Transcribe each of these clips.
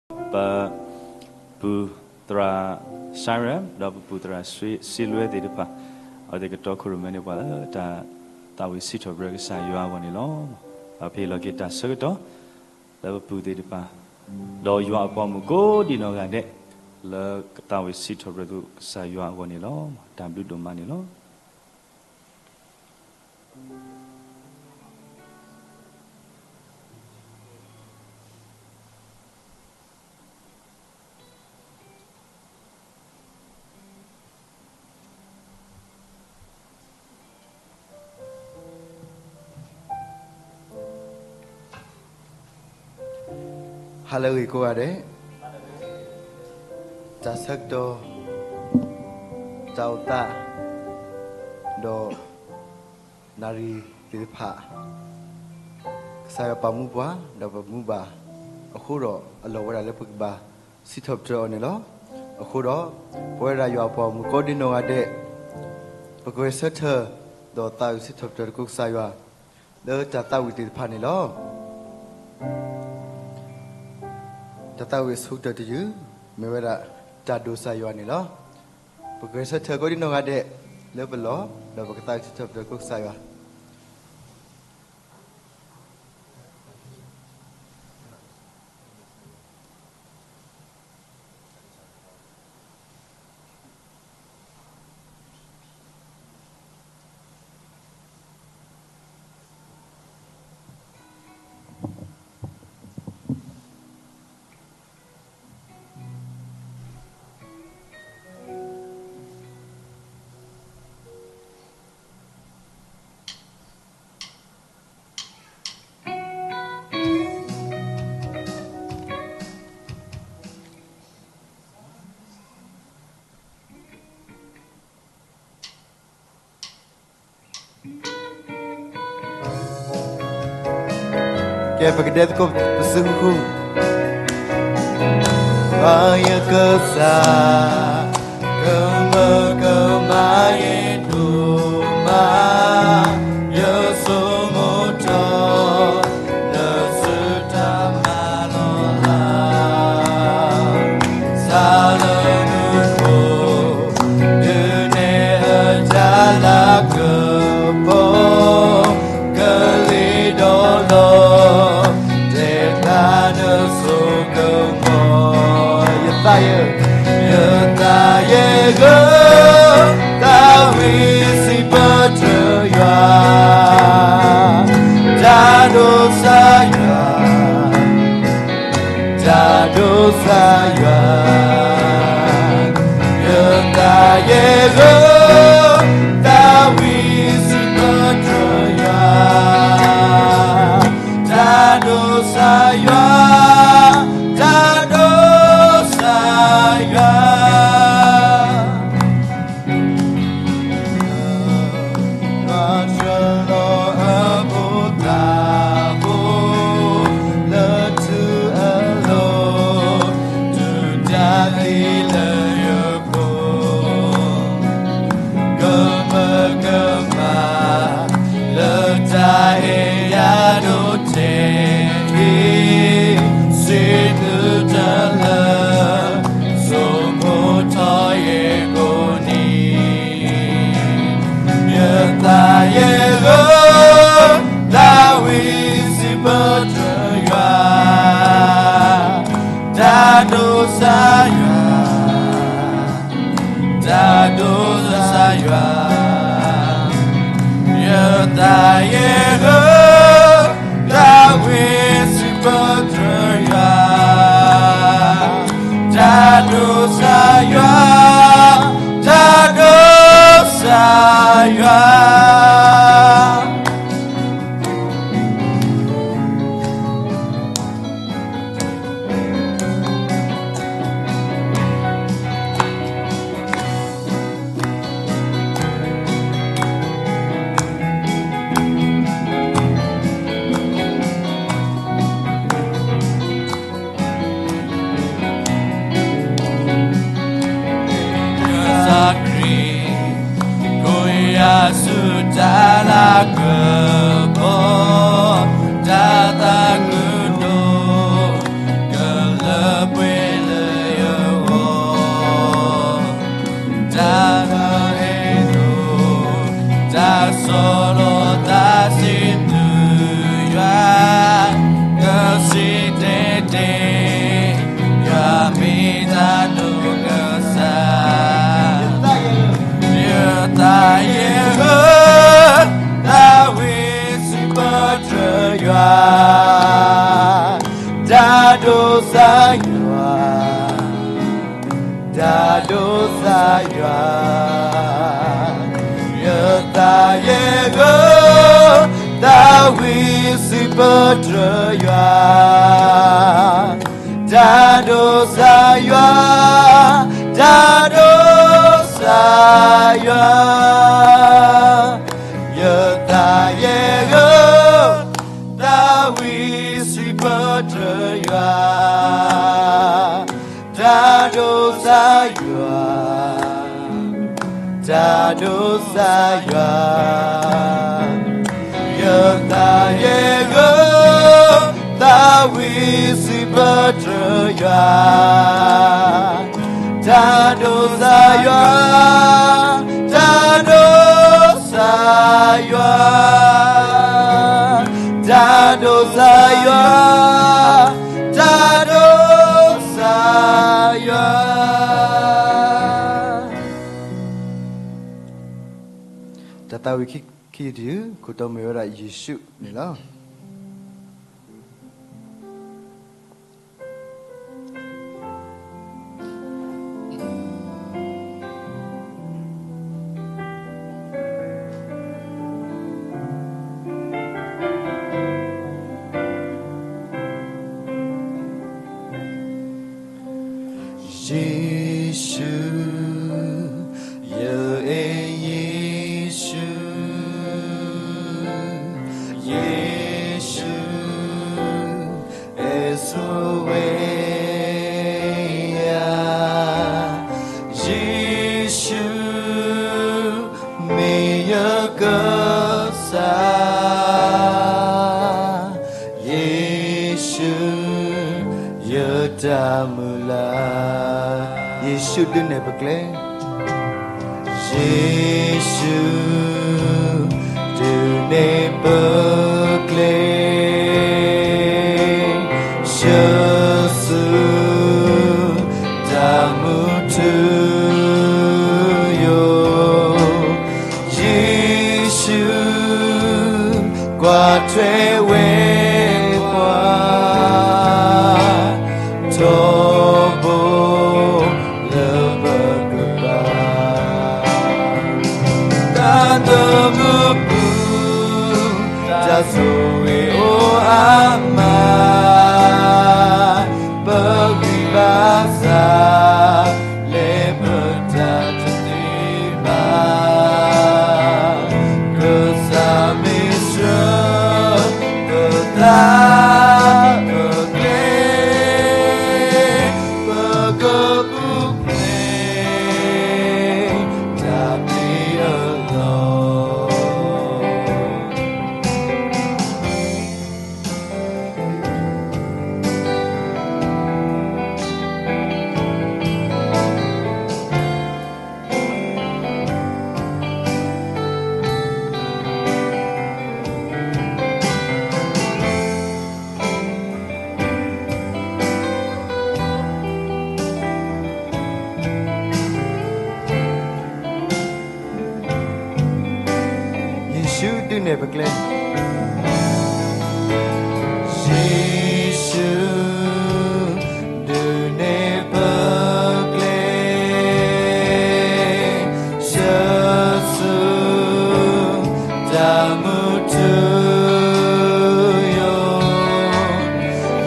ပပုၢ်သရၣ် Cyrus ဒီးပပုၢ်သရၣ် စ့လွဲသ့ၣ်တဖၣ် အဝဲသ့ၣ်ကတီခိၣ်ရိၣ်မဲန့ၢ်ပှၤလၢတၢ် သးဝံၣ်စံးထီၣ်ပတြၢၤကစၢ်ယွၤအဂီၢ်န့ၣ်လီၤ. ပဟ့ၣ်လီၤက့ၤတၢ်ဆၢကတီၢ် လၢပပုၢ်သ့ၣ်တဖၣ် ဒီးယွၤအပှၤမုၣ်ကိးဒံနီၢ်ဂၤဒဲး လၢသးဝံၣ်စံးထီၣ်ပတြၢၤကစၢ်ယွၤအဂီၢ်န့ၣ်လီၤ. တၢ်ဘျုးဒိၣ်မးန့ၣ်လီၤ. ဟါလၢအဂ့ၤကိးဂၤဒဲး, တၢ်ဆၢကတီၢ် တၢ်အိၣ်သး ဒီး နၣ်ရံၣ်သ့ၣ်တဖၣ် ကစၢ်ယွၤပာ်မူပှၤ ဒီးပမူဘၣ်အဃိဒီး အလီၢ်ဝဲဒၣ်လၢပကဘၣ်စံးထီၣ်ပတြၢၤအီၤန့ၣ်လီၤ. အဃိဒီး ပဝဲဒၣ်ယွၤအပှၤမုၣ်ကိးဒံနီၢ်ဂၤဒဲး ပကဂဲၤဆၢထၢၣ် ဒီးသးဝံၣ်စံးထီၣ်ပတြၢၤသကိးကစၢ်ယွၤ လၢတၢ်သးဝံၣ်သ့ၣ်တဖၣ်န့ၣ်လီၤ. တၢ်သးဝံၣ်အဆိကတၢၢ်တယုၢ် မ့ၢ်ဝဲဒၣ် တၢ်ဒိၣ်ကစၢ်ယွၤန့ၣ်လီၤ. ပကဂဲၤဆၢထၢၣ်ကိးဒံနီၢ်ဂၤဒဲး လၢပလီၢ် ဒီးပကသးဝံၣ်စံးထီၣ်ပတြၢၤသကိးကစၢ်ယွၤ. ကဲ ပကဒဲသကိးပစုခူ ယကစၢ် ကမၢကမၣ်ယဒိၣ်မး ယဆိကမိၣ်ထီၣ် လၢသုတၢ်မၤလီၤလး စးလၢမုၢ်ခိၣ် ဒုးနဲၣ်အတၢ်လၤကပီၤ ကလံၤဒီးလီၤ တဲဖျါနဆိကမိၣ် ယသးယဲ ယသးယဲဂ့ၤ သးဝံၣ်စံးပတြၢၤယွၤ တၢ်ဒိၣ်ကစၢ်ယွၤ တၢ်ဒိၣ်ကစၢ်ယွၤ ယသးယဲဂ့ၤ သးဝံၣ်စံးပတြၢၤယွၤ တၢ်ဒိၣ်ကစၢ်ယွၤ တၢ်ဒိၣ်ကစၢ်ယွၤ နဆှၢလီၤအဖိသၣ်ဖိ လၢထူအလိၤ တုၤတၢ်သံလၢယပူၤ ကမၢကမၣ် လၢတၢ်အဲၣ်ယၤဒိၣ်ထဲအံၤ စံးသုတလၢ ဆိကမိၣ်ထီၣ်ယဲကိးနံၤ ယသးယဲဂ့ၤ သးဝံၣ်စံးပတြၢၤယွၤ တၢ်ဒိၣ်ကစၢ်ယွၤ တၢ်ဒိၣ်ကစၢ်ယွၤ ယသးယဲဂ့ၤ သးဝံၣ်စံးပတြၢၤယွၤ တၢ်ဒိၣ်ကစၢ်ယွၤ တၢ်ဒိးစၢ်ယွၤ, ယသးယဲၢ်ဂၢၢ်, သးဝံၣ်စံးပတြၢၤယွၤ, တၢ်ဒိးစၢ်ယွၤ, တၢ်ဒိးစၢ်ယွၤ, ယသးယဲၢ်ဂၢၢ်, သးဝံၣ်စံးပတြၢၤယွၤ, တၢ်ဒိးစၢ်ယွၤ, တၢ်ဒိးစၢ်ယွၤ, ယသးယဲၢ်ဂၢၢ်, သးဝံၣ်စံးပတြၢၤယွၤ, တၢ်ဒိးစၢ်ယွၤ, တၢ်ဒိးစၢ်ယွၤ, တၢ်ဒိးစၢ်ယွၤ, တၢ်ဒိးစၢ်ယွၤ. တၢ်သးဝံၣ်ခံ, ခံတုၤ ခိၣ်တီမ့ၢ်ဝဲဒၣ်ယ့ၣ်ၡူးန့ၣ်လီၤ. ယ့ၣ်ၡူး, ယအဲၣ်ယ့ၣ်ၡူး, ယ့ၣ်ၡူး, အဲၣ်ဆိဝဲယၤ, ယ့ၣ်ၡူး, မ့ၢ်ယကစၢ်, ယ့ၣ်ၡူး, ယတၢ်မုၢ်လၢ်, ယ့ၣ်ၡူးဒုးနဲၣ်ပကျဲ, ယ့ၣ်ၡူး, ဒုးနဲၣ်ပကျဲ, ဆှၢဆူ တၢ်မူထူယိာ်, ယ့ၣ်ၡူး, ကွၢ်ထွဲဝဲပှၤ ထီဘိ လၢပကဘၣ် တၢ်သမူပူၤ တၢ်ဆိၣ်ဂ့ၤအိၣ်အါမး ပဂံၢ်ဘါစၢ် လဲၤပတၢ်တသ့ဘၣ် ကစၢ်မ့ၢ်ဆှၢ ပသးပကျဲ ပကပူၤဖျဲး တၢ်သ့အလီၢ် ယ့ၣ်ၡူးဒုးနဲၣ်ပကျဲ, ယ့ၣ်ၡူး ဒုးနဲၣ်ပကျဲ ဆှၢဆူ တၢ်မူထူယိာ်,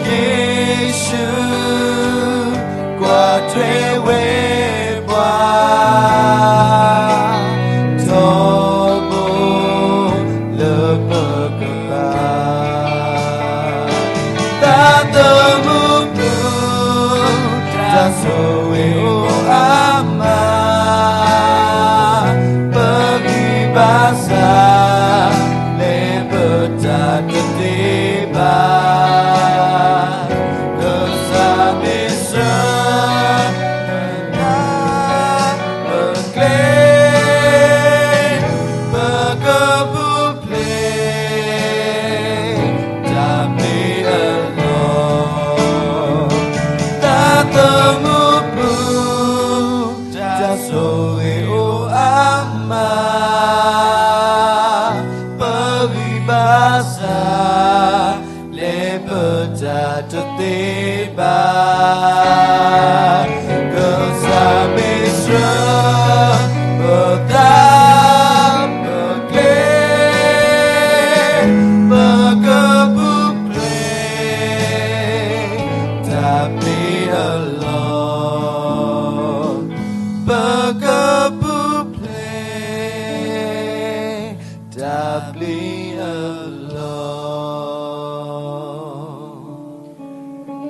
ယ့ၣ်ၡူး ကွၢ်ထွဲဝဲပှၤ ထီဘိ လၢပ ပကပူၤဖျဲး တၢ်ပျံၤအလီၢ်.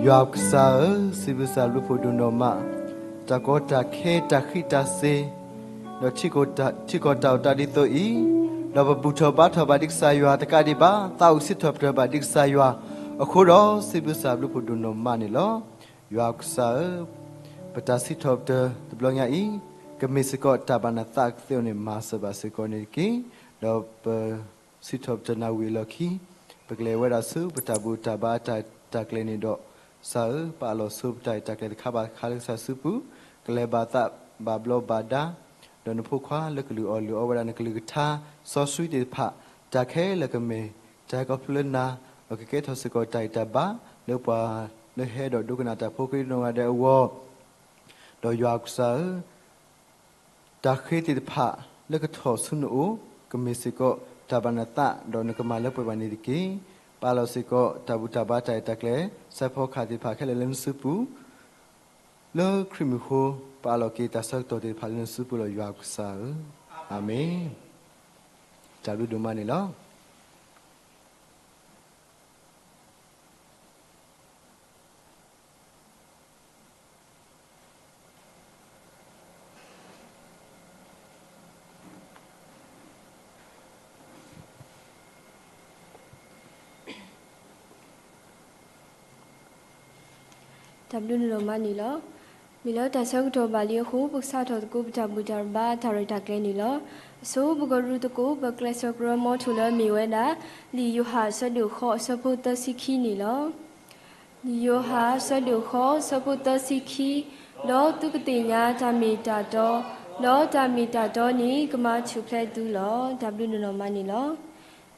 ယွၤကစၢ်ဧၢ, စံးဘျုးစံးဖှိၣ်ဒိၣ်နီၢ်မး, တၢ်ကီတၢ်ခဲ တၢ်ဃံးတၢ်စ့ၤ ဒီးထံကီၢ်တၢ်အိၣ်သးဒ်သိးအံၤ, ဒီးပဘူၣ်ထီၣ်ဘါထီၣ်ဘၣ်ဒံးကစၢ်ယွၤတကးဒံးဘၣ်, သးအိၣ်စံးထီၣ်ပတြၢၤဘၣ်ဒံးကစၢ်ယွၤအဃိဒီး စံးဘျုးစံးဖှိၣ်ဒိၣ်နီၢ်မးန့ၣ်လီၤ. ယွၤကစၢ်ဧၢ, ပတၢ်စံးထီၣ်ပတြၢၤတဘျီညါအံၤ ကမ့ၢ်စ့ၢ်ကီးတၢ်ဘၣ်နသးကသ့အီၤန့ၣ် မၤစၢၤဘၣ်စ့ၢ်ကီးန့ၣ်တက့ၢ်. ဒီးပ စံးထီၣ်ပတြၢၤနၢ်ဝံၤအလီၢ်ခံ ပကလဲၤဝဲဒၣ်ဆူပတၢ်ဘူၣ်တၢ်ဘါအတၢ်ရဲၣ်တၢ်ကျဲၤန့ၣ်ဒီး, ကစၢ်ဧၢ, ပာ်လီၤဆူပတၢ်ရဲၣ်တၢ်ကျဲၤတခါဘၣ်တခါလၢကစၢ်စုပူၤ, ကလဲၤဘၣ်သးဘၣ်ဘျီးဘၣ်ဒါ, ဒီးနဖိခွါလၢကလုၢ်အီၣ်လုၢ်အီဝဲဒၣ်နကလုၢ်ကထါ စီဆှံသ့ၣ်တဖၣ်, တၢ်ခဲလၢာ်ကမ့ၢ်တၢ်ဟဲခီဖျိလၢနၤ, ဒီးကကဲထီၣ်စ့ၢ်ကီးတၢ်ဂံၢ်တၢ်ဘါ လၢပှၤလၢဟဲဒီးဒိကနၣ်တၢ်ဖိကိးဒံနီၢ်ဂၤဒဲးအဂီၢ် ဒီးယွၤကစၢ်ဧၢ, တၢ်ဃ့သ့ၣ်တဖၣ်လၢကထီၣ်ဆူနအိၣ် ကမ့ၢ်စ့ၢ်ကီးတၢ်ဘၣ်နသး ဒီးနကမၤလၢပှဲၤဘၣ်န့ၣ်တက့ၢ်. ပာ်လီၤစ့ၢ်ကီးတၢ်ဘူၣ်တၢ်ဘါတၢ်ရဲၣ်တၢ်ကျဲၤ စဲးဖီကဟၣ်သ့ၣ်တဖၣ်ခဲလၢာ်လၢနစုပူၤ, လၢခရံာ်မုၢ်ဃိ ပာ်လီၤက့ၤတၢ်ဆၢကတီၢ်သ့ၣ်တဖၣ်လၢနစုပူၤလီၤ ယွၤကစၢ်ဧၢ, အၤမ့ၣ်. တၢ်ဘျုးဒိၣ်မးန့ၣ်လီၤ. တၢ်ဘျုးဒိၣ်မးန့ၣ်လီၤ. မ့ၢ်လၢတၢ်ဆၢကတီၢ်ဘၣ်လံအဃိ ပကစးထီၣ်သကိးပတၢ်ဘူၣ်တၢ်ဘါတၢ်ရဲၣ်တၢ်ကျဲၤန့ၣ်လီၤ. အဆိ ပကရူၢ်သကိး ပကျဲးစၢးကရၢမိၤထူၣ်လၢအမ့ၢ်ဝဲဒၣ် လံာ်ယိၤဟၣ်အဆၢဒိၣ်ဃိးအဆၢဖိသၢဆံခံန့ၣ်လီၤ. လံာ်ယိၤဟၣ်အဆၢဒိၣ်ဃိးအဆၢဖိသၢဆံခံ, ဒီးသုကသ့ၣ်ညါတၢ်မ့ၢ်တၢ်တီ, ဒီးတၢ်မ့ၢ်တၢ်တီန့ၣ် ကမၤထူၣ်ဖျဲးသုလီၤ. တၢ်ဘျုးဒိၣ်မးန့ၣ်လီၤ.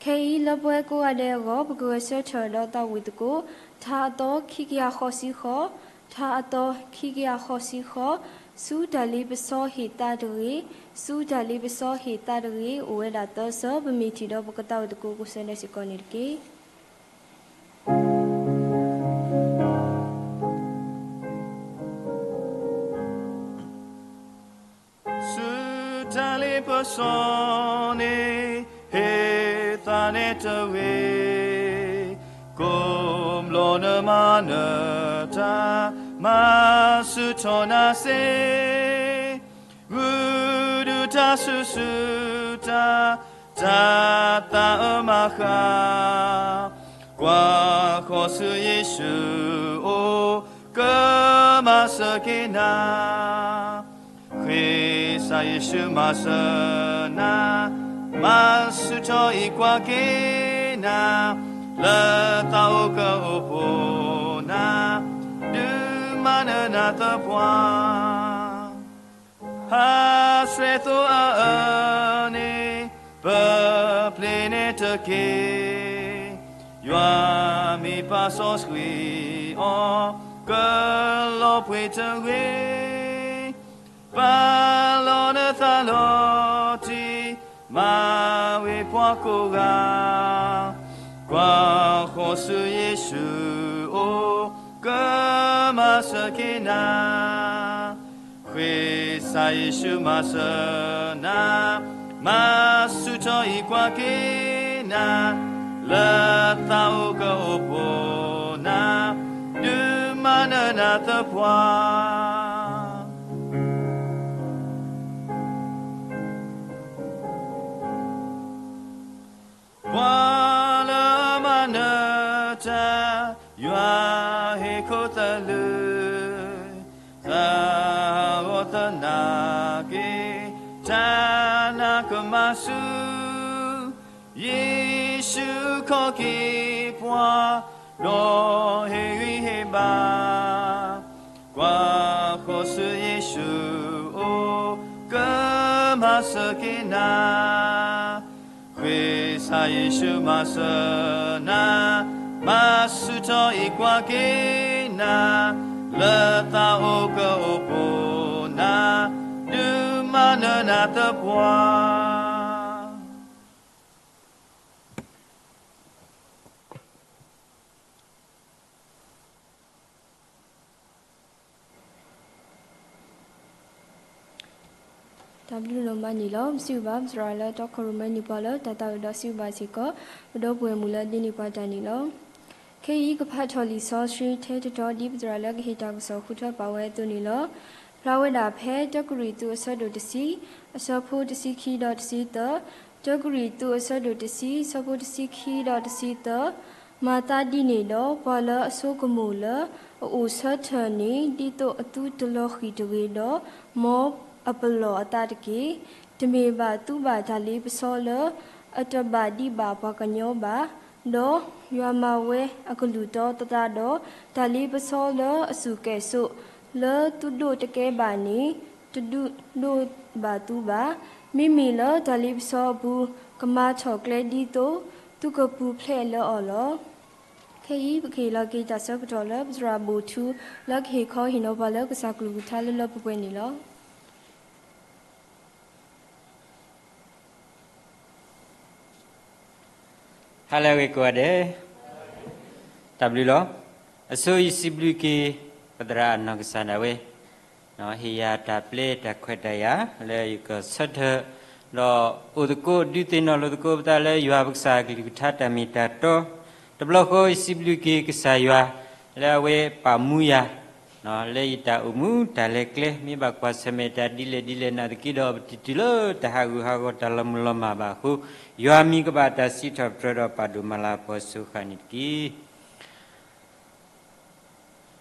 ခဲအံၤလၢပဝဲကိးဂၤဒဲးအဂီၢ် ပကဂဲၤဆၢထၢၣ်ဒီးသးဝံၣ်သကိး ထါအသီခံကယၤဃိးဆံဃိး, ထါအသီခံကယၤဃိးဆံဃိး, ဆူတၢ်လ့ပစီဟ့ၣ်သးတဂ့ၤ, ဆူတၢ်လ့ပစီဟ့ၣ်သးတဂ့ၤ အိၣ်ဝဲဒၣ်သၢဆၢ ပမ့ၢ်ထံၣ်ဒီးပကသးဝံၣ်သကိးကိးဆၢဒဲးစ့ၢ်ကီးန့ၣ်တက့ၢ်. ဆူတၢ်လ့ပစီန့ၣ် ဟ့ၣ်သးနဲတဂ့ၤ, ကိးဘျီနမၤနၢၤတၢ် မၤဆူၣ်ထီၣ်နၤစ့ၢ် ဂုာ်ဒုးတၢ်ဆူၣ်ဆူၣ်တၢ် တၢ်သးအၢမၤဃၣ်, ကွၢ်ဃီၤဆူယ့ၣ်ၡူးအအိၣ် ကမၤစၢၤက့ၤနၤ. ဃ့စၢ်ယ့ၣ်ၡူးမၤစၢၤနၤ, မၤဆူၣ်ထီၣ်အံၤကွၢ်က့ၤနၤ, လၢသးအိၣ်ကအိၣ်ဖှိၣ်နၤ, ဒုးမၤနၢၤနၤသပှၢ် ဖးဆှဲးသိအအၢန့ၣ် ပပျ့ၤန့ၢ်တက့ၢ်. ယွၤမ့ၢ်ပာ်စီဆှံအီၤ ကလီၤပှ့ၤတဂ့ၤ. ပာ်လီၤနသးလီၤတံၢ် မၤဝံၤပှၤကိးဂၤ, ကွၢ်ဃီၤဆူယ့ၣ်ၡူးအအိၣ် ကမၤစၢၤက့ၤနၤ. ဃ့စၢ်ယ့ၣ်ၡူးမၤစၢၤနၤ, မၤဆူၣ်ထီၣ်အံၤကွၢ်က့ၤနၤ, လၢသးအိၣ်ကအိၣ်ဖှိၣ်နၤ, ဒုးမၤနၢၤနၤသပှၢ် ပှၤလၢအမၤနၢၤတၢ် ယွၤဟ့ၣ်ခိၣ်သလုး, သးဂီၤသနာ်က့ၤ တၢ်နာ်ကမၤဆူၣ်, ယ့ၣ်ၡူးခီၣ်က့ၤပှၤ ဒီးဟ့ၣ်ဂံၢ်ဟ့ၣ်ဘါ, ကွၢ်ဃီၤဆူယ့ၣ်ၡူးအအိၣ် ကမၤစၢၤက့ၤနၤ. ဃ့စၢ်ယ့ၣ်ၡူးမၤစၢၤနၤ, မၤဆူၣ်ထီၣ်အံၤကွၢ်က့ၤနၤ, လၢသးအိၣ်ကအိၣ်ဖှိၣ်နၤ, ဒုးမၤနၢၤနၤသပှၢ် တၢ်ဘျုးဒိၣ်မးန့ၣ်လီၤ. ပစံးဘၣ်ပသရၣ်လၢတီခိၣ်ရိၣ်မဲန့ၢ်ပှၤလၢတၢ်သးဝံၣ်ဒီးစံးဘၣ်စ့ၢ်ကီး ပဒီပုၢ်ဝဲၢ်မုၣ်လၢဒ်န့ၢ်ပှၤတၢ်န့ၣ်လီၤ. ခဲအံၤကဖးထီၣ်လံာ်စီဆှံထဲတတီၤ ဒ်ပသရၣ်လၢကဟ့ၣ်တၢ်ကစီၣ်ဃုထၢပာ်ဝဲအသိးန့ၣ်လီၤ. ဖျါဝဲဒၣ်ဖဲတၢကရံၣ်သူးအဆၢဒိၣ်တဆံ အဆၢဖိတဆံခံဒီးတဆံသၢ, တၢကရံၣ်သူးအဆၢဒိၣ်တဆံ ဆၢဖိတဆံခံဒီးတဆံသၢ, မၤသးဒ်န့ၣ်ဒီး ပှၤလၢအဆိကမိၣ်လၢအအိၣ်ဆၢထၢၣ်န့ၣ် ဒ်သိးအသုတလီၤဃံၤတဂ့ၤဒီး မ်အပလီၢ်အသးတက့ၢ်. တမ့ၢ်ဘၣ်သုဘၣ်တၢ်လ့ပစီလၢအတဘၣ်ဒံးဘၣ်ပှၤကညီဘၣ်, ဒီးယွၤမၤဝဲအကလုၢ်တီသတးဒီး တၢ်လ့ပစီလၢအစူၢ်ကဲၣ်ဆိး လၢသုဒိးတကဲဘၣ်န့ၣ် တဒုးဒိးဘၣ်သုဘၣ်. မ့မ့ၢ်လၢတၢ်လ့ပစီအပူၤ ကမၤထီၣ်ကျဲဒ်သိး သုကပူၤဖျဲးလၢအီၤလီၤ. ခဲအံၤပကဟ့ၣ်လီၤက့ၤတၢ်ဆၢကတီၢ်လၢပသရၣ်ဘိၣ်ထူ လၢကဟ့ၣ်ခီဟ့ၣ်နီၤပှၤလၢကစၢ်ကလုၢ်ကထါလၢလၢပှဲၤပှဲၤန့ၣ်လီၤ. ဟါလၢအဂ့ၤကိးဂၤဒဲး, တၢ်ဘျုးလီၤ. အဆိယစံးဘျုးက့ၤ ပသရၣ်အနီၢ်ကစၢ်ဒၣ်ဝဲ ဟ့ၣ်ယၤတၢ်ပျဲတၢ်ခွဲးတၢ်ယာ် လၢယကဆၢထၢၣ် ဒီးအိၣ်သကိးဒုးသ့ၣ်နီၣ်လိာ်သကိးပသးလၢ ယွၤပကစၢ်အကလုၢ်ကထါတၢ်မ့ၢ်တၢ်တီ, တဘျီဃီယစံးဘျုးက့ၤကစၢ်ယွၤ လၢအဝဲပာ်မူယၤ လၢယတၢ်အိၣ်မူတၢ်လဲၤကျဲ မ့ၢ်ဘၣ်ကွၢ်ဆၢၣ်မဲာ်တၢ်ဒ်လဲၣ်ဒ်လဲၣ် နာ်သက့ဒီး ပတတုၤလၢတၢ်ဟးဂူာ်ဟးဂီၤတၢ်လီၤမုၢ်လီၤမၢ်ဘၣ်အဃိ, ယွၤမံၤကဘၣ်တၢ်စံးထီၣ်ပတြၢၤဒီးပာ်ဒိၣ်မၤလၤကပီၤစိၤဃာ်န့ၣ်တက့ၢ်.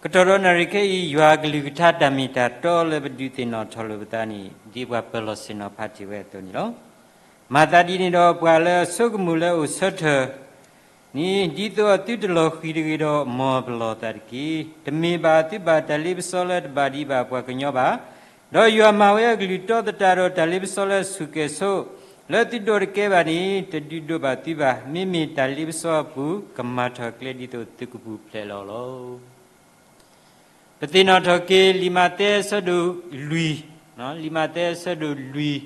ကတီၢ်ဒီးနၣ်ရံၣ်ခဲအံၤ ယွၤအကလုၢ်ကထါတၢ်မ့ၢ်တၢ်တီလၢပဒုးသ့ၣ်နီၣ်ထီၣ်လိာ်ပသးန့ၣ် ဒ်ပှၤပၢၤလီၢ်ဆ့ၣ်နီၤဖးတ့ၢ်ဝဲအသိးန့ၣ်လီၤ. မၤသးဒ်န့ၣ်ဒီး ပှၤလၢအဆိကမိၣ်လၢအအိၣ်ဆၢထၢၣ်န့ၣ် ဒ်သိးအသုတလီၤဃံၤတဂ့ၤဒီး မ်အပလီၢ်သးတက့ၢ်. တမ့ၢ်ဘၣ်သုဘၣ်တၢ်လ့ပစီလၢတဘၣ်ဒံးဘၣ်ပှၤကညီဘၣ်, ဒီးယွၤမၤဝဲအကလုၢ်တီသတးဒီး တၢ်လ့ပစီလၢအစူၢ်ကဲၣ်ဆိး လၢသုဒိးတကဲဘၣ်န့ၣ် တဒုးဒိးဘၣ်သုဘၣ်. မ့မ့ၢ်တၢ်လ့ပစီအပူၤ ကမၤထီၣ်ကျဲဒ်သိးသုကပူၤဖျဲးလီၤလီၤ. ပသ့ၣ်နီၣ်ထီၣ်က့ၤ လံာ်မးသဲအဆၢဒိၣ်လွံၢ်, လံာ်မးသဲအဆၢဒိၣ်လွံၢ်,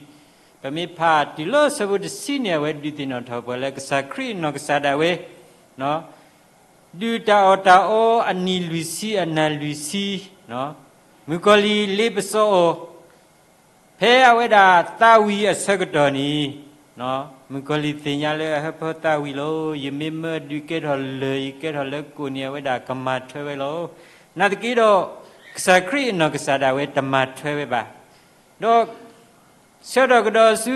ပမ့ၢ်ဖးတုၤလၢဆၢဖိတဆံန့ၣ် အဝဲဒုးသ့ၣ်နီၣ်ထီၣ်ပှၤလၢကစၢ်ခရံာ်အနီၢ်ကစၢ်ဒၣ်ဝဲ ဒုၣ်တၢ်အီၣ်တၢ်အီအနံၣ်လွံၢ်ဆံအနၢ်လွံၢ်ဆံ, မုၣ်ကီၤလံၢ်လ့ပစီအီၤ ဖဲအဝဲဒၣ်သးဝံၤအဆၢကတီၢ်န့ၣ်, မုၣ်ကီၤလံၢ်သ့ၣ်ညါလၢအဟၢဖၢသးဝံၤလီၤ. ယမ့ၢ်မၢဒုးကဲထီၣ်လၢၢ် ယကဲထီၣ်လၢကိၣ်န့ၣ် အဝဲဒၣ်ကမၤထွဲဝဲလီၤ. နာ်သက့ဒီး ကစၢ်ခရံာ်အနီၢ်ကစၢ်ဒၣ်ဝဲတမၤထွဲဝဲဘၣ်. ဒီး ဆၢထီၣ်ကဒီးဆူ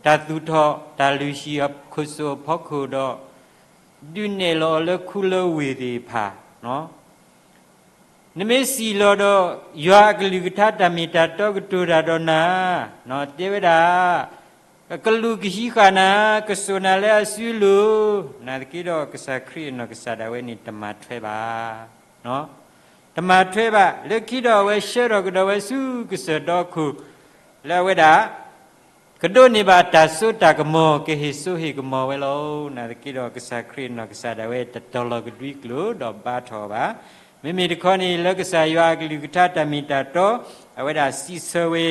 တၢ်သူၣ်ထီၣ် တၢ်လုၢ်ဟံၣ်အခိၣ်စိၣ်အဖီခိၣ်ဒီး ဒုးနဲၣ်လီၤအီၤလၢခူလၢဝ့ၢ်သ့ၣ်တဖၣ်, နမ့ၢ်စံၣ်လီၤဒီး ယွၤအကလုၢ်ကထါတၢ်မ့ၢ်တၢ်တီကတိၤတၢ်ဒီးနၤ, တဲဝဲဒၣ် ကလူးကဟံးဃာ်နၤ, ကစိာ်နၤလၢအစုလိၤ, နာ်သက့ဒီး ကစၢ်ခရံာ်အနီၢ်ကစၢ်ဒၣ်ဝဲန့ၣ် တမၤထွဲဘၣ်. တမၤထွဲဘၣ်. လၢခံဒီးအဝဲဆှၢထီၣ်ကဒီးဝဲဆူကစၢၢ်ဒီခိၣ် လၢအဝဲဒၣ် ကဒိးန့ၢ်ဘၣ်တၢ်စိတၢ်ကမီၤ ကဟ့ၣ်စိဟ့ၣ်ကမီၤဝဲလီၤ. နာ်သက့ဒီး ကစၢ်ခရံာ်အနီၢ်ကစၢ်ဒၣ်ဝဲ တတီၤလီၤကဒွံကျိာ်ဒီးဘါထီၣ်အီၤဘၣ်. မ့မ့ၢ်တခီန့ၣ် လၢကစၢ်ယွၤအကလုၢ်ကထါတၢ်မ့ၢ်တၢ်တီ အဝဲဒၣ်စံးဆၢဝဲ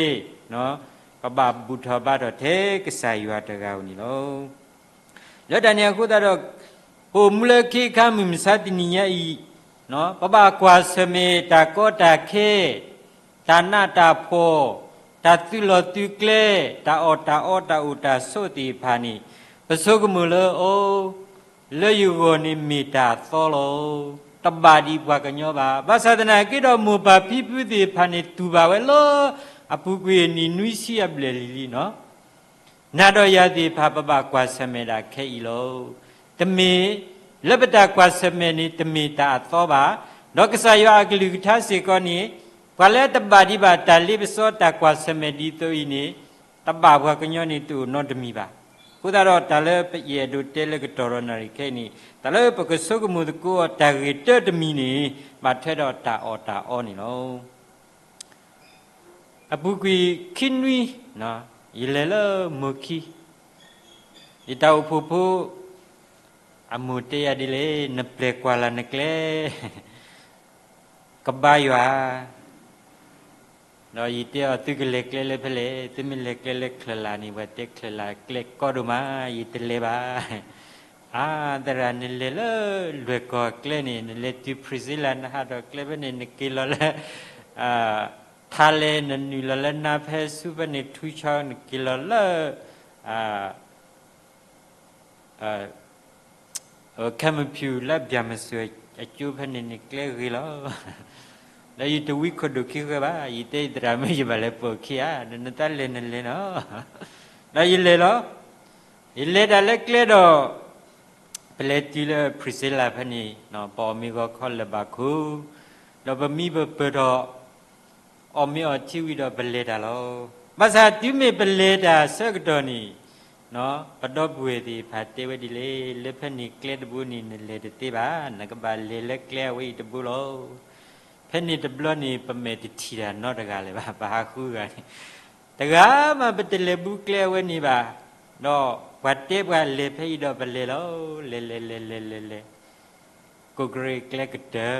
ပဘၣ်ဘူၣ်ထီၣ်ဘါထီၣ်ထဲကစၢ်ယွၤတဂၤဧိၤန့ၣ်လီၤ. လၢတၢ်န့ၣ်အဃိသတးဒီး ပအိၣ်မူလၢခ့အခါမုၢ်မဆါတနံၤညါအံၤ, ပဘၣ်ကွၢ်ဆၢၣ်မဲာ်တၢ်ကီတၢ်ခဲ, တၢ်နးတၢ်ဖှီၣ်, တၢ်သုးလီၢ်သုးကျဲ, တၢ်အီၣ်တၢ်အီတၢ်အိၣ်တၢ်ဆိးသ့ၣ်တဖၣ်န့ၣ်, ပဆိကမိၣ်လၢအီၤ လၢယဂီၢ်န့ၣ်မ့ၢ်တၢ်အသီလီၤ. တဘၣ်ဒံးပှၤကညီဘၣ်. ဘၣ်ဆၣ်သနာ်က့ဒီး မိၢ်ပၢ်ဖံဖုသ့ၣ်တဖၣ်န့ၣ် တူၢ်ဘၣ်ဝဲလၢအပူၤကွံာ်အနံၣ်နွံဆံအဘျဲၣ်လံၤလံၤနီၤ. နၤဒီးယၤသ့ၣ်တဖၣ် ပဘၣ်ကွၢ်ဆၢၣ်မဲာ်ဒၣ်ခဲအံၤလီၤ. တမ့ၢ် လၢပတၢ်ကွၢ်ဆၢၣ်မဲာ်န့ၣ် တမ့ၢ်တၢ်အသီဘၣ်. ဒီးကစၢ်ယွၤအကလုၢ်ကထါစ့ၢ်ကီးန့ၣ် ပှၤလၢတဘၣ်ဒံးဘၣ်တၢ်လ့ပစီတၢ်ကွၢ်ဆၢၣ်မဲာ်ဒ်သိးအံၤန့ၣ် တဘၣ်ပှၤကညီန့ၣ်တအိၣ်နီတမံၤဘၣ်. အဃိသတးဒီး တၢ်လၢပအဲၣ်ဒိးတဲလၢကတီၢ်ဒီးနၣ်ရံၣ်ခဲအံၤန့ၣ် တၢ်လၢပကဆိကမိၣ်သကိးအီၤတၢ်ဂ့ၢ်တၢတမံၤန့ၣ် ဘၣ်ထွဲဒီးတၢ်အီၣ်တၢ်အီန့ၣ်လီၤ. အပူၤကွံာ်ခံနွံ ယလဲၤလၢမိၢ်ခံ, ယတၢ်အိၣ်ဖှိၣ်ဖိ အမိၢ်တဲယၤဒ်လဲၣ်, နပျဲၢ်ကွၢ်လၢ်နကျဲ ကဘါယွၤ, ဒီးယတဲအီၤ သုကလဲၤကျဲလၢဖဲလဲၣ်, သုမ့ၢ်လဲၤကျဲလၢချၢၣ်လၢ်န့ၣ် ပှၤတဲချၢၣ်လၢ်ကျဲကီဒိၣ်မး, ယတလဲၤဘၣ်. အါ သရၣ် နလဲၤလၢလွဲၢ်ကီၢ်ကျဲန့ၣ် နလဲၤတုၤ Brazil နဟးထီၣ်ကျဲဖဲန့ၣ် နက့ၤလီၤလၢ အ ထါလဲနနုာ်လီၤလၢနါဖဲဆူဖဲန့ၣ် ထူဆီနက့ၤလီၤလၢ ခဲမုၢ်ဖၠူၣ်လၢဘျၢမုၢ်စူၤအကၠိဖဲန့ၣ်န့ၣ် ကျဲဂ့ၤလီၤ. ဒီးယတဝံခိၣ်ဒိၣ်ခံဃၢၤဘၣ်, ယတဲယသရၣ်မုၣ်ယဘၣ်လဲၤပိာ်ခံဧါ, ဒီးနတၢ်လဲၤနလဲၤနီၤ. ဒီးယလဲၤလီၤ. ယလဲၤတၢ်လၢကျဲဒီး ပလဲၤတုၤလၢ Priscilla ဖဲန့ၣ်, ပအီၣ်မ့ၤဂီၤခီလၢၤဘၣ်ခိၣ်, ဒီးပမံပပၢၢ်ထီၣ် အီၣ်မ့ၤအီထံဝံၤဒီးပလဲၤတၢ်လီၤ. ဘၣ်ဆၣ်တုၤမ့ၢ်ပလဲၤတၢ်ဆၢကတီၢ်န့ၣ်, ပဒီပုၢ်ဝဲၢ်သ့ၣ်တဖၣ်တဲဝဲဒ်လဲၣ်, လၢဖဲန့ၣ်ကျဲတဘိန့ၣ် နလဲၤတသ့ဘၣ်, နကဘၣ်လဲၤလၢကျဲအဝဲအံၤတဘိလီၤ. ဖဲန့ၣ်တဘျီန့ၣ် ပမဲာ်တထံၣ်တၢ်နီတဂၤလၢၤဘၣ်, ပဟးဃုဂၤန့ၣ် တဂၤမးပတလဲၤဘူးကျဲအဝဲန့ၣ်ဘၣ်. ဒီးပှၤတဲပှၤလဲၤဖဲအံၤဒီးပလဲၤလီၤ, လဲၤလဲၤလဲၤလဲၤလဲၤလဲၤ ကိးကရ့ၣ်ကျဲကတၢၢ်,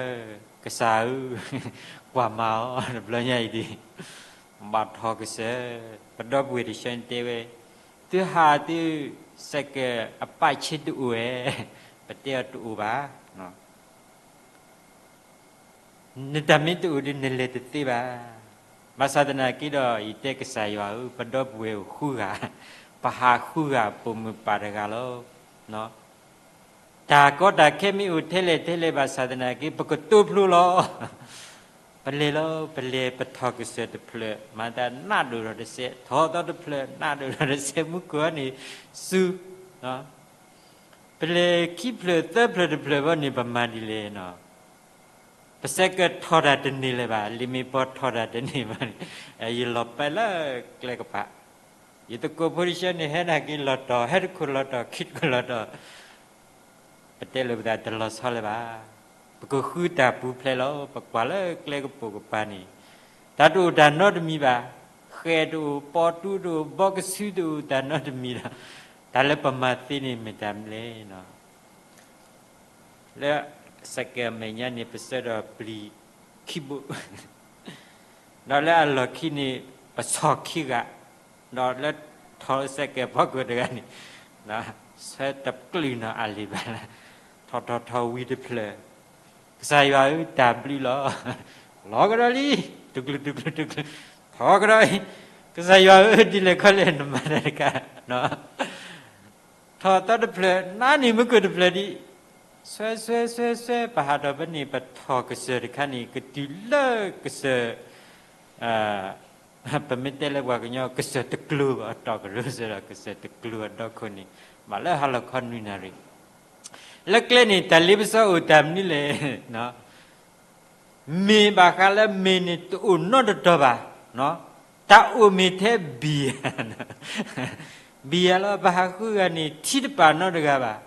ကစၢ်ဧၢ, ကွၢ်မၤအီၤတဘျီညါအံၤဒ် ဘၣ်ထီၣ်ကစၢၢ်, ပဒီပုၢ်ဝဲၢ်တဆၢန့ၣ်တဲဝဲ, သုဟးသု စဲးကဲးအပာ်ဆ့တအိၣ်ဧါ, ပတဲအီၤတအိၣ်ဘၣ်. နတၢ်မ့ၢ်တအိၣ်ဒီးနလဲၤတသ့ဘၣ်. ဘၣ်ဆၣ်သနာ်က့ဒီး ယတဲကစၢ်ယွၤဧၢ, ပဒီပုၢ်ဝဲၢ်အိၣ်ဃုဂၤ, ပဟးဃုဂၤပိာ်မုၣ်ပၢ်တဂၤလီၤ. တၢ်ကီတၢ်ခဲမ့ၢ်အိၣ်ထဲလဲၣ်ထဲလဲၣ်ဘၣ်ဆၣ်သနာ်က့ ပကတိဖျိလီၤ. ပလဲၤလီၤ, ပလဲၤပထီၣ်ကစၢၢ်တဖျၢၣ်, မၤသးနးဒိၣ်ထီၣ်တစဲး, ထီၣ်သီတဖျၢၣ်, နးဒိၣ်ထီၣ်တစဲး, မူခိၣ်အံၤန့ၣ် စူၤ ပလဲၤခံဖျၢၣ်သၢဖျၢၣ်တဖျၢၣ်ဘီန့ၣ် ပမၤဒ်လဲၣ်နီၤ. ပစဲးကဲးထီၣ်တၢ်တန့ၢ်လၢၤဘၣ်, လံာ်မ့ၢ်ပီၤထီၣ်တၢ်တန့ၢ်ဘၣ်န့ၣ်, ယလီၤပဲလၢကျဲကပၤ, ယသကိးဖိတဆၢန့ၣ် ဟဲနာ်က့ၤလီၤတီၤ, ဟဲတခိၣ်လီၤတီၤ, ခံတခိၣ်လီၤတီၤ ပတဲလိာ်ပသးတလီၤဆီလၢၤဘၣ်. ပကဃုတၢ်ပူၤဖျဲးလီၤ, ပကွၢ်လၢကျဲကပိာ်ကပၤန့ၣ်, တၢ်တအိၣ်တၢ်နီတမံၤဘၣ်, ဃဲၣ်တအိၣ်, ပီတူတအိၣ်, ဘီကဆူတအိၣ်, တၢ်နီတမံၤဒီး, တၢ်လၢပမၤသ့န့ၣ်မ့ၢ်တၢ်မနုၤလဲၣ်နီၤ. လၢစဲးကဲးအမဲာ်ညါန့ၣ် ပဆှၢဒီးပျံၤခံဘိ, ဒီးလၢအလီၢ်ခံန့ၣ် ပဆီၣ်ခံဂၤ, ဒီးလၢထီၣ်စဲးကဲးဖီခိၣ်တဂၤန့ၣ်, ဆှၢတပျုၢ်နီၤအလံာ်ဘၣ်လၢ, ထီၣ်ထီၣ်ထီၣ်ဝံၤတဖျၢၣ်, ကစၢ်ယွၤဧၢ တၢ်ဘျုးလီၤ, လီၤကဒီးလံ, တကျုၤတကျုၤတကျုၤ, ထီၣ်ကဒီးအံၤ, ကစၢ်ယွၤဧၢ ဒ်လဲၣ်ခီလဲၣ် နမၤတၢ်တခါ ထီၣ်သီတဖျၢၣ်, နါန့ၣ်မူခိၣ်တဖျၢၣ်ဒံး, ဆွဲဆွဲဆွဲဆွဲ ပဟးထီၣ်ဖဲန့ၣ် ပထီၣ်ကစၢၢ်တခါန့ၣ် ကတုၤလၢကစၢၢ်, ပမ့ၢ်တဲလၢပှၤကညီ ကစၢၢ်တကျိၤဘၣ်, တီၢ်ကရၢစၢၤဒီး ကစၢၢ်တကျိၤအဒီခိၣ်န့ၣ် ဘၣ်လၢဟါလီၤခီနွံနၣ်ရံၣ်, လၢကျဲန့ၣ် တၢ်လ့ပစီအိၣ်တၢ်မနုၤလဲၣ် မ့ၢ်ဘၣ်ဃးလၢမ့ၢ်န့ၣ်တအိၣ်နီတတီၤဘၣ်, တၢ်အိၣ်မ့ၢ်ထဲဘံယၤ, ဘံယၤလီၤ ပဟးဃုဂၤန့ၣ် ထံတပာ်နီတဂၤဘၣ်,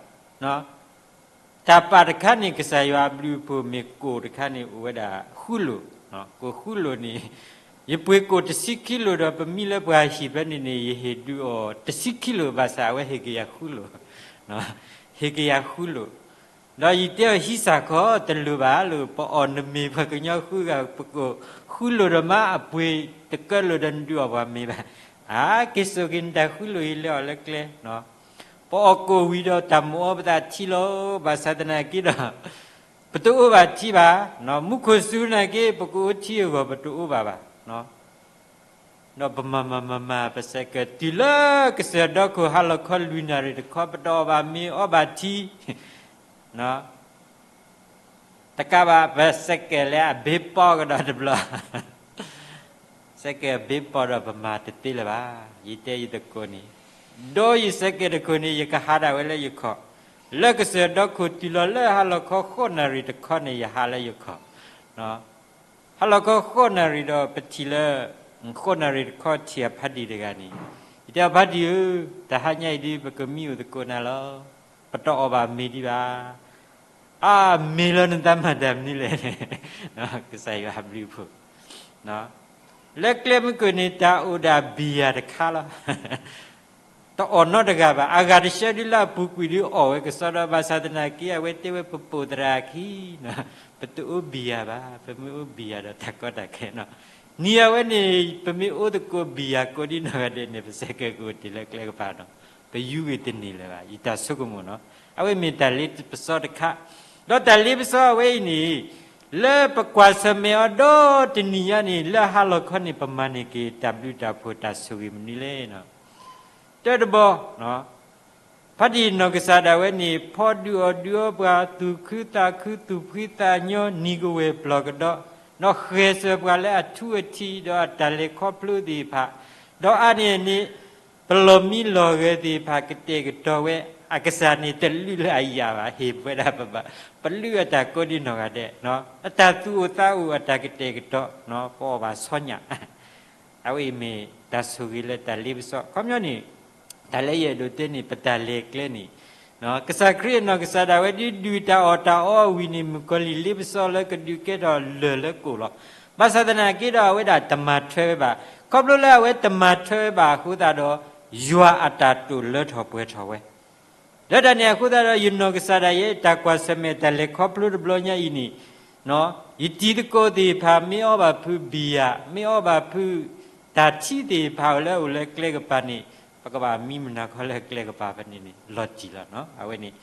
တၢ်ပာ်တခါန့ၣ် ကစၢ်ယွၤအဘျုးအဖှိၣ်မ့ၢ်ကိၣ်တခါန့ၣ် အိၣ်ဝဲဒၣ်ဃုလိာ်, ကိၣ်ဃုလိာ်န့ၣ်, ယပှ့ၤကိၣ်တဆံခံလိာ်ဒီး ပမံလၢပှၤဟံၣ်ဖဲန့ၣ်န့ၣ် ယဟ့ၣ်ဒုးအီၤတဆံခံလိာ် ဘၣ်ဆၣ်အဝဲဟ့ၣ်က့ၤယၤဃုလိာ် ဟ့ၣ်က့ၤယၤဃုလိာ်, ဒီးယတဲအီၤဟံးစၢ်ခီတလိၤဘၣ်လၢ ပအီၣ်နမ့ၤပှၤကညီဃုဂၤ ပကိၣ်ဃုလိာ်ဒီးမး အပှ့ၤတကၢလိာ်ဒီးနဒုးအီၣ်ပှၤမ့ၤဘၣ်, အါ က့ၤစိာ်က့ၤနတၢ်ဃုလိာ်အံၤ လဲၤအီၣ်လၢကျဲ, ပအီၣ်ကိၣ်ဝံၤဒီးတၢ်မၤအီပသးထံလီၤ, ဘၣ်ဆၣ်သနာ်က့ဒီး ပတအိၣ်ဘၣ်ထံဘၣ်, မူခိၣ်စူၤနာ်က့ ပကအိၣ်ထံအဂီၢ် ပတအိၣ်ဘၣ်ဘၣ် ဒီးပမၤမၤမၤမၤ ပစဲးကဲးတုၤလၢကစၢၢ်ဒီခိၣ် ဟါလီၤခီလွံၢ်နၣ်ရံၣ်တခီ ပတအီၣ်ဘၣ်မ့ၤအီဘၣ်ထံ, တကးဘၣ် ပစဲးကဲးလၢအဘ့ပီကဒီးတဘျီ, စဲးကဲးဘ့ပီဒီးပမၤတသ့လၢၤဘၣ်. ယတဲယသကိးန့ၣ်, ဒီးယစဲးကဲးတခိၣ်န့ၣ် ယကဟးဒၣ်ဝဲလၢယခီၣ်, လၢကစၢၢ်ဒီခိၣ်တုၤလီၤလၢဟါလီၤခီဃိးနၣ်ရံၣ်တခီန့ၣ် ယဟးလၢယခီၣ် ဟါလီၤခီဃိးနၣ်ရံၣ်ဒီး ပထံၣ်လၢ ဃိးနၣ်ရံၣ်တခီ ထံၣ်အဖါတံၢ်တဂၤန့ၣ်, ယတဲအဖါတံၢ်ဧၢ, တဟါညါအံၤဒ် ပကမံအိၣ်သကိးနၤလီၤ. ပတအီၣ်ဘၣ်မ့ၤဒံးဘၣ်. အါ မ့ၤလီၤ နတၢ်မၤတၢ်မနုၤလဲၣ်. ကစၢ်ယွၤအဘျုးအဖှိၣ်, လၢကျဲမုၢ်ကၢၢ်န့ၣ် တၢ်အိၣ်ဒၣ်ဘံယၤတခါလီၤ. တအီၣ်နီတဂၤဘၣ်. အဂၤတဆၢဒုလၢအပူၤကွံာ်ဒုအီၣ်ဝဲကစီဒီ ဘၣ်ဆၣ်သနာ်က့ အဝဲတဲဝဲပပိာ်သရၣ်အခံ, ပတအိၣ်ဘံယၤဘၣ်. ပမ့ၢ်အိၣ်ဘံယၤဒီးတၢ်ကီတၢ်ခဲနီၤ. နံၤအဝဲန့ၣ် ပမ့ၢ်အိၣ်သကိးဘံယၤကိးဒ်နီၢ်ဂၤဒဲးန့ၣ် ပစဲးကဲးကအိၣ်တ့ၢ်လၢကျဲကပၤနီၤ. ပယူၤဂ့ၤတန့ၢ်လၢၤဘၣ်. ယတၢ်ဆိကမိၣ်နီၤ. အဝဲမ့ၢ်တၢ်လ့ပစီတခါ, ဒီးတၢ်လ့ပစီအဝဲအံၤန့ၣ် လၢပကွၢ်ဆၢၣ်မဲာ်အီၤဒီတနံၤညါန့ၣ် လၢအဟါလီၤခီန့ၣ် ပမၤန့ၢ်က့ၤတၢ်ဘျုးတၢ်ဖှိၣ်တၢ်ဆိၣ်ဂ့ၤမနုၤလဲၣ်. တၢတဘီ, ဖါတံၢ်နီၢ်ကစၢ်ဒၣ်ဝဲန့ၣ် ဖီဒုးအီၣ်ဒုးအီပှၤ သူၣ်ခုသးခု သူၣ်ဖှံသးညီ နံၤကဝဲၢ်ပျီၢ်ကဒီး, ဒီးဃဲၤစၢၤပှၤလၢအထူအထံး ဒီးအတၢ်လဲၤခီဖျိသ့ၣ်တဖၣ်, ဒီးအါန့ၢ်န့ၣ် ပလီၢ်မံလီၢ်ဂဲၤသ့ၣ်တဖၣ် ကတဲာ်ကတီၤဝဲ, အကစၢ်န့ၣ်တလုၢ်လၢအယၣ်ဘၣ် ဟ့ၣ်ပဝဲဒၣ်ပဘၣ် ပလုၢ်အတၢ်ကိးဒံနီၢ်ဂၤဒဲး, အတၢ်သူၣ်အိၣ်သးအိၣ် အတၢ်ကတဲာ်ကတီၤ, ပအီၣ်ဘၣ်ဆီညၣ် အဝဲအံၤမ့ၢ်တၢ်ဆိၣ်ဂ့ၤလၢတၢ်လ့ပစီ ခီပညီန့ၣ်, တၢ်လၢယအဲၣ်ဒိးတဲန့ၣ် ပတၢ်လဲၤကျဲန့ၣ်, ကစၢ်ခရံာ်အနီၢ်ကစၢ်ဒၣ်ဝဲဒ်ဒုးတၢ်အီၣ်တၢ်အီအဝံၤန့ၣ် မုၣ်ကီၤလံၢ်လ့ပစီလၢကဒုးကဲထီၣ်လၢၢ်လၢကိၣ်လီၤ. ဘၣ်ဆၣ်သနာ်က့ဒီး အဝဲဒၣ်တမၤထွဲဝဲဘၣ်. ခီဖျိလၢအဝဲတမၤထွဲဝဲဘၣ်အဃိသတးဒီး ယွၤအတၢ်တိာ်လၢထီၣ်ပှဲၤထီၣ်ဝဲ လၢတၢ်န့ၣ်အဃိသတးဒီး ယနီၢ်ကစၢ်ဒၣ်ယဲ တၢ်ကွၢ်ဆၢၣ်မဲာ်တၢ်လဲၤခီဖျိတဘျီညါအံၤန့ၣ်, ယတံၤသကိးသ့ၣ်တဖၣ် မ့ၢ်အီဘၣ်ဖုဘံယၣ် မ့ၢ်အီဘၣ်ဖုတၢ်ထံသ့ၣ်တဖၣ်လၢအအိၣ်လၢကျဲကပၤန့ၣ်, ပကဘၣ်မံမုၢ်နၤခီလၢကျဲကပၤဖဲန့ၣ်န့ၣ် လီၤတံၢ်လီၤ. အဝဲန့ၣ်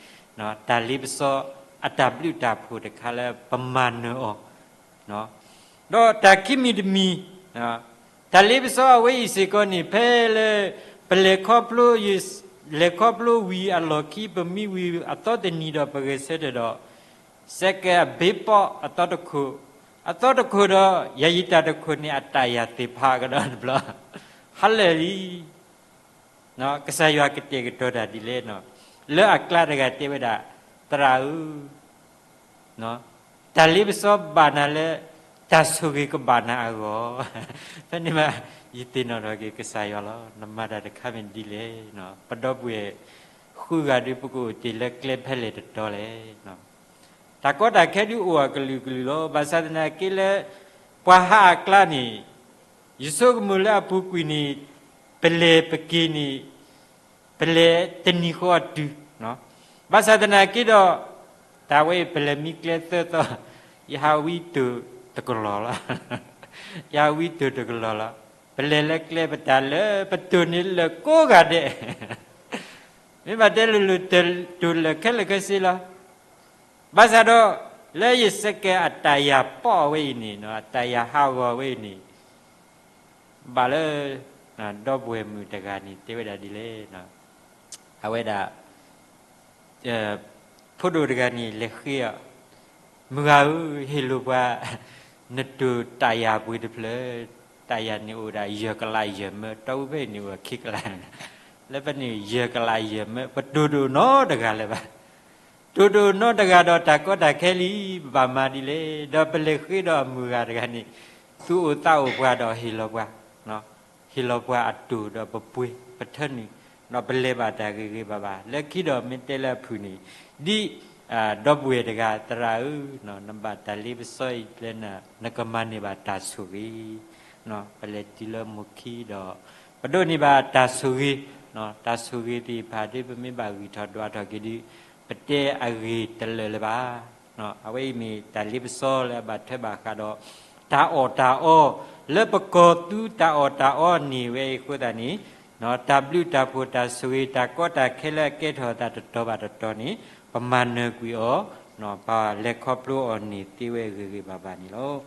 တၢ်လ့ပစီအတၢ်ဘျုးတၢ်ဖှိၣ်တခါလၢပမၤနၢၤအီၤ ဒီးတၢ်ခံမံၤတမံၤ, တၢ်လ့ပစီအဝဲအံၤစ့ၢ်ကီးန့ၣ် ဖဲလၢပလဲၤခီဖျိ, လဲၤခီဖျိဝံၤအလီၢ်ခံ ပမံဝံၤအသီတနံၤဒီးပဂဲၤဆၢထၢၣ်ဒီး, စဲးကဲးအဘ့းပီၣ်အသီတခိၣ်, အသီတခိၣ်ဒီး ယၤယံၤတၢ်တခိၣ်န့ၣ် အတၢ်ယၤသ့ၣ်ဖးကဒီးတဘျီ, ဟါလၢာ်လံ ကစၢ်ယွၤကတဲာ်ကတီၤတၢ်ဒ်လဲၣ်, လၢအကျါတဂၤတဲဝဲဒၣ်, သရၣ်ဧၢ, တၢ်လ့ပစီဘၣ်နၤလၢ တၢ်ဆိၣ်ဂ့ၤကဘၣ်နၤအဂီၢ်, ဖဲန့ၣ်မး ယသ့ၣ်နီၣ်ထီၣ်က့ၤကစၢ်ယွၤလီၤ. နမၤတၢ်တခါမ့ၢ်ဒ်လဲၣ်, ပဒီပုၢ်ဝဲၢ်ဃုဂၤဒုး ပကအိၣ်တ့ၢ်လၢကျဲဖဲလဲၣ်တတီၤလဲၣ်. တၢ်ကီတၢ်ခဲဒုးအိၣ်အကလုာ်ကလုာ်လီၤ. ဘၣ်ဆၣ်သနာ်က့လၢ ပှၤဟးအကျါန့ၣ်, ယဆိကမိၣ်လၢအပူၤကွံာ်န့ၣ်, ပလဲၤပက့ၤန့ၣ်, ပလဲၤတနံၤဃီအတုၤ, ဘၣ်ဆၣ်သနာ်က့ဒီး, တၢ်ဝဲအံၤပလဲၤမံကျဲသၢသီ, ယဟးဝံတိၢ်တကလီၢ်လီၤ. ယဟးဝံတိၢ်တကလီၢ်လီၤ. ပလဲၤလၢကျဲပတၢ်လၢပတိၢ်န့ၣ်လၢာ်ကိးဂၤဒဲး မ့ၢ်ဘၣ်တဲလိၤလိၤ တိၢ်လၢာ်ခဲလၢာ်ခဲဆ့လီၤ. ဘၣ်ဆၣ်ဒီး လၢယစဲးကဲးအတၢ်ယၤပီၣ်အဝဲအံၤန့ၣ်, အတၢ်ယၤဟးဂီၤအဝဲအံၤန့ၣ်, ဘၣ်လၢ ဒီပုၢ်ဝဲၢ်မုၣ်တဂၤန့ၣ် တဲဝဲဒၣ်ဒ်လဲၣ်, အဝဲဒၣ် ဖိဒိၣ်တဂၤန့ၣ် လဲၤဃ့အီၤ, မုၢ်ဂၤဧၢ, ဟ့ၣ်လိာ်ပှၤ နတိၢ်တၢ်ယၤပှ့ၤတဖျၢၣ်, တၢ်ယၤန့ၣ်အိၣ်ဒၣ်ယဲၢ်ကလးယဲၢ်မၢ, တီအူဖဲအံၤန့ၣ်အိၣ်ခံကလး, လၢဖဲန့ၣ်ယဲၢ်ကလးယဲၢ်မၢ, ပတိၢ်တအိၣ်နီတဂၤလၢၤဘၣ်. တိၢ်တအိၣ်နီတဂၤဒီးတၢ်ကီတၢ်ခဲလံ, ပဘၣ်မၤဒ်လဲၣ်, ဒီးပလဲၤဃ့ဒီးအမုၢ်ဂၤတဂၤန့ၣ်, သူၣ်အိၣ်သးအိၣ်ပှၤဒီးဟ့ၣ်လီၤပှၤ ဟ့ၣ်လီၤပှၤအတိၢ်ဒီးပပှ့ၤပထၢနုာ်, ဒီးပလဲၤဘၣ်တၢ်ဂ့ၤဂ့ၤဘၣ်ဘၣ်, လၢခံဒီးမ့ၢ်တဲလၢအဖုၣ်န့ၣ်, ဒ် ဒီပုၢ်ဝဲၢ်တဂၤ သရၣ်ဧၢ, နဘၣ်တၢ်လ့ပစီအံၤလၢန, နကမၤန့ၢ်ဘၣ်တၢ်ဆိၣ်ဂ့ၤ, ပလဲၤတုၤလၢမိၢ်ခံဒီး, ပဒိးန့ၢ်ဘၣ်တၢ်ဆိၣ်ဂ့ၤ, တၢ်ဆိၣ်ဂ့ၤသ့ၣ်တဖၣ်ဒီး ပမ့ၢ်ဘၣ်ဂံၢ်ထီၣ်ဒွးထီၣ်က့ၤဒီး, ပတဲအဂ့ၢ်တလၢာ်လၢၤဘၣ်. အဝဲအံၤမ့ၢ်တၢ်လ့ပစီလၢအဘၣ်ထွဲဘၣ်ဃးဒီး တၢ်အီၣ်တၢ်အီ, လၢပကီၢ်သူတၢ်အီၣ်တၢ်အီန့ၣ်ဝဲအံၤအဃိသတးန့ၣ်, တၢ်ဘျုးတၢ်ဖှိၣ်တၢ်ဆိၣ်ဂ့ၤ တၢ်ကီတၢ်ခဲလၢအကဲထီၣ်အသးတတီၤဘၣ်တတီၤန့ၣ်, ပမၤနၢၤကွံာ်အီၤ, ပလဲၤခီဖျိအီၤန့ၣ်သ့ဝဲဂ့ၤဂ့ၤဘၣ်ဘၣ်န့ၣ်လီၤ.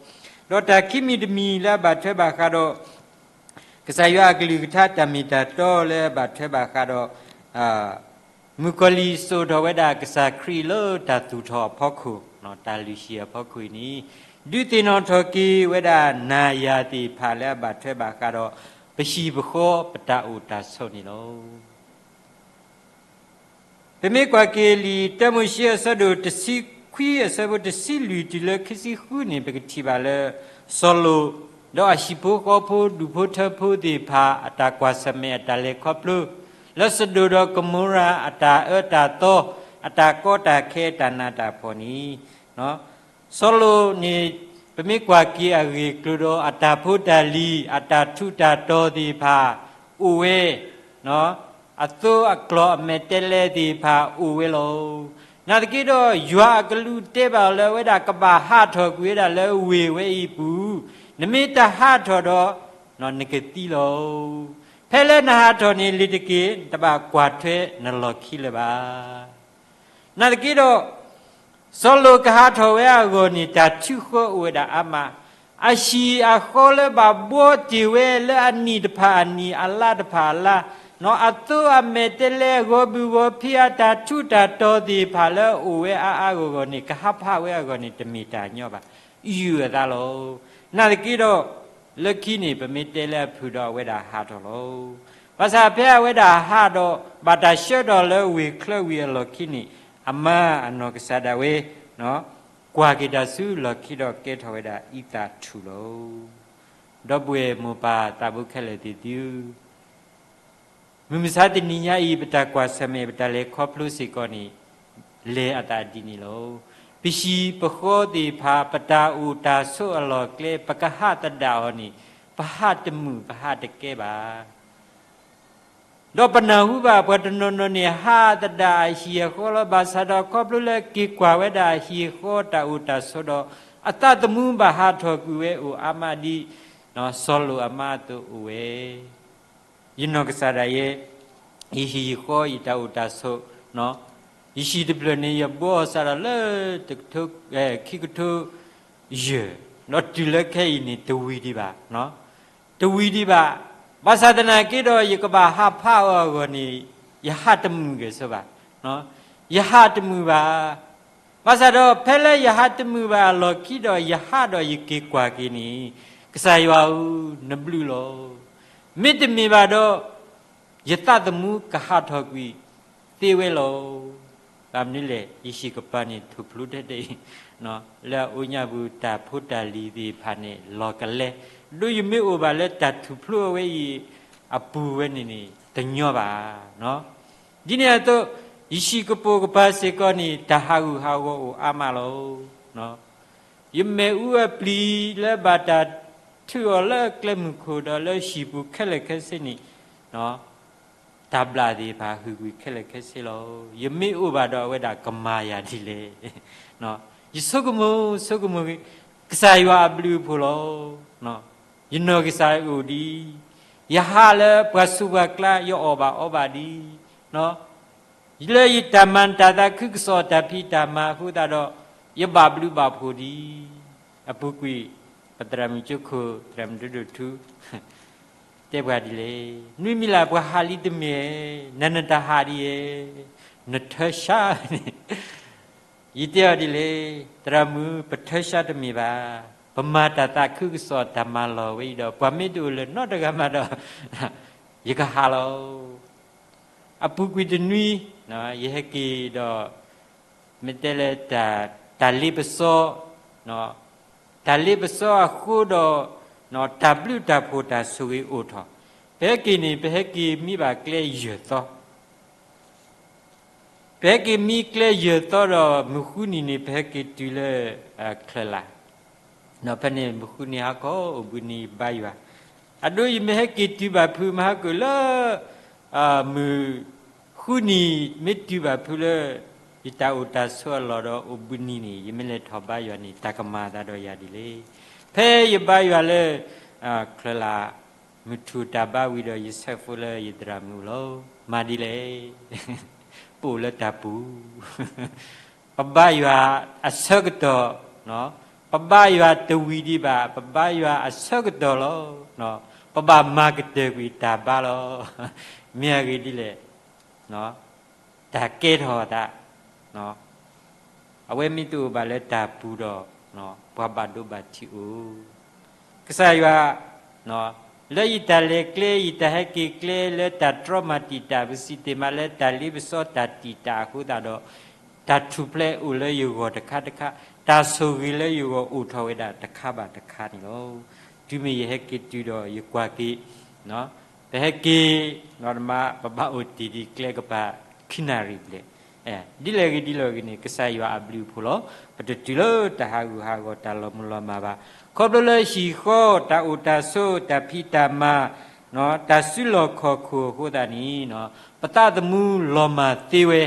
ဒီးတၢ်ခံမံၤတမံၤလၢအဘၣ်ထွဲဘၣ်ဃးဒီး ကစၢ်ယွၤအကလုၢ်ကထါတၢ်မ့ၢ်တၢ်တီလၢအဘၣ်ထွဲဘၣ်ဃးဒီး မုၣ်ကီၤလံၢ်စိာ်ထီၣ်ဝဲဒၣ်ကစၢ်ခရံာ်လၢတၢ်သူၣ်ထီၣ်အဖီခိၣ်, တၢ်လုၢ်ဟံၣ်အဖီခိၣ်အံၤန့ၣ်, ဒုးသ့ၣ်နီၣ်ထီၣ်က့ၤဝဲဒၣ်နၤယၤသ့ၣ်တဖၣ်လၢအဘၣ်ထွဲဘၣ်ဃးဒီး ပဟံၣ်ပဃီပတၢ်အိၣ်တၢ်ဆိးန့ၣ်လီၤ. ပမ့ၢ်ကွၢ်က့ၤလံာ်တၢမိၤၡ့အဆၢဒိၣ်တဆံခွံအဆၢဖိတဆံလွံၢ်တုၤလၢခံဆံဃုန့ၣ် ပကထံၣ်ဘၣ်လၢ စီၤလိာ်, ဒီးအဟံၣ်ဖိဃီဖိ ဒူၣ်ဖိထၢဖိသ့ၣ်တဖၣ် အတၢ်ကွၢ်ဆၢၣ်မဲာ်အတၢ်လဲၤခီဖျိ, လၢစဒိၣ်ဒီးကမိၤရၤအတၢ်အၢတၢ်သီ, အတၢ်ကီတၢ်ခဲအတၢ်နးတၢ်ဖှီၣ်န့ၣ်, စီၤလိာ်န့ၣ် ပမ့ၢ်ကွၢ်က့ၤအဂ့ၢ်အကျိၤဒီး အတၢ်ဖိတၢ်လံၤ အတၢ်ထူးတၢ်တီၤသ့ၣ်တဖၣ် အိၣ်ဝဲ, အသိအကျိၤအမဲာ်တဲးလဲးသ့ၣ်တဖၣ်အိၣ်ဝဲလီၤ. နာ်သက့ဒီး ယွၤအကလူးတဲဘၣ်အီၤလၢအဝဲဒၣ်ကဘၣ်ဟးထီၣ်ကွံာ်ဝဲဒၣ်လၢဝ့ၢ်ဝဲအံၤအပူၤ, နမ့ၢ်တဟးထီၣ်ဒီး နကသံလီၤ. ဖဲလၢနဟးထီၣ်န့ၣ် လ့ၤတက့ၢ် နတဘၣ်ကွၢ်ထွဲနလီၢ်ခံလၢၤဘၣ်. နာ်သက့ဒီး စီၤလိာ်ကဟးထီၣ်ဝဲအဂီၢ်န့ၣ် တၢ်ထုဃီအိၣ်ဝဲဒၣ်အါမး, အဟံၣ်အဃီလၢဘၣ်ဘှီတ့ၢ်ဝဲလၢအနံၣ်တဖၣ်အနံၣ် အလါတဖၣ်အလါ, နီၢ်အသိအမဲာ်တဲလဲ ဂီၤဘုၣ်ဂီၤဖံး အတၢ်ထူးတၢ်တီၤသ့ၣ်တဖၣ်လၢအအိၣ်ဝဲအါအါဂီၢ်ဂီၢ်န့ၣ် ကဟးဖးဝဲအဂီၢ်န့ၣ် တမ့ၢ်တၢ်ညီဘၣ်, ယုၢ်အသးလီၤ. နာ်သက့ဒီး လၢခံန့ၣ် ပမ့ၢ်တဲလၢအဖုၣ်ဒီးအဝဲဒၣ်ဟးထီၣ်လီၤ. ဘၣ်ဆၣ်ဖဲအဝဲဒၣ်ဟးဒီး ဘၣ်တၢ်ဆှၢထီၣ်လၢဝ့ၢ်ချၢဝံၤအလီၢ်ခံန့ၣ် အမါအနီၢ်ကစၢ်ဒၣ်ဝဲ ကွၢ်က့ၤတၢ်ဆူလီၢ်ခံဒီးကဲထီၣ်ဝဲဒၣ်အံသၣ်ထူၣ်လီၤ. ဒီပုၢ်ဝဲၢ်မိၢ်ပၢ်သးဘိခဲလၢာ်သ့ၣ်သုဧၢ, မုၢ်မဆါတနံၤညါအံၤ ပတၢ်ကွၢ်ဆၢၣ်မဲာ် ပတၢ်လဲၤခီဖျိစ့ၢ်ကီးန့ၣ် လဲၤအသးဒ်န့ၣ်လီၤ. ပဟံၣ်ပဃီသ့ၣ်တဖၣ် ပတၢ်အိၣ်တၢ်ဆိးအလီၢ်အကျဲ ပကဟးသဒၣ်အီၤန့ၣ် ပဟးတမုာ် ပဟးတကဲဘၣ်. ဒီးပနၢ်ဟူဘၣ်ပှၤတနီၤနီၤန့ၣ် ဟးသဒၣ်အဟံၣ်အဃီလီၤ. ဘၣ်ဆၣ်ဒီးခီဖျိလၢက့ၤကွၢ်ဝဲဒၣ်အဟံၣ်အဃီတၢ်အိၣ်တၢ်ဆိးဒီး အသးသမူဘၣ်ဟးထီၣ်ကွံာ်ဝဲအိၣ်အါမးဒ် စီၤလိာ်အမါအသိးအိၣ်ဝဲ ယနီၢ်ကစၢ်ဒၣ်ယဲ ယဟံၣ်ယဃီယတၢ်အိၣ်တၢ်ဆိး, ယဟံၣ်တဖျၢၣ်န့ၣ် ယဘှီအီၤစးထီၣ်လၢ တကထိ ခံကထိယဲၢ်, ဒီးတုၤလၢခဲအံၤန့ၣ် တဝံၤဒံးဘၣ်, တဝံၤဒံးဘၣ်. ဘၣ်ဆၣ်သနာ်က့ဒီး ယကဘၣ်ဟးဖးအီၤအဂီၢ်န့ၣ် ယဟးတမုာ်ဂ့ၤဆိဘၣ်, ယဟးတမုာ်ဘၣ်. ဘၣ်ဆၣ်ဒီးဖဲလၢယဟးတမုာ်ဘၣ်အလီၢ်ခံဒီး ယဟးဒီးယက့ၤကွၢ်က့ၤန့ၣ်, ကစၢ်ယွၤဧၢ, နဘျုးလီၤ. မ့တမ့ၢ်ဘၣ်ဒီး ယသးသမူကဟးထီၣ်ကွံာ်သ့ဝဲလီၤ. ဘၣ်မနုၤလဲၣ်, ယဟံၣ်ကပၤန့ၣ်ထူၣ်ဖျိးထဲတအံၤ, လၢအအိၣ်ညါပူၤတၢ်ဖိတၢ်လံၤသ့ၣ်တဖၣ်န့ၣ် လီၤကလဲ, ဒီးယမ့ၢ်အိၣ်ဘၣ်လၢတၢ်ထူၣ်ဖျိးအဝဲအံၤအပူၤဝဲန့ၣ်န့ၣ် တညီဘၣ်. ဒ်န့ၣ်အသိး, ယဟံၣ်ကပိာ်ကပၤစ့ၢ်ကီးန့ၣ် တၢ်ဟးဂူာ်ဟးဂီၤအိၣ်အါမးလီၤ. ယမ့ၣ်အူအပျံၤလၢဘၣ်တၢ်ထုးအီၤလၢကျဲမုၢ်ခိၣ်ဒီးလၢဟံၣ်ပူၤခဲလၢာ်ခဲဆ့န့ၣ်, တၢ်ဘျၣ်သ့ၣ်တဖၣ်ဟုၣ်ကွံာ်ခဲလၢာ်ခဲဆ့လီၤ. ယမ့ၢ်အိၣ်ဘၣ်ဒီးအဝဲဒၣ်ကမၤယၤဒ်လဲၣ်. ယဆိကမိၣ်ဆိကမိၣ်, ကစၢ်ယွၤအဘျုးအဖှိၣ်လီၤ. ယနီၢ်ကစၢ်အိၣ်ဒံး, ယဟးလၢပှၤဆူးပှၤကျါ ယအီၣ်ဘၣ်အီဘၣ်ဒံး, လၢယတၢ်မၤတၢ်သးခုကစီၣ်တၢ်ဖံးတၢ်မၤအဃိသတးဒီး ယဘၣ်ဘျုးဘၣ်ဖှိၣ်ဒံး. အပူၤကွံာ် ပသရၣ်မုၣ်ကၠိခိၣ် သရၣ်မုၣ်ဒိၣ်ဒိၣ်ထူ တဲပှၤဒ်လဲၣ်, နွံမံၤလၢ်ပှၤဟးလံတမ့ၢ်, နနတၢ်ဟးဒ်ယဲ, နထၢဆါန့ၣ် ယတဲအီၤဒ်လဲၣ်, သရၣ်မုၣ် ပထၢဆါတမ့ၢ်ဘၣ်, ပမၤတၢ်သးခုကစီၣ်တၢ်မၤလီၢ်ဝဲအံၤဒီး ပှၤမ့ၢ်တအိၣ်လၢၤနီတဂၤမးဒီး ယကဟးလီၤ. အပူၤကွံာ်တနွံ ယဟဲက့ၤဒီး မ့ၢ်တဲလၢ တၢ်လ့ပစီ တၢ်လ့ပစီအဃိဒီး တၢ်ဘျုးတၢ်ဖှိၣ်တၢ်ဆိၣ်ဂ့ၤအိၣ်ထီၣ်, ပဟဲက့ၤန့ၣ် ပဟဲက့ၤမံဘၣ်ကျဲယဲၢ်သီ ပဟဲက့ၤမံကျဲယဲၢ်သီဒီး မုၢ်ဃုနံၤန့ၣ် ပဟဲက့ၤတုၤလၢ ချၢၣ်လၢ်, ဒီးဖဲန့ၣ်မုၢ်ဃုနံၤဟါခီအိၣ်ဘှံးနံၤဘါယွၤ, အဒိ ယမ့ၢ်ဟဲက့ၤတုၤဘၣ်ဖုးမဟါကၢၣ်လၢ မုၢ်ဃုနံၤ မ့ၢ်တုၤဘၣ်ဖုးလၢ ယတၢ်အိၣ်တၢ်ဆိးအလီၢ်ဒီးအိၣ်ဘှံးနံၤန့ၣ် ယမ့ၢ်လဲၤထီၣ်ဘါယွၤန့ၣ် တၢ်ကမၤအသးဒီးယၤဒ်လဲၣ်. ဖဲယဘါယွၤလၢ ချၢၣ်လၢ် မုၢ်ထူၣ်တၢ်ဘါဝံၤဒီး ယဆဲးဖိလၢယသရၣ်မုၣ်လီၤ. မၤဒ်လဲၣ်. ပအိၣ်လၢတၢ်ပူၤ ပဘါယွၤအဆၢကတီၢ်, ပဘါယွၤတဝံၤဒံးဘၣ်, ပဘါယွၤအဆၢကတီၢ်လီၤ. ပဘၣ်မၤကတၢၢ်ကွံာ်တၢ်ဘါလီၤ. မ့ၢ်အဂ့ၢ်ဒ်လဲၣ်, တၢ်ကဲထီၣ်သး, အဝဲမ့ၢ်တအိၣ်ဘၣ်လၢတၢ်ပူၤဒီး ပှၤဘၣ်ဒိဘၣ်ထံးအိၣ် ကစၢ်ယွၤ, လၢယတၢ်လဲၤကျဲ ယတၢ်ဟဲက့ၤကျဲ လၢတၢ်တြီမၤတံာ်တာ် ပစံးတ့ၢ်မးလၢတၢ်လ့ပစီတၢ်တံာ်တာ်အဃိသတးဒီး တၢ်ထူၣ်ဖျဲးအိၣ်လၢယဂီၢ်တခါတခါ, တၢ်ဆိၣ်ဂ့ၤလၢယဂီၢ်အိၣ်ထီၣ်ဝဲဒၣ်တခါဘၣ်တခါန့ၣ်လီၤ. တုၤမ့ၢ်ယဟဲက့ၤတုၤဒီးယကွၢ်က့ၤ, ပဟဲက့ၤ, နီၢ်တမး ပဘၣ်အိၣ်တ့ၢ်ဒံးကျဲကပၤ ခံနၣ်ရံၣ်ဘျဲၣ် ဒ်လဲၣ်ဂ့ၤဒ်လဲၣ်ဂ့ၤန့ၣ် ကစၢ်ယွၤအဘျုးအဖှိၣ်လီၤ. ပတတုၤလၢတၢ်ဟးဂူာ်ဟးဂီၤတၢ်လီၤမုၢ်လီၤမၢ်ဘၣ်. ခီဖျိလၢဟံၣ်ဃီ တၢ်အိၣ်တၢ်ဆိး တၢ်ဖံးတၢ်မၤ, တၢ်စုလီၢ်ခီၣ်ခိၣ်အဃိသတးန့ၣ်, ပသးသမူလီၤမၢ်သ့ဝဲ,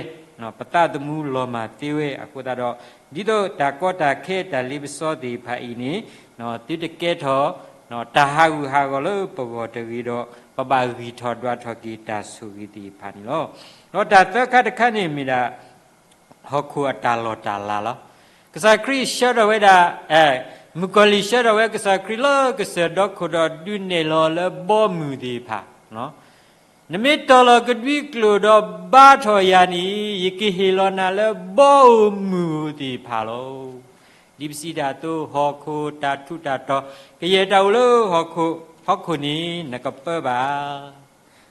ပသးသမူလီၤမၢ်သ့ဝဲအဃိသတးဒီး ဒ်သိးတၢ်ကီတၢ်ခဲတၢ်လ့ပစီသ့ၣ်တဖၣ်အံၤန့ၣ်, သုတကဲထီၣ် တၢ်ဟးဂူာ်ဟးဂီၤလၢပဂီၢ်တဂ့ၤဒီး ပဘၣ်ဂံၢ်ထီၣ်ဒွးထီၣ်က့ၤတၢ်ဆိၣ်ဂ့ၤသ့ၣ်တဖၣ်န့ၣ်လီၤ. ဒီးတၢ်သၢခါတခါန့ၣ်မ့ၢ်ဒၣ် ဟီၣ်ခိၣ်အတၢ်လီၢ်တၢ်လၤလီၤ. ကစၢ်ခရံာ်ဆှၢထီၣ်ဝဲဒၣ်, အဲ, မုၣ်ကီၤလံၢ်ဆှၢထီၣ်ဝဲကစၢ်ခရံာ်လၢကစၢၢ်ဒီခိၣ်ဒီးဒုးနဲၣ်လီၤလၢဘီမုၢ်သ့ၣ်တဖၣ်, နမ့ၢ်တီၢ်လီၤကဒွံကျိာ်ဒီးဘါထီၣ်ယၤန့ၣ် ယကဟ့ၣ်လီၤနၤလၢဘီဧိၤမုၢ်ဧိၤသ့ၣ်တဖၣ်လီၤ. ဒ်ပစံးတၢ်အသိး ဟီၣ်ခိၣ်တၢ်ထူးတၢ်တီၤ ကယဲၢ်တၢ်အိၣ်လၢဟီၣ်ခိၣ်, ဟီၣ်ခိၣ်န့ၣ် နကပၢဘၣ်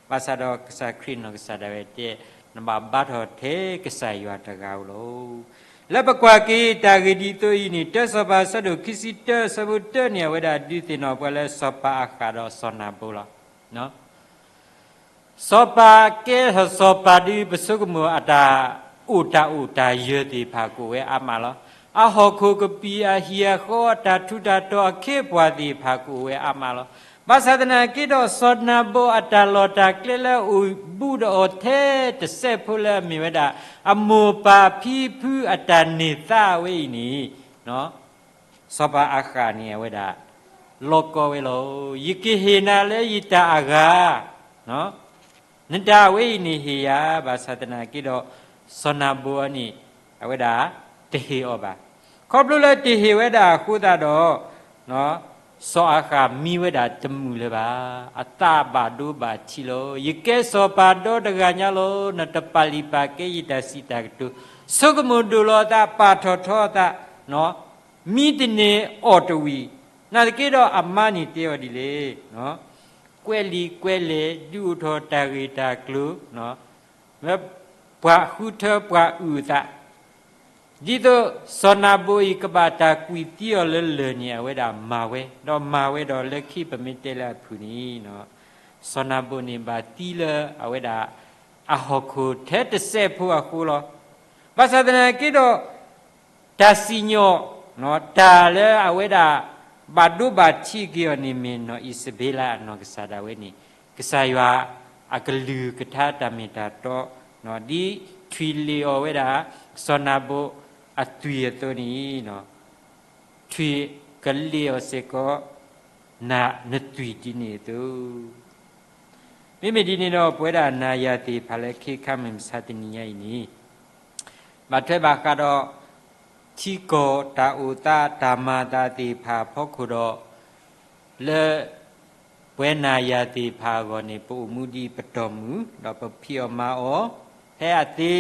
ဘၣ်ဆၣ်ဒီးကစၢ်ခရံာ်နီၢ်ကစၢ်ဒၣ်ဝဲတဲ, နဘၣ်ဘါထီၣ်ထဲကစၢ်ယွၤတဂၤဧိၤလီၤ. လၢပကွၢ်က့ၤတၢ်ဂ့ၢ်ဒ်သိးအံၤန့ၣ် တၢစီၤပၤအဆၢဒိၣ်ခံဆံတၢ အဆၢဖိတၢန့ၣ် အဝဲဒၣ်ဒုးသ့ၣ်နီၣ်ပှၤလၢစီၤပၤအၤဃးဒီးစီၤနၤဘိလီၤ. စီၤပၤကဲထီၣ်စီၤပၤဒုး ပဆိကမိၣ်အတၢ်အိၣ်တၢ်အိၣ်တၢ်ယၢၤသ့ၣ်တဖၣ်ကအိၣ်ဝဲအါမးလီၤ. အဟီၣ်ခိၣ်ကပံာ်အဟံၣ်အဃီ အတၢ်ထူးတၢ်တီၤအခ့အပှၤသ့ၣ်တဖၣ်ကအိၣ်ဝဲအါမးလီၤ. ဘၣ်ဆၣ်သနာ်က့ဒီး စီၤနၤဘိအတၢ်လီၢ်တၢ်ကျဲလၢအအိၣ်ဘူးဒီးအီၤထဲတစဲးဖိလၢအမ့ၢ်ဝဲဒၣ် အမိၢ်ပၢ်ဖံဖုအတၢ်န့ၢ်သါဝဲအံၤန့ၣ် စီၤပၤအၤဃးန့ၣ် အဝဲဒၣ် လီကီဝဲလီၤ. ယကဟ့ၣ်နၤလၢယတၢ်အဂၤ, နတၢ်အဝဲအံၤန့ၣ်ဟ့ၣ်ယၤ, ဘၣ်ဆၣ်သနာ်က့ဒီး စီၤနၤဘိန့ၣ် အဝဲဒၣ်တဟ့ၣ်အီၤဘၣ်. ခီဖျိလၢတဟ့ၣ်ဝဲဒၣ်အဃိသတးဒီး စီၤအၤဃးမံဝဲဒၣ်တမုာ်လၢၤဘၣ်. အသးဘၣ်ဒိဘၣ်ထံးလီၤ. ယကဲစီၤပၤဒီတဂၤညါလီၤ. နတပာ်လုၢ်ပာ်ကဲယတၢ်စံးတၢ်ကတိၤ, ဆိကမိၣ်ဒိၣ်လီၤအသး ပာ်ထီၣ်ထီအသး, မံတန့ၢ်အီၣ်တဝံၤ, နာ်သက့ဒီးအမါန့ၣ်တဲအီၤဒ်လဲၣ်, ကွဲးလံာ်ကွဲးလဲၢ် ဒုးအိၣ်ထီၣ်တၢ်ဂ့ၢ်တၢ်ကျိၤ, ပှၤဃုထၢပှၤအုၣ်အသး, ဒ်သိးစီၤနၤဘိအံၤကဘၣ်တၢ်ကွံာ်သံအီၤလၢလၢၢ်န့ၣ် အဝဲဒၣ်မၤဝဲ, ဒီးမၤဝဲဒီးလၢခံပမ့ၢ်တဲလၢအဖုၣ်န့ၣ် စီၤနၤဘိန့ၣ်ဘၣ်သံလၢအဝဲဒၣ် အဟီၣ်ခိၣ်ထဲတစဲးဖိအဃိလီၤ. ဘၣ်ဆၣ်သနာ်က့ဒီး တၢ်စံၣ်ညီၣ်, တၢ်လၢအဝဲဒၣ် ဘၣ်ဒိဘၣ်ထံးက့ၤအီၤန့ၣ်မ့ၢ်နီၢ်အံးစဘ့လးအနီၢ်ကစၢ်ဒၣ်ဝဲန့ၣ် ကစၢ်ယွၤအကလုၢ်ကထါတၢ်မ့ၢ်တၢ်တီ, ဒ်ထွံၣ်လ့ၣ်အီၤဝဲဒၣ် စီၤနၤဘိအသွံၣ်အသိးန့ၣ် ထွံၣ်ကလ့ၣ်အီၤစ့ၢ်ကီး နသွံၣ်ဒ်န့ၣ်အသိး မ့မ့ၢ်ဒ်န့ၣ်ဒီး ပဝဲဒၣ်နၤယၤသ့ၣ်တဖၣ်လၢခ့ခါမုၢ်မဆါတနံၤညါအံၤန့ၣ် ဘၣ်ထွဲဘၣ်ဃးဒီး ထံကီၢ်တၢ်အိၣ်သးတၢ်မၤအသးသ့ၣ်တဖၣ်အဖီခိၣ်ဒီး လၢ ပဝဲနၤယၤသ့ၣ်တဖၣ်အဂီၢ်န့ၣ် ပအိၣ်မူဒ်ပတီၢ်မုၢ် ဒီးပဖံးအီၣ်မၤအီၣ် ဖဲအသ့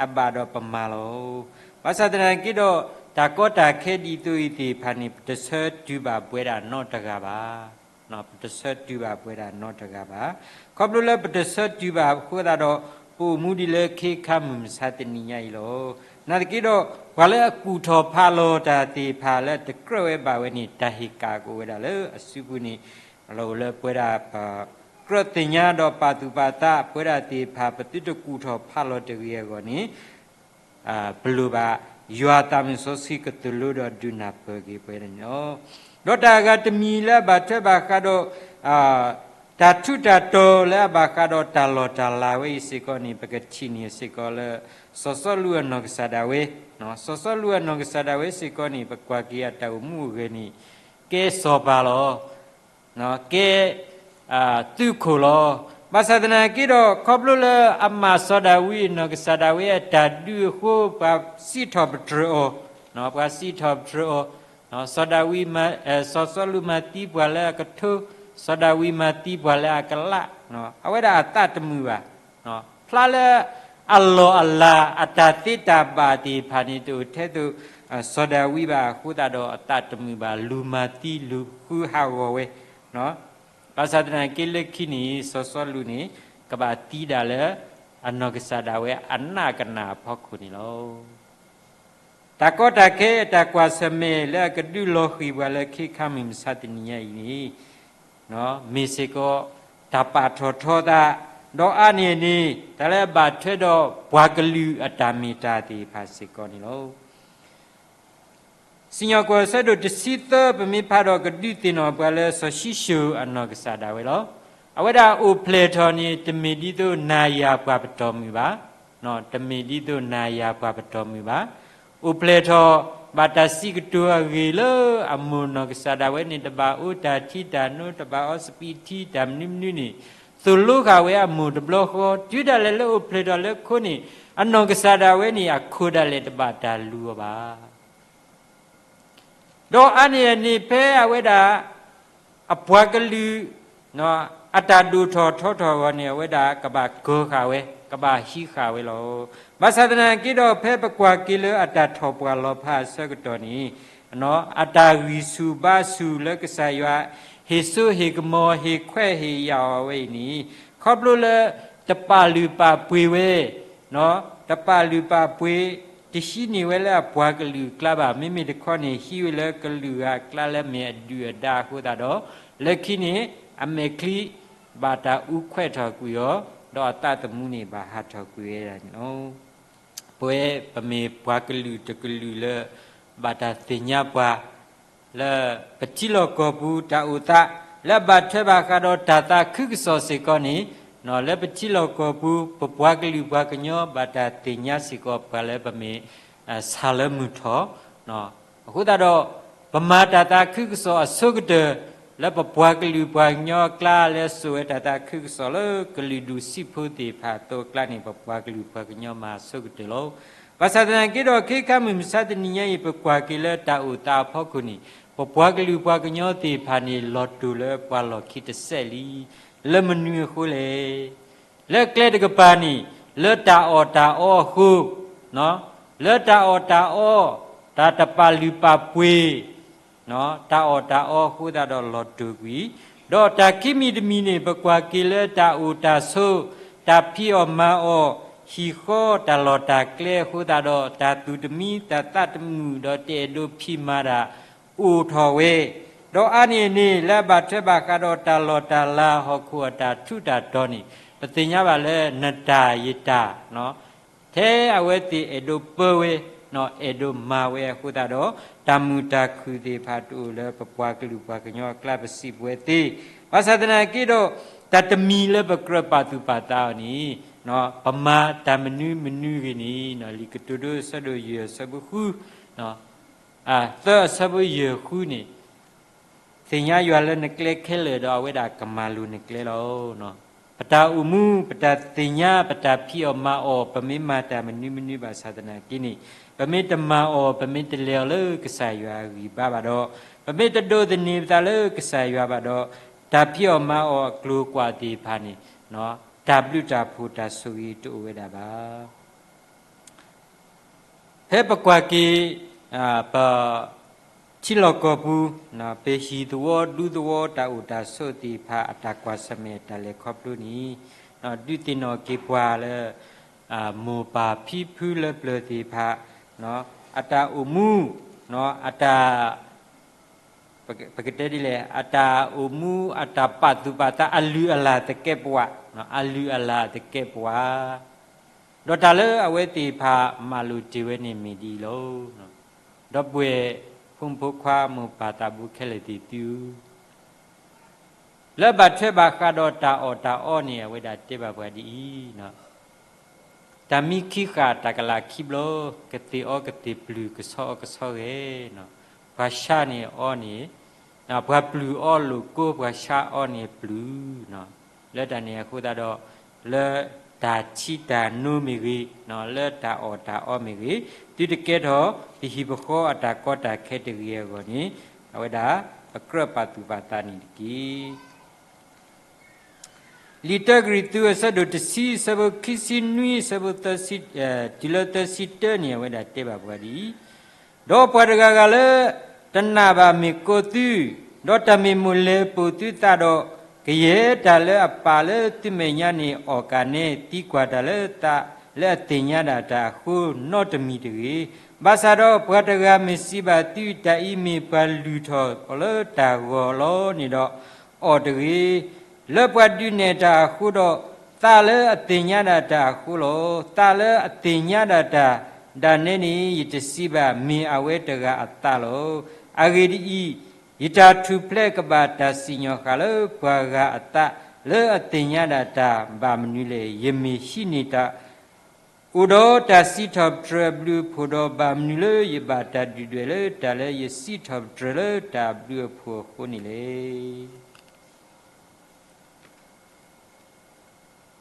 အဘၣ်ဒီးပမၤလီၤ. ဘၣ်ဆၣ်သနာ်က့ဒီး တၢ်ကီတၢ်ခဲဒ်သိးအံၤသ့ၣ်တဖၣ်န့ၣ် ပတဆၢတုၤဘၣ်ပဝဲဒၣ်နီတဂၤဘၣ်. ပတဆၢတုၤဘၣ်ပဝဲဒၣ်နီတဂၤဘၣ်. ခီဖျိလၢပတဆၢတုၤဘၣ်အဃိသတးဒီး ပအိၣ်မူဒံးလၢခ့ခါမုၢ်မဆါတနံၤညါအံၤလီၤ. နာ်သက့ဒီး ပှၤလၢအကူၣ်ထီၣ်ဖးလီၤတၢ်သ့ၣ်တဖၣ်လၢတကြၢးဝဲဘၣ်ဝဲန့ၣ် တၢ်ဟ့ၣ်ကၣ်ကအိၣ်ဝဲဒၣ်လၢအစုပူၤန့ၣ် လီၤအိၣ်လၢပဝဲဒၣ် ကြၢးသ့ၣ်ညါဒီးပာ်သူၣ်ပာ်သး ပဝဲဒၣ်သ့ၣ်တဖၣ် ပသုတကူၣ်ထီၣ်ဖးလီၤတဂ့ၤအဂီၢ်န့ၣ် ပလိၣ်ဘၣ် ယွၤသးမုၢ်စီဆှံကသိၣ်လိဒီးဒုးနၢ်ပၢၢ်က့ၤပဝဲန့ၣ်လီၤ. ဒီးတၢ်အဂၤတမံၤလၢအဘၣ်ထွဲဘၣ်ဃးဒီး တၢ်ထူးတၢ်တီၤလၢအဘၣ်ဃးဒီးတၢ်လီၢ်တၢ်လၤဝဲအံၤစ့ၢ်ကီးန့ၣ် ပကထံၣ်န့ၢ်စ့ၢ်ကီးလၢ စီၤစီလူးအနီၢ်ကစၢ်ဒၣ်ဝဲ, စီၤစီလူးအနီၢ်ကစၢ်ဒၣ်ဝဲစ့ၢ်ကီးန့ၣ် ပကွၢ်က့ၤအတၢ်အိၣ်မူအဂဲၤန့ၣ် ကဲစီၤပၤလီၤ. ကဲ သုးခိၣ်လီၤ. ဘၣ်ဆၣ်သနာ်က့ဒီး ခီဖျိလၢအမၢ်စီၤဒၤဝံးအနီၢ်ကစၢ်ဒၣ်ဝဲအတၢ်ဒုးအဃိ ပှၤစံးထီၣ်ပတြၢၤအီၤ, ပှၤစံးထီၣ်ပတြၢၤအီၤ, စီၤဒၤဝံး, စီၤစီလူးမၤသံပှၤလၢအကထိ, စီၤဒၤဝံးမၤသံပှၤလၢအကလး, အဝဲဒၣ်အသးတမုာ်ဘၣ်. ဖျါလၢအလီၢ်အလၤအတၢ်သ့တၢ်ဘၣ်သ့ၣ်တဖၣ်န့ၣ် တအိၣ်ထဲသိး စီၤဒၤဝံးဘၣ်အဃိသတးဒီးအသးတမုာ်ဘၣ် လူၤမၤသံလူၤဃုဟးဂီၤဝဲ, ဘၣ်ဆၣ်သနာ်က့လၢခံန့ၣ် စီၤစီလူးန့ၣ် ကဘၣ်သံဒၣ်လၢ အနီၢ်ကစၢ်ဒၣ်ဝဲအနးကနၣ်အဖီခိၣ်န့ၣ်လီၤ. တၢ်ကီတၢ်ခဲအတၢ်ကွၢ်ဆၢၣ်မဲာ်လၢအကဒုးလီၤဃံၤပှၤလၢခ့ခါမုၢ်မဆါတနံၤညါအံၤန့ၣ် မ့ၢ်စ့ၢ်ကီး တၢ်ပာ်ထီၣ်ထီသး, ဒီးအါန့ၢ်န့ၣ် တၢ်လၢအဘၣ်ထွဲဒီးပှၤကလုာ်အတၢ်မ့ၢ်တၢ်သ့ၣ်တဖၣ်စ့ၢ်ကီးန့ၣ်လီၤ. စံၣ်ညီၣ်ကွီၢ်အဆၢဒိၣ်တဆံသၢ ပမ့ၢ်ဖးဒီးကဒုးသ့ၣ်နီၣ်ပှၤလၢစီၤၡံၣ်ၡိၣ်အနီၢ်ကစၢ်ဒၣ်ဝဲလီၤ. အဝဲဒၣ်အိၣ်ဖျဲၣ်ထီၣ်န့ၣ် တမ့ၢ်ဒ်သိးနၤယၤပှၤပတီၢ်မုၢ်ဘၣ်, တမ့ၢ်ဒ်သိးနၤယၤပှၤပတီၢ်မုၢ်ဘၣ်. အိၣ်ဖျဲၣ်ထီၣ်ဘၣ်တၢ်စံးကတိၤအဂ့ၢ်လၢအမိၢ်နီၢ်ကစၢ်ဒၣ်ဝဲန့ၣ် တဘၣ်အိၣ်တၢ်ထံတၢ်နိ တဘၣ်အီစပံးထံတၢ်မနုၤမနုၤန့ၣ် သိၣ်လိဃာ်ဝဲအမိၢ်တဘျီဃီ, တုၤဒၣ်လဲာ်လၢအိၣ်ဖျဲၣ်ထီၣ်လၢခိန့ၣ် အနီၢ်ကစၢ်ဒၣ်ဝဲန့ၣ် အခိၣ်ဒၣ်လဲာ်တဘၣ်တၢ်လူၤအီၤဘၣ်. ဒီးအါန့ၢ်အန့ၣ် ဖဲအဝဲဒၣ် အပှၤကလုာ် အတၢ်ဒိၣ်ထီၣ်ထီထီၣ်အဂီၢ်န့ၣ် အဝဲဒၣ်ကဘၣ်ကၢၤဃာ်ဝဲ ကဘၣ်ဟံးဃာ်ဝဲလီၤ. ဘၣ်ဆၣ်သနာ်က့ဒီး ဖဲပကွၢ်က့ၤလၢအတၢ်ထီၣ်ပှၢ်လီၤဖးအဆၢကတီၢ်န့ၣ် အတၢ်ဂံၢ်ဆူၣ်ဘါဆူၣ်လၢကစၢ်ယွၤ ဟ့ၣ်စိဟ့ၣ်ကမီၤ ဟ့ၣ်ခွဲးဟ့ၣ်ယာ်အီၤဝဲအံၤန့ၣ် ခီဖျိလၢ တပာ်လုၢ်ပာ်ပှ့ၤဝဲ တပာ်လုၢ်ပာ်ပှ့ၤ တဟံးန့ၢ်ဝဲလၢအပှၤကလုာ်အကျါဘၣ်. မ့မ့ၢ်တခီန့ၣ် ဟံးဝဲလၢကလုာ်ဂၤအကျါလၢအမ့ၢ်အဒုၣ်အဒါအဃိသတးဒီး လၢခံန့ၣ် အမဲာ်ချံ ဘၣ်တၢ်အူခွဲးထီၣ်ကွံာ်အီၤ ဒီးအသးသမူန့ၣ် ဘၣ်ဟးထီၣ်ကွံာ်ဝဲဒၣ်န့ၣ်လီၤ. ပဝဲပမ့ၢ်ပှၤကလုာ်တကလုာ်လၢ ဘၣ်တၢ်သ့ၣ်ညါပှၤ လၢပထံလီၢ်ကီၢ်ပူၤတၢ်အိၣ်သး လၢအဘၣ်ထွဲဘၣ်ဃးဒီးတၢ်သးခုကစီၣ်စ့ၢ်ကီးန့ၣ် လၢပထံလီၢ်ကီၢ်ပူၤ ပပှၤကလုာ်ပှၤကညီဘၣ်တၢ်သ့ၣ်ညါစ့ၢ်ကီးပှၤလၢပမ့ၢ် ဆၣ်လၢမုၢ်ထီၣ် အဃိသတးဒီး ပမၤတၢ်သးခုကစီၣ်အဆိကတၢၢ် လၢပပှၤကလုာ်ပှၤကညီအကျါလၢစိာ်ဝဲတၢ်သးခုကစီၣ်လၢကလုာ်ဒူၣ်ဆံးဖိသ့ၣ်တဖၣ်အသိးအကျါန့ၣ် ပပှၤကလုာ်ပှၤကညီမၤအဆိကတၢၢ်လီၤ. ဘၣ်ဆၣ်သနာ်က့ဒီး ခဲခါမုၢ်မဆါတနံၤညါအံၤ ပကွၢ်က့ၤလၢတၢ်အိၣ်သးအဖီခိၣ်န့ၣ် ပပှၤကလုာ်ပှၤကညီသ့ၣ်တဖၣ်န့ၣ် လီၤတိၢ်လၢပှၤလီၢ်ခံတစဲးလံ. လၢမနုၤအဃိလဲၣ်. လၢကျဲတကပၤန့ၣ် လၢတၢ်အီၣ်တၢ်အီအဃိ လၢတၢ်အီၣ်တၢ်အီ တၢ်တပာ်လုၢ်ပာ်ပှ့ၤ တၢ်အီၣ်တၢ်အီအဃိသတးဒီးလီၤတိၢ်ကွံာ်, ဒီးတၢ်ခံမံၤတမံၤန့ၣ် ပကွၢ်က့ၤလၢတၢ်အိၣ်တၢ်ဆိး, တၢ်ဖံးအီၣ်မၤအီၣ်, ဟံၣ်ဃီတၢ်လီၢ်တၢ်ကျဲအဃိသတးဒီး တၢ်သူၣ်တမံတၢ်သးတမုာ်ဒီးတအဲၣ်ဒိးဖံးမၤတၢ်အိၣ်ထီၣ်ဝဲ, ဒီးအါန့ၢ်အန့ၣ် လၢအဘၣ်ထွဲဘၣ်ဃးဒီးတၢ်လီၢ်တၢ်လၤဟီၣ်ခိၣ်အတၢ်ထူးတၢ်တီၤန့ၣ် ပသ့ၣ်ညါဘၣ်လၢနတၢ်ယတၢ် ထဲအဝဲသ့ၣ်အဲၣ်ဒိးပၢဝဲ, အဲၣ်ဒိးမၤဝဲအဃိသတးဒီး တၢ်မုာ်တၢ်ခုၣ်သ့ၣ်တဖၣ်တအိၣ်လၢပပှၤကလုာ်ပှၤကညီအကျါ ပစံးပဝဲသ့, ဘၣ်ဆၣ်သနာ်က့ဒီး တၢ်တမံၤလၢပကြၢးပာ်သူၣ်ပာ်သးအီၤန့ၣ် ပမၤတၢ်မနုၤမနုၤဂ့ၤန့ၣ် လံာ်ကတိၤဒိ အဆၢဒိၣ်ယဲၢ် အဆၢဖိဃု သၢ အဆၢဖိယဲၢ်ဃုန့ၣ် သ့ၣ်ညါယွၤလၢနကျဲခဲလၢာ်ဒီး အဝဲဒၣ်ကမၤလိၤနကျဲလီၤ. ပတၢ်အိၣ်မူ ပတၢ်သ့ၣ်ညါ ပတၢ်ဖံးအီၣ်မၤအီၣ် ပမ့ၢ်မၤတၢ်မနုၤမနုၤဘၣ်ဆၣ်သနာ်က့န့ၣ် ပမ့ၢ်တမၤအီၤ ပမ့ၢ်တလဲၤအီၤလၢကစၢ်ယွၤအဂံၢ်ဘါဘၣ်ဒီး, ပမ့ၢ်တဒိးသန့ၤပသးလၢကစၢ်ယွၤဘၣ်ဒီး, တၢ်ဖံးအီၣ်မၤအီၣ်အကျိၤအကွာ်သ့ၣ်တဖၣ်န့ၣ် တၢ်ဘျုးတၢ်ဖှိၣ်တၢ်ဆိၣ်ဂ့ၤတအိၣ်ဝဲဒၣ်ဘၣ်. ဖဲပကွၢ်က့ၤ ပထံလီၢ်ကီၢ်ပူၤ ပဟံၣ်သဝီဒူသဝီ တၢ်အိၣ်တၢ်ဆိးသ့ၣ်တဖၣ်အတၢ်ကွၢ်ဆၢၣ်မဲာ်တၢ်လဲၤခီဖျိန့ၣ် ဒုးသ့ၣ်နီၣ်က့ၤပှၤလၢ မိၢ်ပၢ်ဖံဖုလၢပျၢၤသ့ၣ်တဖၣ် အတၢ်အိၣ်မူ အတၢ် ပကတဲဒ်လဲၣ် အတၢ်အိၣ်မူ အတၢ်ပာ်သူၣ်ပာ်သး အလုၢ်အလၢ်သကဲးပဝး, အလုၢ်အလၢ်သကဲးပဝး, ဒီးတၢ်လၢအဝဲသ့ၣ်တဖၣ်မၤလိာ်တ့ၢ်ဝဲန့ၣ်မ့ၢ်ဒ်အံၤလီၤ. ဒီပုၢ်ဝဲၢ် ဖိမုၣ်ဖိခွါ မိၢ်ပၢ်သးဘိခဲလၢာ်သ့ၣ်သုဧၢ လၢဘၣ်ထွဲဘၣ်ဃးဒီးတၢ်အီၣ်တၢ်အီန့ၣ် အဝဲဒၣ်တဲဘၣ်ပှၤဒ်အံၤ, တၢ်မံခံဃာ်တၢ်ကလးခံဘျီ, ကသ့ၣ်အီကသ့ၣ်ပျုၢ် ကဆီအီကဆီဂဲၤ, ပှၤဆါန့ၣ်အီန့ၣ်, ပှၤပျုၢ်အီလိာ်ကိး ပှၤဆါအီန့ၣ်ပျုၢ်, လၢတၢ်န့ၣ်အဃိသတးဒီး လၢတၢ်ထံတၢ်နိမ့ၢ်ဂ့ၤ, လၢတၢ်အီၣ်တၢ်အီမ့ၢ်ဂ့ၤ, သုတကဲထီၣ် ပဟံၣ်ပဃီအတၢ်ကီတၢ်ခဲတဂ့ၤအဂီၢ်န့ၣ် အဝဲဒၣ်ပကြၢးပာ်သူၣ်ပာ်သးန့ၣ်တက့ၢ်. လံာ်တၢကရံၣ်သူး အဆၢဒိၣ်တဆံ အဆၢဖိခံဆံနွံ အဆၢဖိသၢဆံ, တုၤလၢသၢဆံတၢန့ၣ် အဝဲဒၣ်တဲဘၣ်ပှၤဒ်အံၤ, ဒီးပှၤတဂၤဂၤလၢ တနာ်ဘၣ်မ့ၢ်ကိးသု, ဒီးတၢ်မ့ၢ်မိၣ်လဲၤပိာ်သုသးဒီး, ကယဲၢ်တၢ်လၢအပာ်လၢသုမဲာ်ညါန့ၣ် အီၣ်ကၣ်နဲ သံကွၢ်တၢ်လၢသးလၢအသ့ၣ်ညါဒၣ်တၢ်အဃိ နီတမံၤတဂ့ၤ. ဘၣ်ဆၣ်ဒီးပှၤတဂၤမ့ၢ်စံးဘၣ်သု, တၢ်အံၤမ့ၢ်ပှၤလုၢ်ထီၣ်အီၤလၢတၢ်ဂီၤလီၤန့ၣ်ဒီး အီၣ်တဂ့ၤ. လၢပှၤဒုးနဲၣ်တၢ်အဃိဒီး, သးလၢအသ့ၣ်ညါဒၣ်တၢ်အဃိလီၤ. သးလၢအသ့ၣ်ညါဒၣ်တၢ်ဒၣ်နဲန့ၣ် ယတစံးဘၣ်, မ့ၢ်အဝဲတဂၤအသးလီၤ. အဂ့ၢ်ဒ်အံၤ, ယတၢ်ထူၣ်ဖျဲးကဘၣ်တၢ်စံၣ်ညီၣ်ဃာ်လၢပှၤဂၤအသး, လၢအသ့ၣ်ညါဒၣ်တၢ်ဘၣ်မနုၤလဲၣ်. ယမ့ၢ်ဟံးန့ၢ်တၢ် အိၣ်ဒီးတၢ်စံးထီၣ်ပတြၢၤအဘျုးအဖှိၣ်ဒီး ဘၣ်မနုၤလၢယဘၣ်တၢ်ဒုၣ်ဒွဲၣ်လၢတၢ်လၢယစံးထီၣ်ပတြၢၤလၢတၢ်အဘျုးအဖှိၣ်အဃိန့ၣ်လဲၣ်.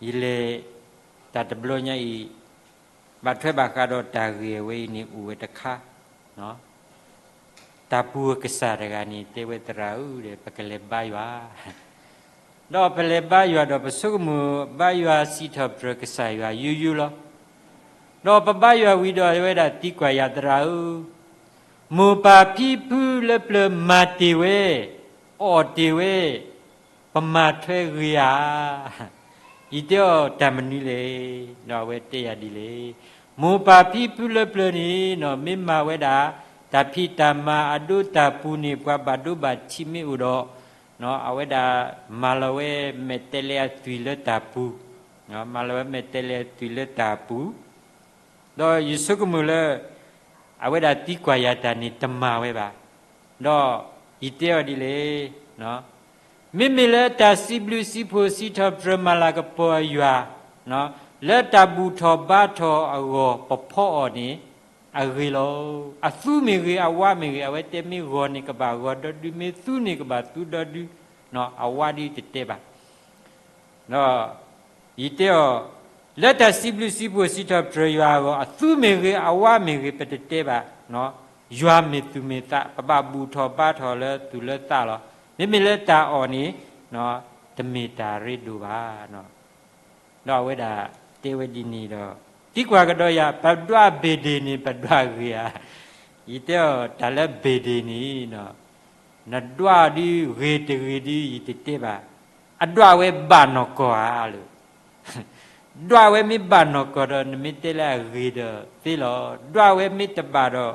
ယလဲၤတၢ်တဘျီညါအံၤ, ဘၣ်ထွဲဘၣ်ဃးဒီးတၢ်ဂ့ၢ်ဝဲအံၤန့ၣ် အိၣ်ဝဲတခါ, တၢ်ပူၤအကစၢ်တဂၤန့ၣ် တဲဝဲသရၣ်ဧၢ, ဒီးပကလဲၤဘါယွၤ, ဒီးပလဲၤဘါယွၤဒီးပဆိကမိၣ်ဘါယွၤစံးထီၣ်ပတြၢၤကစၢ်ယွၤယိယိလီၤ. ဒီးပဘါယွၤဝံၤဒီးဝဲဒၣ်သံကွၢ်ယၤသရၣ်ဧၢ, မိၢ်ပၢ်ဖံဖုလၢပျၢၤမၤတ့ၢ်ဝဲ, အီၣ်တ့ၢ်ဝဲ, ပမၤထွဲဂ့ၤဧါ. ယတဲအီၤတၢ်မနုၤလဲၣ်, ဒီးအဝဲတဲယၤဒ်လဲၣ်, မိၢ်ပၢ်ဖံဖုလၢပျၢၤန့ၣ် မ့ၢ်မၤဝဲဒၣ် တၢ်ဖံးတၢ်မၤအဒိတၢ်ပူၤန့ၣ် ပှၤဘၣ်ဒိဘၣ်ထံးမ့ၢ်အိၣ်ဒီး အဝဲဒၣ်မၤလီၤဝဲမဲာ်တဲးလဲးအသွံၣ်လၢတၢ်ပူၤ, မၤလီၤဝဲမဲာ်တဲးလဲးအသွံၣ်လၢတၢ်ပူၤ ဒီးယဆိကမိၣ်လၢ အဝဲဒၣ်သံကွၢ်ယၤတၢ်န့ၣ်တမၤဝဲဘၣ်. ဒီးယတဲအီၤဒ်လဲၣ်, မ့မ့ၢ်လၢတၢ်စံးဘျုးစံးဖှိၣ်စံးထီၣ်ပတြၢၤမၤလၤကပီၤယွၤ, လၢတၢ်ဘူၣ်ထီၣ်ဘါထီၣ်အဂီၢ်ပဖီအီၤန့ၣ် အဂ့ၤလီၤ. အသူမ့ၢ်ဂ့ၤ အဝါမ့ၢ်ဂ့ၤ, အဝဲတဲမ့ၢ်ဂီၤန့ၣ်ကဘၣ်ဂီၤဒီဒု, မ့ၢ်သူန့ၣ်ကဘၣ်သူဒီဒု, အဝါဒ်တတဲဘၣ်. ဒီးယတဲအီၤ, လၢတၢ်စံးဘျုးစံးဖှိၣ်စံးထီၣ်ပတြၢၤယွၤအဂီၢ် အသူမ့ၢ်ဂ့ၤ အဝါမ့ၢ်ဂ့ၤ ပတတဲဘၣ်, ယွၤမ့ၢ်သူၣ်မ့ၢ်သး ပဘၣ်ဘူၣ်ထီၣ်ဘါထီၣ်လၢသူၣ်လၢသးလီၤ. မ့မ့ၢ်လၢတၢ်အီၣ်န့ၣ် တမ့ၢ်တၢ်ရ့ဒိၣ်ဘၣ်. ဒီးအဝဲဒၣ်တဲဝဲဒ်န့ၣ်ဒီး သံကွၢ်ကဒီးယၤ, ပဒွးဘ့ၣ်ဒ့ၣ်န့ၣ် ပဒွးဂ့ၤဧါ. ယတဲအီၤ တၢ်လၢဘ့ၣ်ဒ့ၣ်န့ၣ် နဒွးဒုးဂ့ၤတဂ့ၤဒုး ယတတဲဘၣ်, အဒွးဝဲဘၣ်နီၢ်ကီၢ်ဧါလၢ ဒွးဝဲမ့ၢ်ဘၣ်နီၢ်ကီၢ်ဒီး နမ့ၢ်တဲလၢအဂ့ၤဒီးသ့လီၤ. ဒွးဝဲမ့ၢ်တဘၣ်ဒီး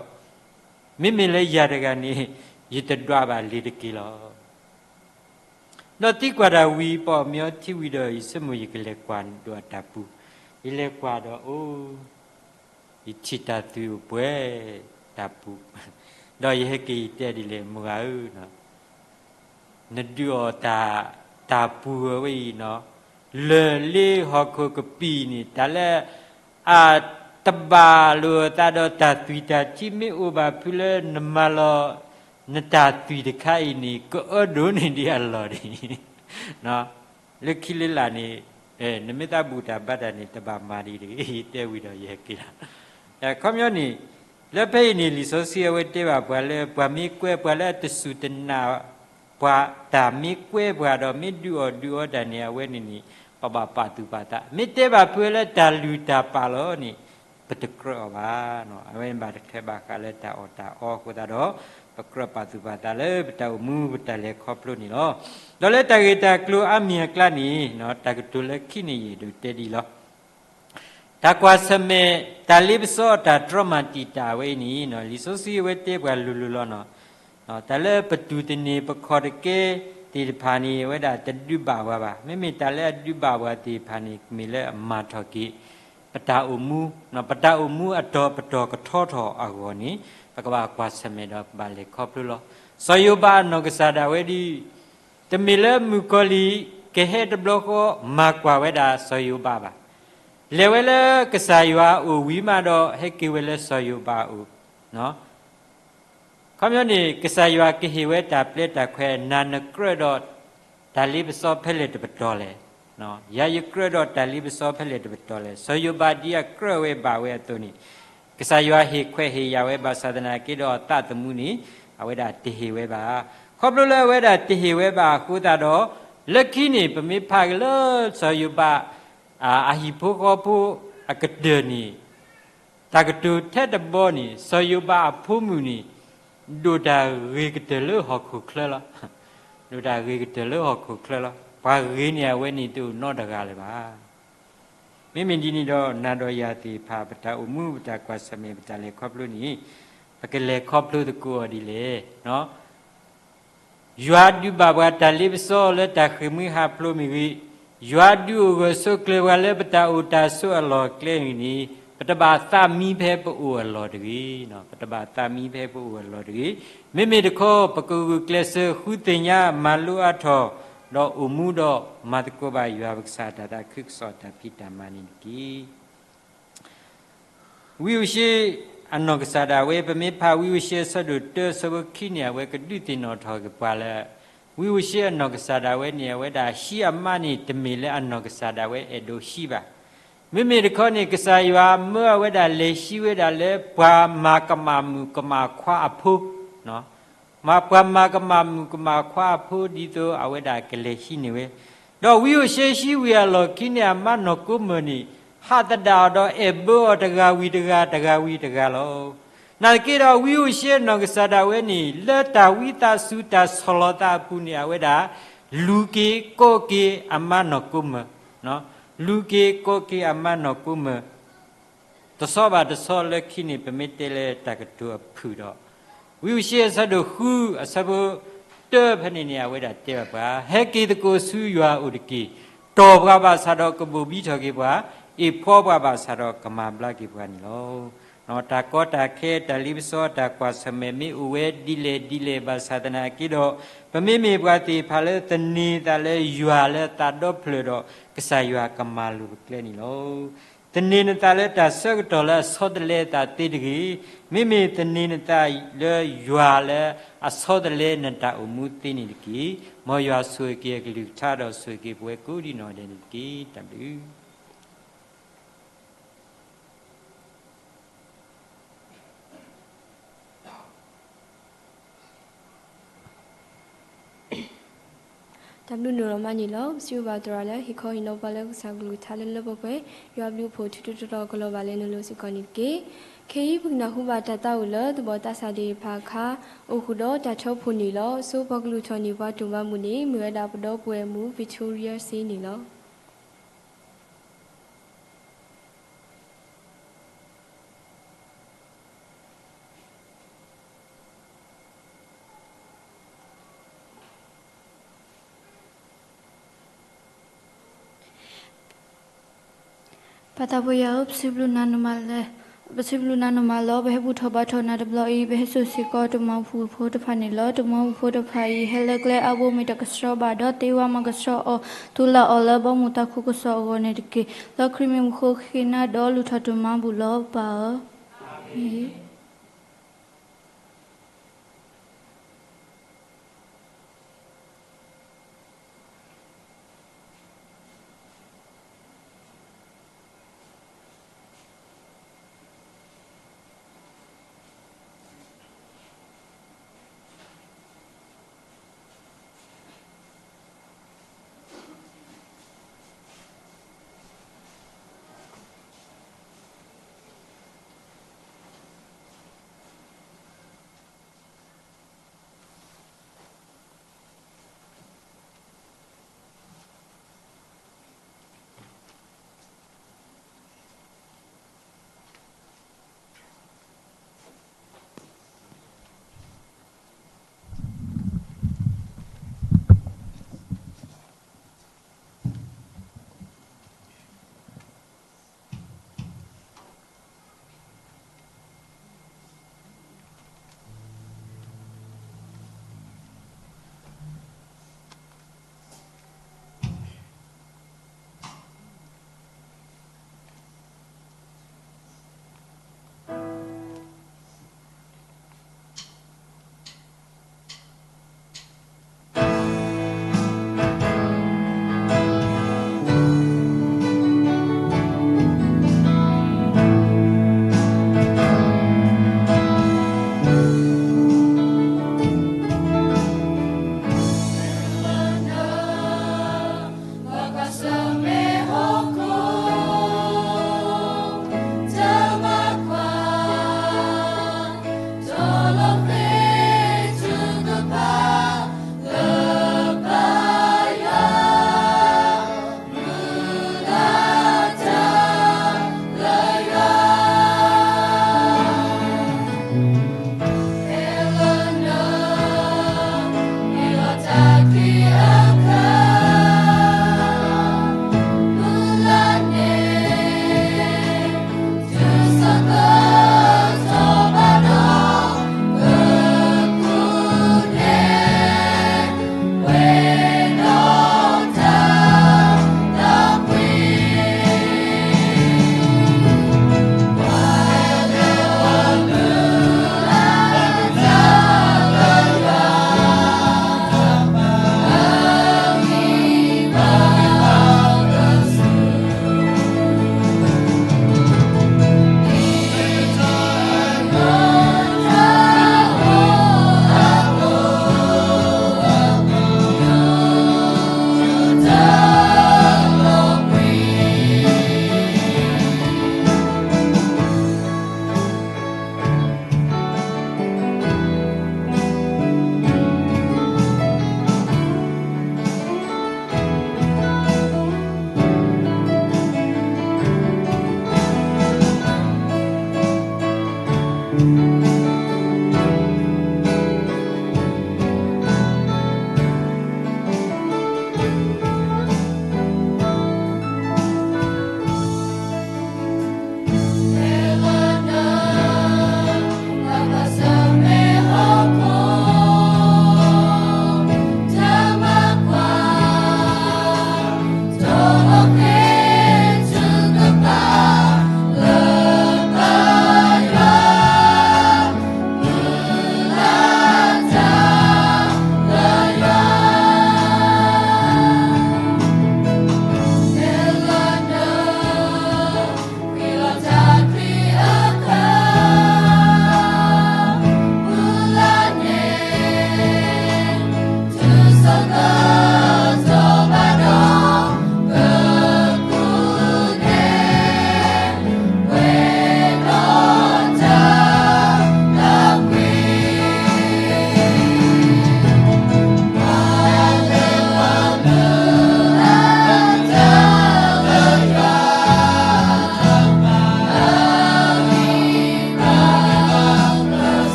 မ့မ့ၢ်လၢယၤတဂၤန့ၣ် ယတဒွးဘၣ်လ့ၤတက့ၢ်လီၤ. ဒီးသံကွၢ်တၢ်ဝံၤ ပအီၣ်မ့ၤအီထံဝံၤဒီး ယဆိကမိၣ်ယကလဲၤကွၢ်ဒိၣ်အတၢ်ပူၤ, ယလဲၤကွၢ်ဒီးအိၣ် ယထံၣ်တၢ်သွံၣ်အိၣ်ပှဲၤတၢ်ပူၤ, ဒီးယဟဲက့ၤယတဲဒ်လဲၣ် မိၢ်ဂၤဧၢ, နဒုးအီၣ်တၢ် တၢ်ပူၤဝဲအံၤနီၤ, လၢၢ်လ့ဟီၣ်ခိၣ်ကပံာ်န့ၣ် တၢ်လၢ အတဘၣ်လိာ်အသးဒီးတၢ်သွံၣ်တၢ်ထံ မ့ၢ်အိၣ်ဘၣ်ဖုလၢနမၤလီၤ နတၢ်သွံၣ်တခါအံၤန့ၣ် ကအၢဒိၣ်န့ၢ်ဒံးအလီၢ်ဒံး လၢခံလၢလာ်န့ၣ် နမ့ၢ်သးဘူၣ်တၢ်ဘါတၢ်န့ၣ် တဘၣ်မၤဒံးတဂ့ၤ တဲဝံၤဒီးယဟဲက့ၤလီၤ. အခီပညီန့ၣ် လၢဖဲအံၤန့ၣ် လံာ်စီဆှံအဝဲတဲဘၣ်ပှၤလၢ ပှၤမ့ၢ်ကွဲပှၤလၢအတစူၢ်တနာ်ပှၤ တၢ်မ့ၢ်ကွဲပှၤဒီး မ့ၢ်ဒုးအီၣ်ဒုးအီတၢ်န့ၣ် အဝဲန့ၣ်န့ၣ် ပဘၣ်ပာ်သူၣ်ပာ်သး မ့ၢ်တဲဘၣ်ဖုလၢတၢ်လုၢ်တၢ်ပာ်လီၤန့ၣ် ပတကြၢးအီၤဘၣ်. အဝဲန့ၣ်ဘၣ်တခါဘၣ်ဃးလၢတၢ်အီၣ်တၢ်အီအဃိသတးဒီး ပကြၢးပာ်သူၣ်ပာ်သးလၢပတၢ်အိၣ်မူပတၢ်လဲၤခီဖျိန့ၣ်လီၤ. ဒီးလၢတၢ်ဂ့ၢ်တၢ်ကျိၤအါမံၤအကျါန့ၣ် တၢ်ကတိၤလၢခံန့ၣ်ယအဲၣ်ဒိးတဲဒ်အံၤလီၤ. တၢ်ကွၢ်ဆၢၣ်မဲာ် တၢ်လ့ပစီအတၢ်တြီမၤတံာ်တာ်ဝဲအံၤန့ၣ် လံာ်စီဆှံအဝဲတဲပှၤလိၤလိၤလီၤနီၤ. တၢ်လၢပတူၢ်တန့ၢ်ပခီၣ်တကဲသ့ၣ်တဖၣ်န့ၣ် အဝဲဒၣ်တဒုးဘၣ်ပှၤဘၣ်. မ့မ့ၢ်တၢ်လၢအဒုးဘၣ်ပှၤသ့ၣ်တဖၣ်န့ၣ် မ့ၢ်လၢအမၤထီၣ်က့ၤ ပတၢ်အိၣ်မူ, ပတၢ်အိၣ်မူအတီၤပတီၢ်ကထီထီၣ်အဂီၢ်န့ၣ် ပကဘၣ်ကွၢ်ဆၢၣ်မဲာ်ဒီးပဘၣ်လဲၤခီဖျိလီၤ. စီၤယိၤဘးအနီၢ်ကစၢ်ဒၣ်ဝဲဒၣ် တမ့ၢ်လၢမုၣ်ကီၤလံၢ် ကဟဲတဘျီဃီ မၤကွၢ်ဝဲဒၣ်စီၤယိၤဘးဘၣ်. လဲၤဝဲလၢကစၢ်ယွၤအအိၣ်ဝံၤမးဒီး ဟဲက့ၤဝဲလၢစီၤယိၤဘးအအိၣ်. ခီပညီန့ၣ် ကစၢ်ယွၤကဟ့ၣ်ဝဲတၢ်ပျဲတၢ်ခွဲး နၤနကြၢးဒီးတၢ်လ့ပစီဖဲလဲၣ်တပတီၢ်လဲၣ်. ယၤယကြၢးဒီးတၢ်လ့ပစီဖဲလဲၣ်တပတီၢ်လဲၣ်. စီၤယိၤဘးဒ်အကြၢးဝဲဘၣ်ဝဲအသိးန့ၣ် ကစၢ်ယွၤဟ့ၣ်ခွဲးဟ့ၣ်ယာ်ဝဲဘၣ်ဆၣ်သနာ်က့ဒီးအသးသမူန့ၣ် အဝဲဒၣ်တဟ့ၣ်ဝဲဘၣ်. ခီဖျိလၢအဝဲဒၣ်တဟ့ၣ်ဝဲဘၣ်အဃိသတးဒီး လၢခံန့ၣ် ပမ့ၢ်ဖးက့ၤလၢစီၤယိၤဘး အဟံၣ်ဖိဃီဖိအကတၢၢ်န့ၣ် တၢ်ကတိၤထဲတဘီန့ၣ် စီၤယိၤဘးအဖိမုၣ်န့ၣ် ဒိၣ်တၢ်ဂ့ၤကတၢၢ်လၢဟီၣ်ခိၣ်ချၢလီၤ. ဒိၣ်တၢ်ဂ့ၤကတၢၢ်လၢဟီၣ်ခိၣ်ချၢလီၤ. ပှၤဂ့ၤန့ၢ်အဝဲန့ၣ်တအိၣ်နီတဂၤလၢၤဘၣ်. မ့မ့ၢ်ဒ်န့ၣ်ဒီး နၤဒီးယၤသ့ၣ်တဖၣ် ပတၢ်အိၣ်မူ ပတၢ်ကွၢ်ဆၢၣ်မဲာ် ပတၢ်လဲၤခီဖျိန့ၣ် ပကလဲၤခီဖျိသကိးအီၤဒ်လဲၣ်. ယွၤဒုးဘၣ်ပှၤတၢ်လ့ပစီလၢတၢ်ဃ့ၢ်မှံဟးဖျိးမ့ၢ်ဂ့ၤ, ယွၤဒုးအိၣ်ဂၢၢ်ဆိးကျၢၤပှၤလၢပတၢ်အိၣ်တၢ်ဆိးအလီၢ်အကျဲမ့ၢ်ဂ့ၤန့ၣ် ပတဘၣ်သးမံဖဲပအိၣ်အလီၢ်တဂ့ၤ. ပတဘၣ်သးမံဖဲပအိၣ်အလီၢ်တဂ့ၤ. မ့မ့ၢ်တခီ ပကဂုာ်ကျဲးစၢးဃုသ့ၣ်ညါမၤလိအါထီၣ် ဒီးအိၣ်မူဒီးမၤသကိးဘၣ်ယွၤပကစၢ်တၢ်သးခုကစီၣ်တၢ်ဖံးတၢ်မၤန့ၣ်တက့ၢ်. ဝံဧိၤၡ့အနီၢ်ကစၢ်ဒၣ်ဝဲ ပမ့ၢ်ဖးဝံဧိၤၡ့အဆၢဒိၣ်တၢ အဆၢဖိခံန့ၣ် အဝဲကဒုးသ့ၣ်နီၣ်ထီၣ်က့ၤပှၤလၢ ဝံဧိၤၡ့အနီၢ်ကစၢ်ဒၣ်ဝဲန့ၣ် အဝဲဒၣ်ဟံးအမါန့ၣ် တမ့ၢ်လၢအနီၢ်ကစၢ်ဒၣ်ဝဲအဲၣ်ဒိးဟံးဘၣ်. မ့မ့ၢ်တခီန့ၣ် ကစၢ်ယွၤမၢအဝဲဒၣ်လဲၤဟံးဝဲဒၣ်လၢပှၤမၤကမၣ်မုၣ်ကမၣ်ခွါအဖိ, မၤပှၤမၤကမၣ်မုၣ်ကမၣ်ခွါအဖိဒ်သိးအဝဲဒၣ်ကလဲၤဟံးန့ၢ်ဝဲ, ဒီးဝံဧိၤၡ့ဟံးဝံၤအလီၢ်ခံန့ၣ် အမါနီၢ်ကိမၢၢ်န့ၣ် ဟးသဒၣ်အီၤဒီးအဲၣ်ဘၢအီၤတဂၤဝံၤတဂၤ တဂၤဝံၤတဂၤလီၤ. နာ်သက့ဒီး ဝံဧိၤၡ့အနီၢ်ကစၢ်ဒၣ်ဝဲန့ၣ် လၢတၢ်ဝံသးစူၤတၢ်ဆီၣ်လီၤသးအပူၤန့ၣ် အဝဲဒၣ် လူၤက့ၤကိးက့ၤအမါနီၢ်ကိမၢၢ်, လူၤက့ၤကိးက့ၤအမါနီၢ်ကိမၢၢ် တဆီဘၣ်တဆီလၢခံန့ၣ် ပမ့ၢ်တဲလၢတၢ်ကတိၤအဖုၣ်ဒီး ဝံဧိၤၡ့အဆၢဒိၣ်ဃု အဆၢဖိတၢဖဲန့ၣ်န့ၣ် အဝဲဒၣ်တဲဘၣ်ပှၤ, ဟဲက့ၤသကိးဆူယွၤအအိၣ်တက့ၢ်. တီၢ်ပှၤဘၣ်ဆၣ်ဒီးကဘိၣ်ဘံထီၣ်က့ၤပှၤ, အ့ၣ်ဖှီၣ်ပှၤဘၣ်ဆၣ်ဒီးကမၤဘျါက့ၤပှၤန့ၣ်လီၤ. တၢ်ကီတၢ်ခဲ တၢ်လ့ပစီ တၢ်ကွၢ်ဆၢၣ်မဲာ်မ့ၢ်အိၣ်ဝဲဒ်လဲၣ်ဒ်လဲၣ်ဘၣ်ဆၣ်သနာ်က့ဒီး ပမ့မ့ၢ်ပှၤသ့ၣ်တဖၣ်လၢသန့ၤသးလၢယွၤလၢသးဒီဖျၢၣ်ဒီး ကစၢ်ယွၤကမၤလိၤပကျဲန့ၣ်လီၤ. သန့ၤနသးလၢတၢ်ဆၢကတီၢ်လၢအဆီတလဲအသးသ့တဂ့ၤ, မ့မ့ၢ်သန့ၤနသးလၢယွၤလၢအဆီတလဲနတၢ်အိၣ်မူသ့န့ၣ်တက့ၢ်. မ်ယွၤဆိၣ်ဂ့ၤက့ၤအကလုၢ်ကထါဒီးဆိၣ်ဂ့ၤက့ၤပဝဲကိးဒံးနီၢ်ဒဲးန့ၣ်တက့ၢ်. တၢ်ဘျုး တၢ်ဘျုးနုာ်လီၤမးန့ၣ်လီၤ. ပစံးဘျုးဘၣ်သရၣ်လၢ ဟ့ၣ်ခီဟ့ၣ်နီၤပှၤလၢကစၢ်ကလုၢ်ကထါလၢလၢပှဲၤပှဲၤ, ယွၤဘျုးဖှိၣ်ထူထူတီတီကလီၤဘၣ်လၢနလိၤစ့ၢ်ကီးန့ၣ်တက့ၢ်. ခဲအံၤပကနၢ်ဟူဘၣ်တၢ်သးဝံၣ်လၢသဘီၣ်သးစၢ်သ့ၣ်တဖၣ်အခါ အိၣ်ဃုာ်ဒီးတၢ်ထၢဖှိၣ်န့ၣ်လီၤ. အဆိပှၤကလုၢ်ထီၣ်န့ၢ်ပှၤတိၢ်မၤဘူၣ်န့ၣ် မ့ၢ်ဝဲဒၣ်ပဒီပုၢ်ဝဲၢ်မုၣ် Victoria စ့န့ၣ်လီၤ. ပၢ်သးပှဲၤယွၤဧၢ, ပစံးဘျုးနၤနမးလၢ, ပစံးဘျုးနၤနမးလီၤ. ပဟဲဘူၣ်ထီၣ်ဘါထီၣ်နၤတဘျီအံၤ ပဟဲစိာ်စ့ၢ်ကီးတၢ်မၤဘူၣ်ဖိတဖၣ်န့ၣ်လီၤ. တၢ်မၤဘူၣ်ဖိတဖၣ်အံၤ ဟဲလၢကျဲအါဘိမ့ၢ်တကဆှီဘၣ်ဒီး သ့ဝဲမၤကဆှီအီၤ သူလၢ်အီၤလၢဘီမုၢ်သးခုကစီၣ်အဂီၢ်န့ၣ်တက့ၢ်. လၢခရံာ်မံၤမူခိၣ်ဃ့နၤဒီးလူၤထီၣ်တၢ်မၤဘူၣ်လီၤ ပၢ်ဧၢ.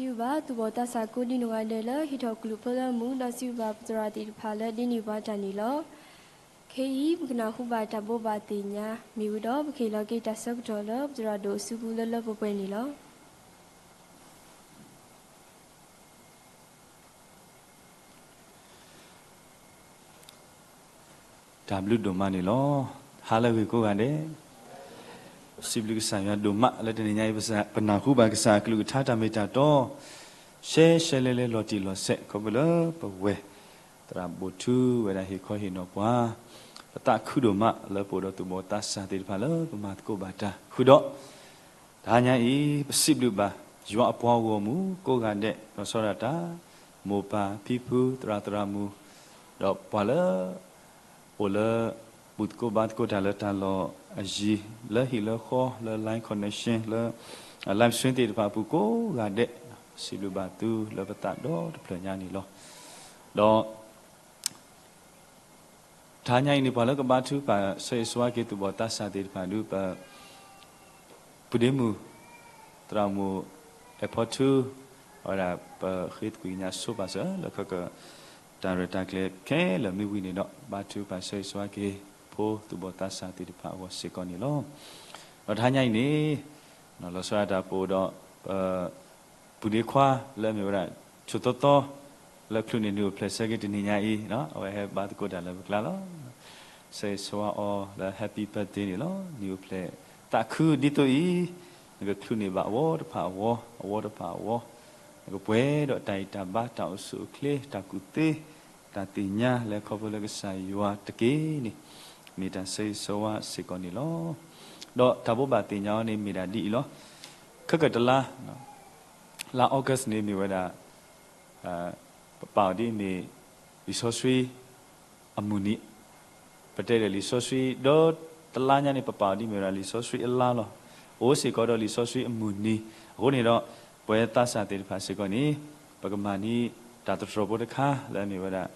စံးဘျုးဘၣ် သူၣ်ဘီၣ်သးစၢ်ကိးဒံနီၢ်ဂၤဒဲးလၢဟ့ၣ်ထီၣ်ကလုၢ်ဖိလၢမူ ဒီးစံးဘျုးဘၣ်ပသရၣ်သ့ၣ်တဖၣ်လၢဒိးန့ၢ်ပှၤတၢ်န့ၣ်လီၤ. ခဲအံၤ ပကနၢ်ဟူဘၣ်တၢ်ဘိးဘၣ်သ့ၣ်ညါမ့ၢ်ဝံၤဒီး ပကဟ့ၣ်လီၤက့ၤတၢ်ဆၢကတီၢ်လၢပသရၣ်ဒိၣ်အစုပူၤလၢလၢပှဲၤပှဲၤန့ၣ်လီၤ. တၢ်ဘျုးဒိၣ်မးန့ၣ်လီၤ. ဟါလၢအဂ့ၤကိးဂၤဒဲး, စံးဘျုးကစၢ်ယွၤဒိၣ်မးလၢတနံၤညါအံၤ ပနၢ်ဟူဘၣ်ကစၢ်အကလုၢ်ကထါတၢ်မ့ၢ်တၢ်တီ ရှဲရှဲလဲလဲလီၤတံၢ်လီၤဆဲး ခီဖျိလၢပဝဲၢ်သရၣ်ဘိၣ်ထူဝဲဒၣ်ဟ့ၣ်ခီဟ့ၣ်နီၤပှၤ ပသးခုဒိၣ်မးလၢပအိၣ်ဒီးသူၣ်ဘီၣ်သးစၢ်သ့ၣ်တဖၣ်လၢပမၤသကိးဘၣ်တၢ်ဃုာ်ဒီး တဟါညါအံၤ ပစံးဘျုးဘၣ် ယွၤအပှၤဂီၢ်မုၢ်ကိးဂၤဒဲး လီၤဆီဒၣ်တၢ် မိၢ်ပၢ်ဖံဖု သရၣ်သရၣ်မုၣ် ဒီးပှၤလၢ အိၣ်လၢ ဘူၣ်သကိးဘါသကိးတၢ်လၢတၢ်လီၢ်အယံၤ လၢဟံၣ်လၢဃီ လၢ line connection လၢ live stream သ့ၣ်တဖၣ်အပူၤကိးဂၤဒဲး စံးဘျုးဘၣ်သုလၢပသးဒီတဖျၢၣ်ညါန့ၣ်လီၤ. ဒီး တဟါညါအံၤန့ၣ် ပှၤလၢကဘါထုကဖၣ်ဆၢဂ့ၤဆၢဝါက့ၤသူၣ်ဘီၣ်သးစၢ်သ့ၣ်တဖၣ်ဒုး ပ ပုၢ်ဒ့မုၣ် သရၣ်မုၣ် အဲၣ်ဖီထူ အဝဲဒၣ်ပဃ့သကွံာ်ကညးဆိပာ်စၢၤလၢခဲက တၢ်ရဲၣ်တၢ်ကျဲၤခဲလၢာ်မ့ၢ်ဝံၤန့ၣ်ဒီး ဘါထုကဖၣ်ဆၢဂ့ၤဆၢဝါက့ၤ ဖိသူၣ်ဘီၣ်သးစၢ်သ့ၣ်တဖၣ်အဂီၢ်စ့ၢ်ကီးန့ၣ်လီၤ. ဒီးတဟါညါအံၤန့ၣ် လီၤဆီဒၣ်တၢ်ပအိၣ်ဒီး ပ ပုၢ်ဒ့ခွါလၢအမ့ၢ်ဝဲဒၣ် ဆိၣ်သီသီ လၢချုးန့ၢ်နံၣ်အိၣ်ဖျဲၣ်ဆၢက့ၤတနံၤညါအံၤ အဝဲဟဲဘါသကိးတၢ်လၢပကျါလီၤ. ဆၢဂ့ၤဆၢဝါအီၤလၢ happy birthday န့ၣ်လီၤ. နံၣ်အိၣ်ဖျဲၣ်သးခုဒ်သိးအံၤ နကချုးန့ၢ်ဘၣ်အဝီတဖၣ်အဝီ အဝီတဖၣ်အဝီ နကပှဲၤဒီးတၢ်အံၣ်တၢ်ဘါ တၢ်အိၣ်ဆူၣ်အိၣ်ချ့ တၢ်ကူၣ်သ့ တၢ်သ့ၣ်ညါလၢခီဖျိလၢကစၢ်ယွၤတက့ၢ်န့ၣ် မ့ၢ်တၢ်ဆၢဂ့ၤဆၢဝါစ့ၢ်ကီးန့ၣ်လီၤ. ဒီးတၢ်ဘိးဘၣ်သ့ၣ်ညါအီၤန့ၣ်မ့ၢ်ဒၣ်ဒ်အံၤလီၤ. ခဲကတလါ လါ August န့ၣ်မ့ၢ်ဝဲဒၣ် ပပာ်အီၤဒ်အမ့ၢ် လံာ်စီဆှံအမုၢ်နံၤ, ပတဲဒီးလံာ်စီဆှံ ဒီးတလါညါန့ၣ် ပပာ်အီၤဒ်အမ့ၢ်ဝဲဒၣ်လံာ်စီဆှံအလါလီၤ. အိၣ်စ့ၢ်ကီးဒီးလံာ်စီဆှံအမုၢ်နံၤ, အဃိန့ၣ်ဒီး ပဝဲသးစၢ်သ့ၣ်တဖၣ်စ့ၢ်ကီးန့ၣ် ပကမၤန့ၢ်တၢ်သတြီၤဖိတခါလၢအမ့ၢ်ဝဲဒၣ်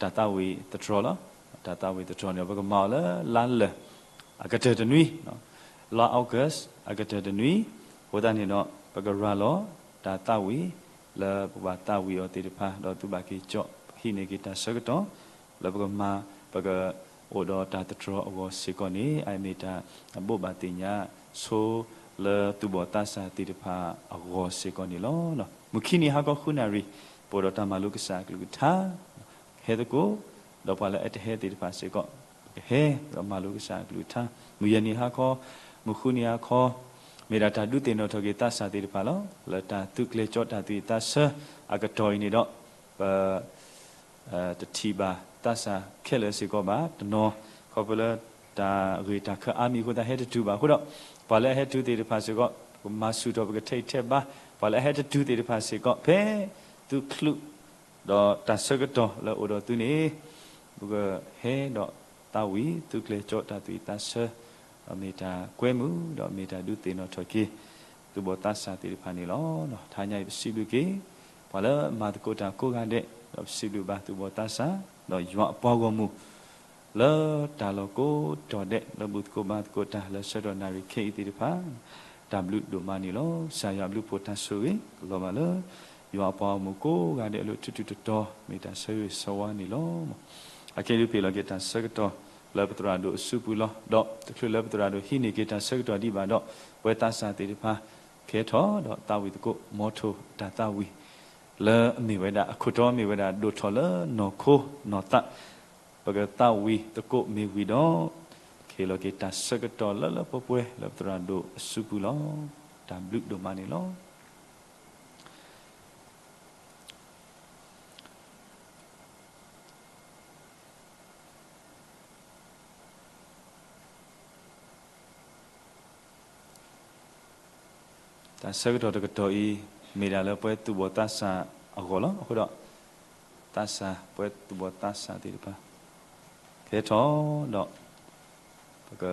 တၢ်သးဝံၣ်သတြီၤလီၤ. တၢ်သးဝံၣ်သတြီၤန့ၣ် ပကမၤအီၤလၢလါလၢာ် အကတၢၢ်တနွံ လါ August အကတၢၢ်တနွံ, အဃိသတးန့ၣ်ဒီး ပကရၤလီၤတၢ်သးဝံၣ် လၢပဘၣ်သးဝံၣ်အီၤသ့ၣ်တဖၣ် ဒီးသုဘၣ်က့ၤကၠီၣ်ဟံးန့ၢ်က့ၤတၢ်ဆၢကတီၢ် လၢပကမၤ ပကအိၣ်ဒီးတၢ်သတြီၤအဂီၢ်စ့ၢ်ကီးန့ၣ် အမ့ၢ်တၢ်ဘိးဘၣ်သ့ၣ်ညါဆိလၢသူၣ်ဘီၣ်သးစၢ်သ့ၣ်တဖၣ်အဂီၢ်စ့ၢ်ကီးန့ၣ်လီၤ. မုၢ်ခံနံၤဟါခီဃုနၣ်ရံၣ် ပအိၣ်ဒီးတၢ်မၤလိကစၢ်အကလုၢ်ကထါ ဟဲသကိး ဒီးပှၤလၢအတဟဲသ့ၣ်တဖၣ်စ့ၢ်ကီး ပကဟဲဒီးမၤလိကစၢ်အကလုၢ်ကထါ, မုၢ်ယဲၢ်နံၤဟါခီ, မုၢ်ဃုနံၤဟါခီ, မ့ၢ်ဒၣ်တၢ်ဒုးသ့ၣ်နီၣ်ထီၣ်က့ၤသးစၢ်သ့ၣ်တဖၣ်လီၤ. လၢတၢ်သုးကျဲၤကၠီတၢ်သးဝံၣ်သးဆၢအကတီၢ်အံၤန့ၣ်ဒီး ပ တထံၣ်ဘၣ်သးစၢ်ခဲလၢာ်စ့ၢ်ကီးဘၣ်, တနီၤ ခီဖျိလၢတၢ်ဂ့ၢ်တၢ်ခၢအါမံၤအဃိသတးဟဲတတုၤဘၣ်အဃိဒီး ပှၤလၢအဟဲတုၤသ့ၣ်တဖၣ်စ့ၢ်ကီး ပကမၤဆူၣ်ထီၣ်ပကထဲးထဲးဘါ, ပှၤလၢအဟဲတတုၤသ့ၣ်တဖၣ်စ့ၢ်ကီး ဖဲသုချုး ဒီးတၢ်ဆၢကတီၢ်လၢအိၣ်ဒီးသုန့ၣ် ပကဟဲဒီးသးဝံၣ်သုးကျဲၤကၠီတၢ်သးဝံၣ်သးဆၢ ဒီးမ့ၢ်တၢ်ကွဲမုာ် ဒီးမ့ၢ်တၢ်ဒုးသ့ၣ်နီၣ်ထီၣ်က့ၤ သူၣ်ဘီၣ်သးစၢ်သ့ၣ်တဖၣ်န့ၣ်လီၤ. တဟါညါအံၤပစံးဘျုးက့ၤ ပှၤလၢမၤသကိးတၢ်ကိးဂၤဒဲး ဒီးပစံးဘျုးဘၣ်သူၣ်ဘီၣ်သးစၢ် ဒီးယွၤအပှၤဂီၢ်မုၢ် လၢတၢ်လီၢ်ကိးတီၤဒဲး လၢဘူၣ်သကိးဘါသကိးတၢ်လၢဆၢကတီၢ်နၣ်ရံၣ်ခဲအံၤသ့ၣ်တဖၣ် တၢ်ဘျုးဒိၣ်မးန့ၣ်လီၤ. ကစၢ်ယွၤအဘျုးအဖှိၣ်တၢ်ဆိၣ်ဂ့ၤ လီၤဘၣ်လၢ ယွၤအပှၤဂီၢ်မုၢ်ကိးဂၤဒဲးအလိၤ ထူးထူးတီၤတီၤ မ့ၢ်တၢ်ဆၢဂ့ၤဆၢဝါန့ၣ်လီၤ. အခဲအံၤဒုးပဟ့ၣ်လီၤက့ၤတၢ်ဆၢကတီၢ် လၢပသရၣ်ဒိၣ်အစုပူၤလီၤ. ဒီးတချုးလၢပသရၣ်ဒိၣ်ဟံးန့ၢ်က့ၤတၢ်ဆၢကတီၢ်ဒံးဘၣ်ဒီး ပဝဲသးစၢ်သ့ၣ်တဖၣ် ကဟဲထီၣ်ဒီးသးဝံၣ်သကိး မီထိၣ်တၢ်သးဝံၣ် လၢအမ့ၢ်ဝဲဒၣ် အခိၣ်တီမ့ၢ်ဝဲဒၣ် ဒိၣ်ထီၣ်လၢနီၢ်ခိနီၢ်သး ပကသးဝံၣ်သကိးမ့ၢ်ဝံၤဒီး ကဟ့ၣ်လီၤက့ၤတၢ်ဆၢကတီၢ်လၢလၢပှဲၤပှဲၤ လၢပသရၣ်ဒိၣ်အစုပူၤလီၤ. တၢ်ဘျုးဒိၣ်မးန့ၣ်လီၤ. တၢ်ဆၢကတီၢ်တကတီၢ်အံၤ မ့ၢ်ဒၣ်လၢပဝဲသူၣ်ဘီၣ်သးစၢ်အဂီၢ်လီၤ. အဃိဒီး သးစၢ် ပဝဲသူၣ်ဘီၣ်သးစၢ်သ့ၣ်တဖၣ် ကဟဲထီၣ်ဒီး ပက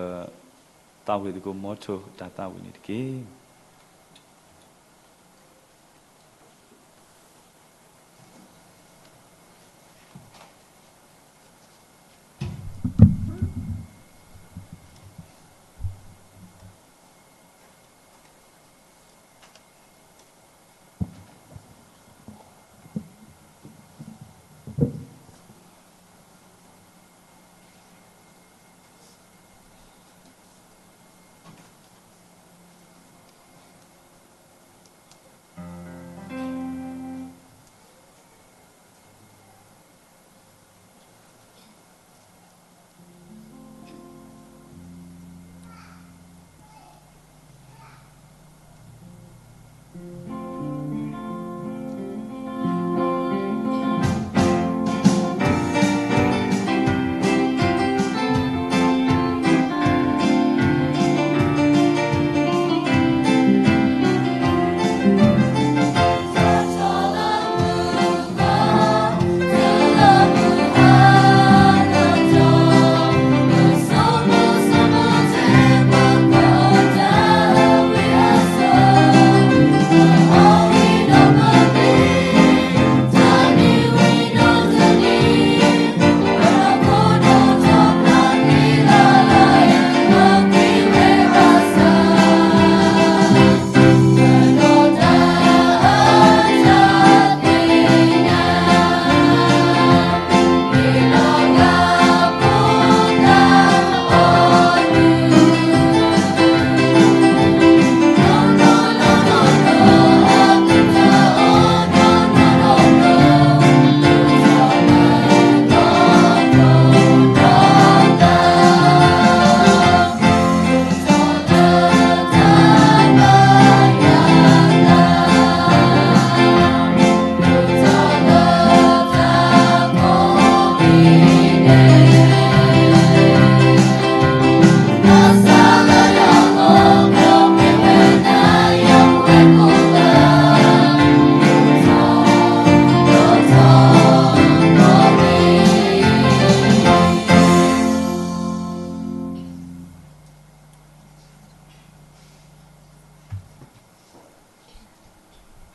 သးဝံၣ်သကိးမီထိၣ်တၢ်သးဝံၣ်န့ၣ်တက့ၢ်.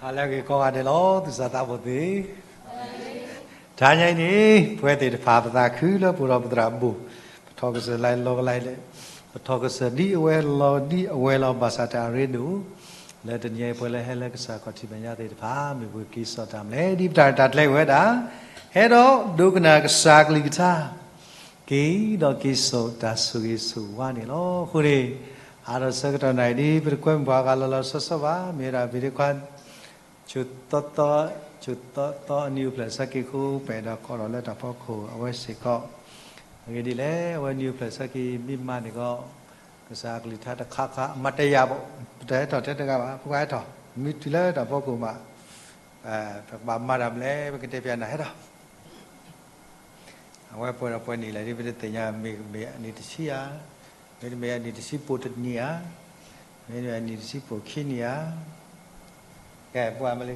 ဟါလၢအဂ့ၤကိးဂၤဒဲးလီၤ သူၣ်စၢ်သးဘိၣ်သ့ၣ်, တဟါညါအံၤန့ၣ် ပဝဲသ့ၣ်တဖၣ် ပသးခုလၢပအိၣ်ဒီးပသရၣ်ဘိၣ်, ပထီၣ်ကစၢၢ်လၢလီၤကလါလဲၣ်, ပထီၣ်ကစၢၢ်ဒ်အဝဲလီၤဒ်အဝဲလီၤ ဘၣ်ဆၣ်တၢ်အရ့ဒိၣ်, လၢတနံၤအံၤပဝဲလၢဟဲလၢကစၢ်ခီၣ်ထံးမဲာ်ညါသ့ၣ်တဖၣ် မ့ၢ်ပက့ၤစိာ်တၢ်မနုၤလဲၣ် ဒ်ပတၢ်ရဲၣ်တၢ်ကျဲၤဝဲဒၣ်, ဟဲဒီးဒိကနၣ်ကစၢ်ကလုၢ်ကထါ က့ၤဒီးက့ၤစိာ်တၢ်ဆိၣ်ဂ့ၤဆိၣ်ဝါန့ၣ်လီၤ. အဃိန့ၣ် ဟးဒီးဆၢကတီၢ်နၣ်ရံၣ်ဒ် ပတကွဲမုာ်ပှၤဂၤလီၤလီၤဆီဆီဘၣ်, မ့ၢ်ဝဲဒၣ် ပ့ၤဒ့ခွါ ဆိသီသီ, ဆိသီသီအနံၤအိၣ်ဖျဲၣ်ဆၢက့ၤအဃိ ပအဲၣ်ဒိးကိးထီၣ်လၢတၢ်ဖီခိၣ်အဝဲစ့ၢ်ကီး, အဂ့ၢ်ဒ်လဲၣ် အဝဲနံၤအိၣ်ဖျဲၣ်ဆၢက့ၤမ့ၢ်မၤန့ၣ်ကီး, ကစၢ်ကလုၢ်ကထါတခါခါ မၤတယာ်ဘၣ်, ပတဟဲထီၣ်ထဲတဂၤဘၣ်, ဖိခွါဟဲထီၣ်, မ့ၢ်တုၤလၢတၢ်ဖီခိၣ်မး, ပကဘၣ်မၤတၢ်မနုၤလဲၣ် ပကတဲပျးနၤဟဲထီၣ် အဝဲပှဲၤဒီးပှဲၤနံၣ်လဲၣ် ဒ်ပတသ့ၣ်ညါ မ့ၢ်မ့ၢ်အနံၣ်တဆံဧါ, မ့တမ့ၢ်အနံၣ်တဆံပိာ်တနံၣ်ဧါ, မ့တမ့ၢ်အနံၣ်တဆံပိာ်ခံနံၣ်ဧါ, ကဲ ပှၤမ့ၢ်လံ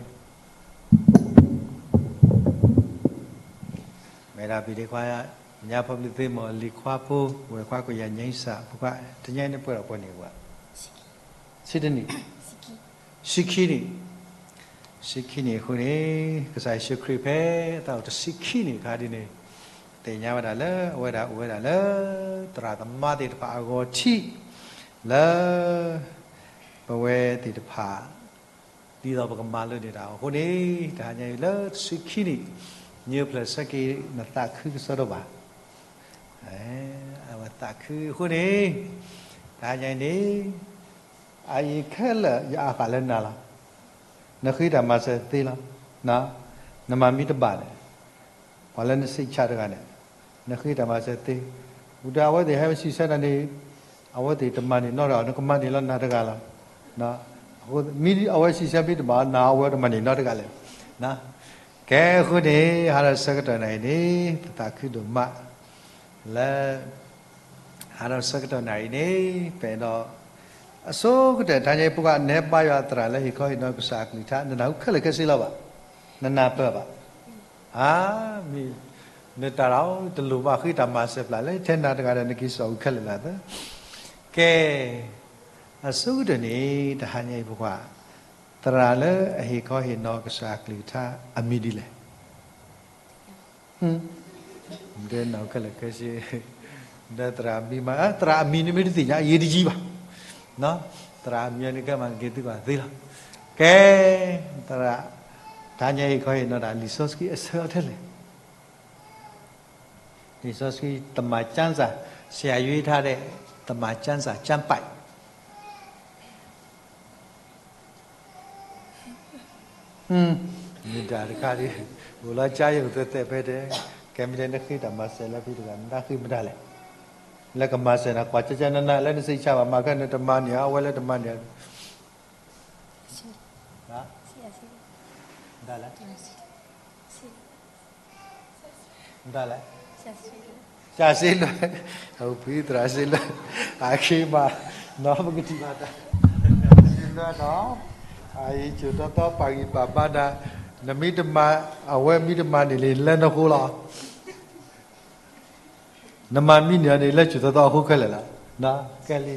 မ့ၢ်ဒၣ်ပ့ၤဒ့ခွါ, ညါဖီဘျုးသ့ၣ်မီၢ်လံၤခွါဖိ, ဝဲၢ်ခွါကိးယၤညါစၢ်, ဖိခွါ တညါန့ၣ်ပှဲၤဒီးပှဲၤနံၣ်ဝဲ, ဆံတနံၣ်, ဆံခံနံၣ်, ဆံခံနံၣ်အဃိန့ၣ်, ကစၢ်ယ့ၣ်ၡူးခရံာ်ဖဲအသးအိၣ်တဆံခံနံၣ်အခါဒ်န့ၣ်, သ့ၣ်ညါဝဲဒၣ်လၢအဝဲဒၣ်အိၣ်ဝဲဒၣ်လၢ သရၣ်သမါသ့ၣ်တဖၣ်အဂီၢ်ထံး, လၢ ပဝဲသ့ၣ်တဖၣ် ဒ်သိးပကမၤလိန့ၢ်တၢ်အီၤအဃိန့ၣ်, တဟါညါအံၤလၢတဆံခံနံၣ်, နံၤအိၣ်ဖျဲၣ်ဆၢက့ၤ နသးခုကစီဒီဘၣ်, အဝဲသးခုအဃိန့ၣ်, တဟါညါအံၤန့ၣ်, အအံၤခဲလၢာ်ယအါဃာ်လၢနၤလီၤ. နဃ့တၢ်မၤစၢၤသ့လီၤ. နမၤမ့ၢ်တဘၣ်န့ၣ်, ပှၤလၢနစံးဆၣ်တဂၤန့ၣ်, နဃ့တၢ်မၤစၢၤသ့, ဝံၤဒီးအဝဲသ့ၣ်ဟဲစံးဆၢနၤန့ၣ်, အဝဲသ့ၣ်တမၤန့ၢ်နီတဂၤ, နကမၤန့ၢ်လီၤနၤတဂၤလီၤ. မ့ၢ်အဝဲစံးဆၢမ့ၢ်တဘၣ်, နၤအဝဲတမၤန့ၢ်နီတဂၤလဲၣ်. ကဲအဃိန့ၣ်, ဟးဒီးဆၢကတီၢ်နၣ်ရံၣ်န့ၣ် ပသးခုဒိၣ်မး လၢ ဟးဒီးဆၢကတီၢ်နၣ်ရံၣ်န့ၣ် ပအဲၣ်ဒိး အဆိကတၢၢ် တဟါညါအံၤ ပှၤနဟဲဘါယွၤသရၣ်လၢ ဟ့ၣ်ခီဟ့ၣ်နီၤကစၢ်အကလုၢ်ကထါ နနၢ်ဟူခဲလၢာ်ခဲဆ့လီၤဘၣ်. နနၢ်ပၢၢ်ဘၣ်. အါ မ့ၢ် နတၢ်ဒီး တလိၣ်ဘၣ်ဃ့တၢ်မၤစၢၤပျၢ်လၢ ထဲနၤတဂၤဒီး နက့ၤစိာ်အူခဲလၢာ်လီၤသၢ. ကဲ အဆိကတၢၢ်န့ၣ် တဟါညါအံၤပှၤ သရၣ်လၢအဟ့ၣ်ခီဟ့ၣ်နီၤကစၢ်အကလုၢ်ကထါ အမံၤဒ်လဲၣ်. ဒီးနၢ်ဟူခဲလၢာ်ခဲဆ့ ဒီးသရၣ်အမံၤမး သရၣ်အမံၤန့ၣ်မ့ၢ်တသ့ၣ်ညါ အရေးတကြီးဘၣ်. သရၣ်အမံၤန့ၣ် ကဲမၤက့ၤသုကွၢ်သ့လီၤ. ကဲ သရၣ် တဟါညါအံၤ ဟ့ၣ်ခီဟ့ၣ်နီၤတၢ်လံာ်စီဆှံအဆၢအီၤထဲလဲၣ်. လံာ်စီဆှံ သမ္မာကျမ်းစာ ဆရာရွေးထားတဲ့ သမ္မာကျမ်းစာ ကျမ်းပိုဒ် မ့ၢ်တၢ်တခါဒ် အိၣ်လီၤကါယိာ် သဲးသဲးဖဲတဲ ကဲမ့ၢ်တဲ နဃ့တၢ်မၤစၢၤလၢဖဲတဂၤ နတၢ်ဃ့မတၤလဲၣ်. လၢကမၤစၢၤနၤ ကွၢ်ကၠၢကၠၢနနၢ် လၢနစံးဆၣ်ဘၣ် မၤခဲနတမၤန့ၢ်ဧါ အဝဲလၢတမၤန့ၢ်ဧါ. ဒ်လဲၣ်, ဒ်လဲၣ်, စံးလွဲၢ်, အဖုသရၣ်စံးလွဲၢ်, အဃ့မး, နီၢ်ပကထံၣ်ဘၣ်တၢ်, စံးလွဲၢ်နီၤ, အအံၤ ကၠိၤသီသီပာ်ဂံၢ်ပာ်ဘါနၤ, နမ့ၢ်တမၤ, အဝဲမ့ၢ်တမၤန့ၣ်လံ လၢနဃိလီၤ. နမၤမံန့ၢ်အီၤန့ၣ် လၢကၠိၤသီသီအဃိခဲလၢာ်လီၤ. ကဲလံ,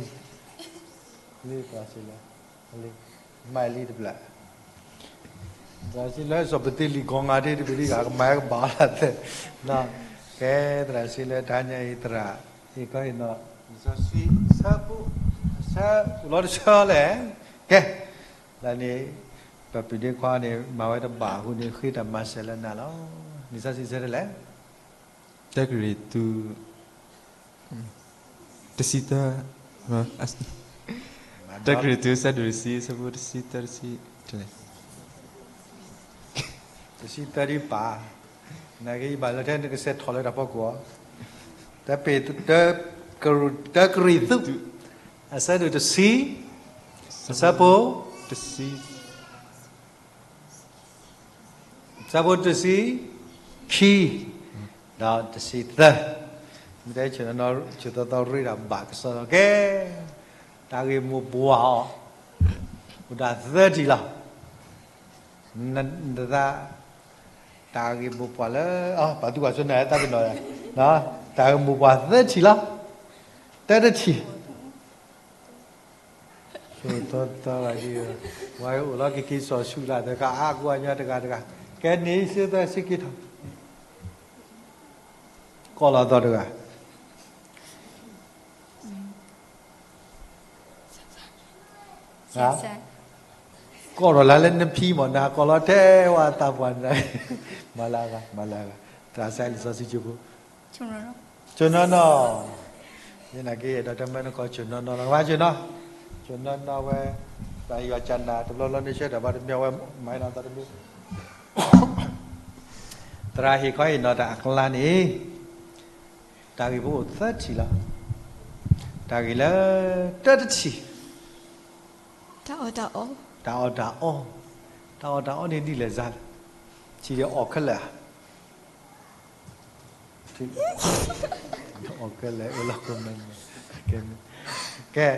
လံသရၣ်စံးလွဲၢ်, မၤလံတဘျီ, သရၣ်စံးလွဲၢ် စီၤပသ့လံၤကီၤငါဒ့တဘ့ၣ်ဒံး ကမၤကဘၣ်အီၤလၢသၢ, ကဲသရၣ်စံးလွဲၢ် တဟါညါအံၤသရၣ်, အံၤကီအံၤနီၤ, လံာ်စီဆှံ, ဆၢဖိ, ဆၢ, အိၣ်လီၤတဆၢလဲၣ်, ကဲ, လၢန့ၣ်, ပပၢၤဒ့ခွါန့ၣ် မၤဝဲတဘၣ်အဃိန့ၣ် ဃ့တၢ်မၤစၢၤလၢနၤလီၤ. လံာ်စီဆှံဆၢထဲလဲၣ် တၢကရံၣ်သူး, တဆံသၢ, တၢကရံၣ်သူး အဆၢဒိၣ်တဆံ အဆၢဖိတဆံသၢ တဆံ, တဆံသၢဒ်ပၢ်, နာ်က့ယဘၣ်လၢထဲနကစဲးထီၣ်လၢတၢ်ဖီခိၣ်အီၤ, တၢ်ပ့ၤ, တၢကရံၣ်သူး, အဆၢဒိၣ်တဆံ, အဆၢဖိ, တဆံ ဆၢဖိတဆံခံ, ဒီးတဆံသၢ, မ့ၢ်တဲ, ကၠိၤသီသီရ့ဒၣ်ဘၣ်ကစီဒီးကဲ, တၢ်ဂ့ၢ်မိၢ်ပှၢ်အီၤ, အိၣ်ဒၣ်သၢထံၣ်လီၤ. နသး, တၢ်ဂ့ၢ်မိၢ်ပှၢ်လၢ, ပှၤသူၣ်ပှၢ်စီနၤတၢ်ကနီၤ, တၢ်ဂ့ၢ်မိၢ်ပှၢ်သၢထံၣ်လီၤ. တၢတထံၣ် ကၠိၤသီသီဂၤဒ်, ဝဲအိၣ်လီၤက့ၤက့ၤစီၤဆူၣ်လၢ်သၢခါ အါကူအညီတဂၤတဂၤ, ကဲန့ၣ်စ့သၢစ့က့ၤထီၣ်, ကီၢ်လီၤသီတဂၤ, ကီၢ်ထီၣ်လၢလၢနဖံမၢ် နကီၢ်လီၤထဲဝဲသးပှၢ်နၤ, မၤလၢအဂၤ မၤလၢအဂၤ, သရၣ်စဲလံာ်စီဆှံကၠိဖိ ကၠိၤနီၢ်နီၢ်, ယနာ်က့ ဒီးတမၢနကီၢ်ကၠိၤနီၢ်နီၢ်လီၤ, ကဘၣ်ကၠိၤနီၢ်, ကၠိၤနီၢ်နီၢ်ဝဲ, ပယီၤကနၤ တဘျီဘျီန့ၣ်ဆှၢတၢ်ဘၣ်တမံၤဝဲ မၤနီၢ်သီတမံၤ, သရၣ်ဟ့ၣ်ခီဟ့ၣ်နီၤတၢ်အကျါန့ၣ်, တၢ်ဂ့ၢ်ဖိအိၣ်သၢထံၣ်လီၤ, တၢ်ဂ့ၢ်လၢတၢတထံၣ် တၢ်အီၣ်တၢ်အီ, တၢ်အီၣ်တၢ်အီ, တၢ်အီၣ်တၢ်အီန့ၣ်ဒ်လဲၣ်စ့ၢ်, ထံၣ်ဒီးအီၣ်ခဲလၢာ်ဧါ, အီၣ်ခဲလၢာ် အလီၤကမၣ်, ကဲ,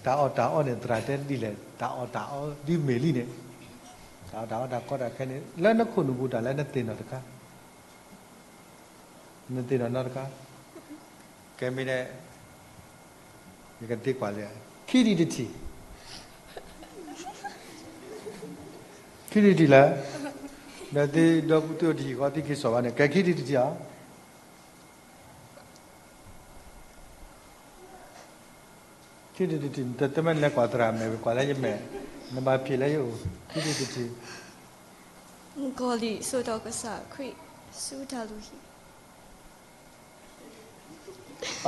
တၢ်အီၣ်တၢ်အီန့ၣ် သရၣ်တဲဒ်လဲၣ်, တၢ်အီၣ်တၢ်အီဒ်မ့ၢ်လံန့ၣ်, တၢ်အီၣ်တၢ်အီတၢ်ကီတၢ်ခဲန့ၣ် လၢနခိၣ်နူာ်ပူၤတၢ်လၢနသ့ၣ်နီၣ်တခါ နသ့ၣ်နီၣ်နီတခါ, ကဲမ့ၢ်ဒ်, ယကသံကွၢ်လၢ, ခံထံၣ်တထံၣ်, ခံထံၣ်တထံၣ်လၢ, ဒီးသုဒီပုၢ်ဝဲၢ်တဟံၣ်ဃီသုက့ၤစိာ်ဘၣ်န့ၣ် ကဲခံထံၣ်တထံၣ်ဧါ ခံထံၣ်တထံၣ် တမ့ၢ်လဲၤကွၢ်သရၣ်မဲာ် ကွၢ်လၢယမဲာ်, နဘၣ်ဖံးလၢယအိၣ် ခံထံၣ်တထံၣ်, ကီၤလံၢ်စိာ်ထီၣ်ကစၢ်ခရံာ် ဆူတၢ်လုၢ်ဟံၣ်,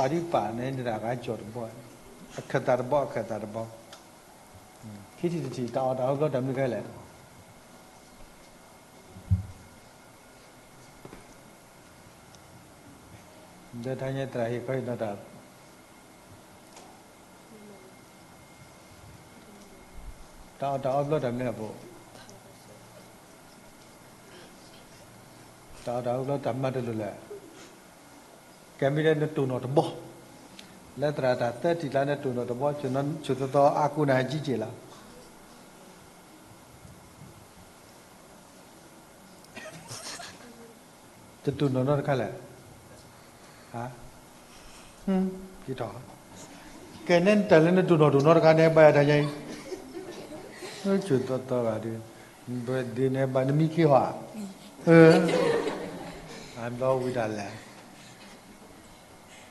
ပာ်ဒံးပာ်န့ၣ် နတၢ်ဂၤကၠီၣ်တဘီ, အခၢၣ်သးတဘီ အခၢၣ်သးတဘီ, ခံထံၣ်တထံၣ် တၢ်အီၣ်တၢ်အီဘျီတၢ်မနုၤခဲလဲၣ် ဒီးတၢ်ညါသရၣ်ဟ့ၣ်ခီဟ့ၣ်နီၤတၢ်, တၢ်အီၣ်တၢ်အီဘျီတၢ်မနုၤအပူၤ, တၢ်အီၣ်တၢ်အီဘျီတၢ်မၤတလိာ်လဲၣ်, ကဲမ့ၢ်ဒ်နတိၢ်နီၣ်တဘီ, လၢသရၣ်တၢ်သၢထံၣ်ကျါနတိၢ်နီၣ်တဘီ, ကၠိၤသီသီအါကိးနၤကံက့ၢ်လီၤ တတိၢ်နီၣ်နီတခါလဲၣ်, ဟါ, ကထီၣ်, ကဲနဲတၢ်လၢနတိၢ်နီၣ်တိၢ်နီတခါန့ၣ် ဘၣ်ယၤတၢ်ညါအံၤ, ကၠိၤသီသီဂၤဒ်, ဘၣ်ဒ်န့ၣ်ဘၣ်နမံခ့ဟီဧါ, အဘျီဝံၤတၢ်လဲၣ်,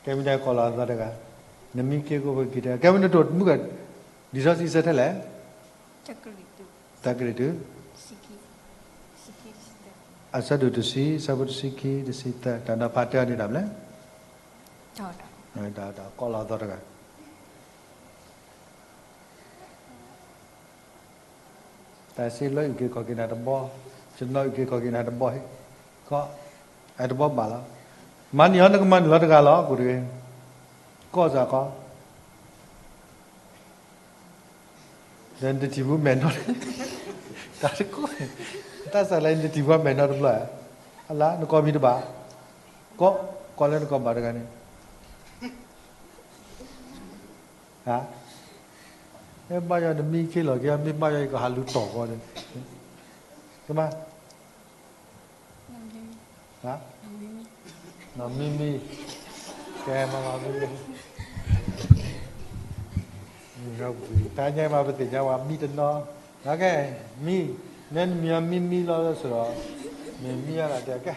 ကဲမ့ၢ်ဒ်ကီၢ်လီၤသီတဂၤ, နမံခ့ကိးပက့ၤတဲ, ကဲမ့ၢ်နတိၢ်မုၢ်က, လံာ်စီဆှံဆၢထဲလဲၣ် တၢကရံၣ်သူး, အဆၢဒိၣ်တဆံ, အဆၢဖိတဆံခံ, တဆံသၢ, တၢ်နီၤဖးတဲအီၤန့ၣ်တၢ်မနုၤလဲၣ်, တၢ်, တၢ်ကီၢ်လီၤသီတဂၤ, တၢ်စ့လွဲအုၣ်က့ၤခီၣ်က့ၤနၤတဘီ, ကနီၤအုၣ်က့ၤခီၣ်က့ၤနၤတဘီ, ကီ, အတဘီဘၣ်လီၤ, မၤန့ၢ်အီၤနကမၤနုာ်လီၤတဂၤလီၤ ကိးတဂ့ၤ, ကီၢ်စ့ၢ်ကီး ဒီးနတထံၣ်ဘူးမဲာ်နီၤ, တၢ်တကိး, တၢ်စးလဲနတထံၣ်ပှၤမဲာ်နီတဘျီဧါ. အလါ နကိးမံၤတဘၣ်, ကိး, ကိးလၢနကိးဘၣ်တဂၤန့ၣ် ဟါ, မ့ၢ်ဘၣ်ယီၤနမံခ့လီၤက့ၤ မ့ၢ်ဘၣ်ယီၤအံၤကဟးလူၤတီၢ်ဃီန့ၣ်, ကမၤ, ဟါ, နီၢ်မံမံ, ကဲမၤလီၤမံမံ, တၢ်ညါမးပသ့ၣ်ညါဝဲမံတနီၤ, ကဲ, မံ, နဲနမံၤအီၤမံမံလီၤလၢစရီ, မ့ၢ်မံအီၤလၢတဲကဲ,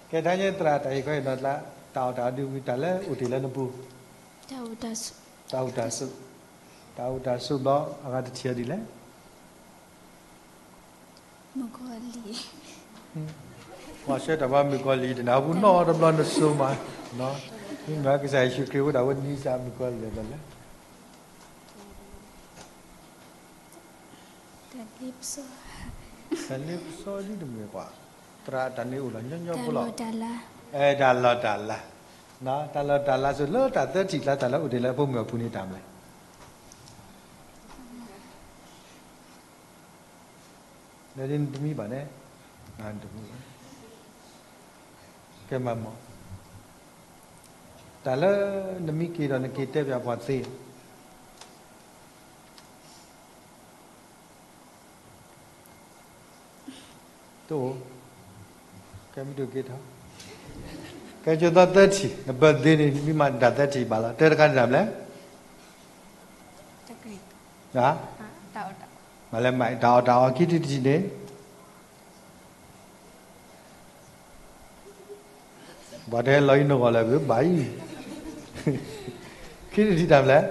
ကဲတၢ်ညါသရၣ်တၢ်ဟ့ၣ်ခီဟ့ၣ်နီၤကျါ, တၢ်အီၣ်တၢ်အီဒ်ဝံၤတၢ်လၢအိၣ်တ့ၢ်လၢနပူၤ တၢ်အိၣ်တၢ်ဆိး, တၢ်အိၣ်တၢ်ဆိးဘျီ အဂၤတထံၣ်အီၤဒ်လဲၣ်. ပှၤဆှၢတၢ်ဘၣ်မုၣ်ကီၤလံၢ်တနၤဟူနီၢ်တဘျီနစိၤမး, မ့မ့ၢ်ကစၢ်ယ့ၣ်ၡူးခရံာ်ဝဲဒၣ်ဝဲနံၤစၢ်မုၣ်ကီၤလံၢ်လဲၣ်လဲၣ် တၢ်လ့ပစီဒ်တမ့ၢ်ကွၢ်, သရၣ်တၢ်န့ၣ်အိၣ်လီၤညီညီဖိလီၤ, တၢ်လီၢ်တၢ်လၤ, တၢ်လီၢ်တၢ်လၤ, တၢ်လီၢ်တၢ်လၤဆိလၢတၢ်သၢထံၣ်ကျါတၢ်လၢအိၣ်တ့ၢ်လၢအဖိမုၣ်အပူၤန့ၣ်တၢ်မနုၤလဲၣ် လၢဒ်နတမံဘၣ်န့ၣ်, နတမံဘၣ်, ကဲမၤမီၢ်, တၢ်လၢနမံက့ၤဒီးနက့ၤတဲပၠးပှၤသ့ တအိၣ်, ကဲမ့ၢ်တအိၣ်က့ၤထီၣ်, ကဲကၠိသီသၢထံၣ် န birthday န့ၣ် မ့ၢ်မၤတၢ်သၢထံၣ်ဘၣ်လီၤ တဲတခါန့ၣ်တၢ်မနုၤလဲၣ် မၤလဲၣ်မး တၢ်အီၣ်တၢ်အီ ခံထံၣ်တထံၣ်န့ၣ် ပှၤတဟဲလီၤအံၤနဂီၢ်လၢာ်ဘၣ်အံၤ, ခံထံၣ်တထံၣ်တၢ်မနုၤလဲၣ်,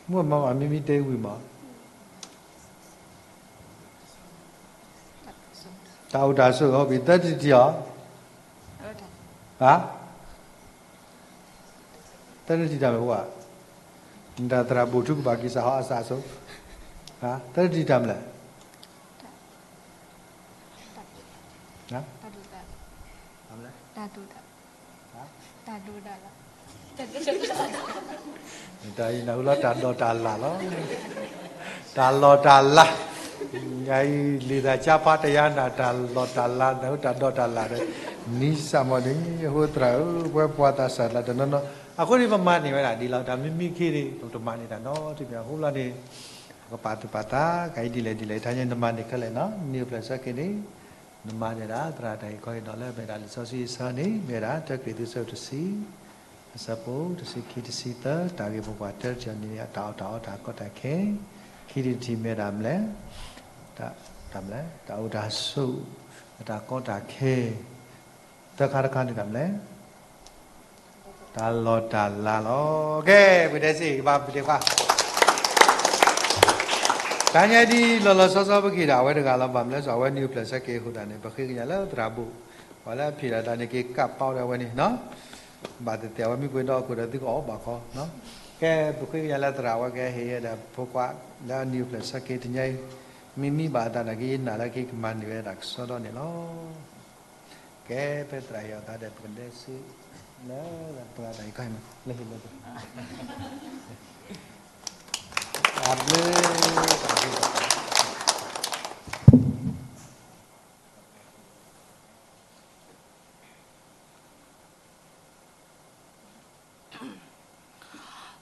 မ့ၢ်မၤမးမ့မ့ၢ်တဲဝံၤမး တၢ်အိၣ်တၢ်ဆိး ဟုတ်ပြီ သၢထံၣ်တထံၣ်အီၤ, ဟါ, သၢထံၣ်တထံၣ်တၢ်မနုၤလဲၣ်, နတၢ်သရၣ်ဘိၣ်ထူကဘၣ်က့ၤစးဟီအစးအဆိ, သၢထံၣ်တထံၣ်တၢ်မနုၤလဲၣ်, တၢ်အံၤနၢ်ဟူလၢတၢ်ဒီးတၢ်လၢ်လီၤ, တၢ်လီၢ်တၢ်လၤ, ယၤအံၤလံာ်သးကၢ်ဖးတယါနၤ တၢ်လီၢ်တၢ်လၤ နၢ်ဟူတၢ်ဒီးတၢ်လၢ်ဒီး, နံၤစၢ်မီၢ်န့ၣ် အဃိသရၣ်ဧၢ ပဝဲပှၤသးစၢ်လၢတနီၤနီၤ အဃိန့ၣ် ပမၤန့ၢ်ဝဲဒၣ်ဒ်လီၤ တၢ်မံမံခ့န့ၣ် ပတမၤန့ၢ်တၢ်နီတမံၤအဃိလီၤန့ၣ်, ပကပာ်သူၣ်ပာ်သး ကဟံးဒ်လဲၣ်ဒ်လဲၣ် တၢ်ညါနမၤန့ၢ်ခဲလၢာ်နီၤ နံၣ်အိၣ်ဖျဲၣ်ဆၢက့ၤန့ၣ် နမၤန့ၢ်ဒၣ် သရၣ်တၢ်ဟ့ၣ်ခီဟ့ၣ်နီၤလၢအမ့ၢ်ဒၣ်လံာ်စီဆှံအဆၢန့ၣ် မ့ၢ်ဝဲဒၣ် တၢကရံၣ်သူး အဆၢဒိၣ်တဆံ, အဆၢဖိ တဆံခံ တဆံသၢ တၢ်ဂ့ၢ်မိၢ်ပှၢ်တၢတထံၣ်အီၤန့ၣ် တၢ်အီၣ်တၢ်အီတၢ်ကီတၢ်ခဲ, ခံထံၣ်တထံၣ်မ့ၢ်ဝဲဒၣ်မနုၤလဲၣ်, တၢ်မနုၤလဲၣ် တၢ်အိၣ်တၢ်ဆိး အတၢ်ကီတၢ်ခဲ, သၢခါတခါန့ၣ်တၢ်မနုၤလဲၣ် တၢ်လီၢ်တၢ်လၤလီၤ. ကဲ ပကတဲစ့ၢ်ကီး ပကတဲကွၢ် တၢ်ညါဒ်လီၤလီၤဆီဆီပက့ၤဒၣ်အဝဲတဂၤလီၤ ဘၣ်မနုၤလဲၣ် အဝဲနံၣ်အိၣ်ဖျဲၣ်ဆၢက့ၤအဃိသတးန့ၣ် ပဃ့ကညးလၢသရၣ်ဘိၣ်, ပှၤလၢအဖံးဒၣ်တၢ်န့ၣ် က့ၤကးပာ်ဝဲဒၣ်ဝဲန့ၣ်, ဘၣ်သ့ၣ်သ့ၣ်အဝဲမ့ၢ်ပှ့ၤဒီးအခိၣ်ဒီးသုကအီၣ်ဘၣ်ခီ, ကဲ ပဃ့ကညးလၢသရၣ်ဝဲကဟ့ၣ်ဝဲဒၣ်ဖိခွါ လၢအနံၣ်အိၣ်ဖျဲၣ်ဆၢက့ၤတနံၤအံၤ, မ့မ့ၢ်ဘၣ်အသးနာ်က့ ယနာ်လၢက့ၤကမၤန့ၢ်ဝဲဒၣ်ကစီဒီန့ၣ်လီၤ. ကဲ ဖဲသရၣ်ဟ့ၣ်အီၤသးဒီး ပကဒဲးဆူ လၢပှၤတၢ်အံၤခါအံၤမး လၢဟ့ၣ်လၢပှၤ တၢ်ဘျုး တၢ်ဘျုး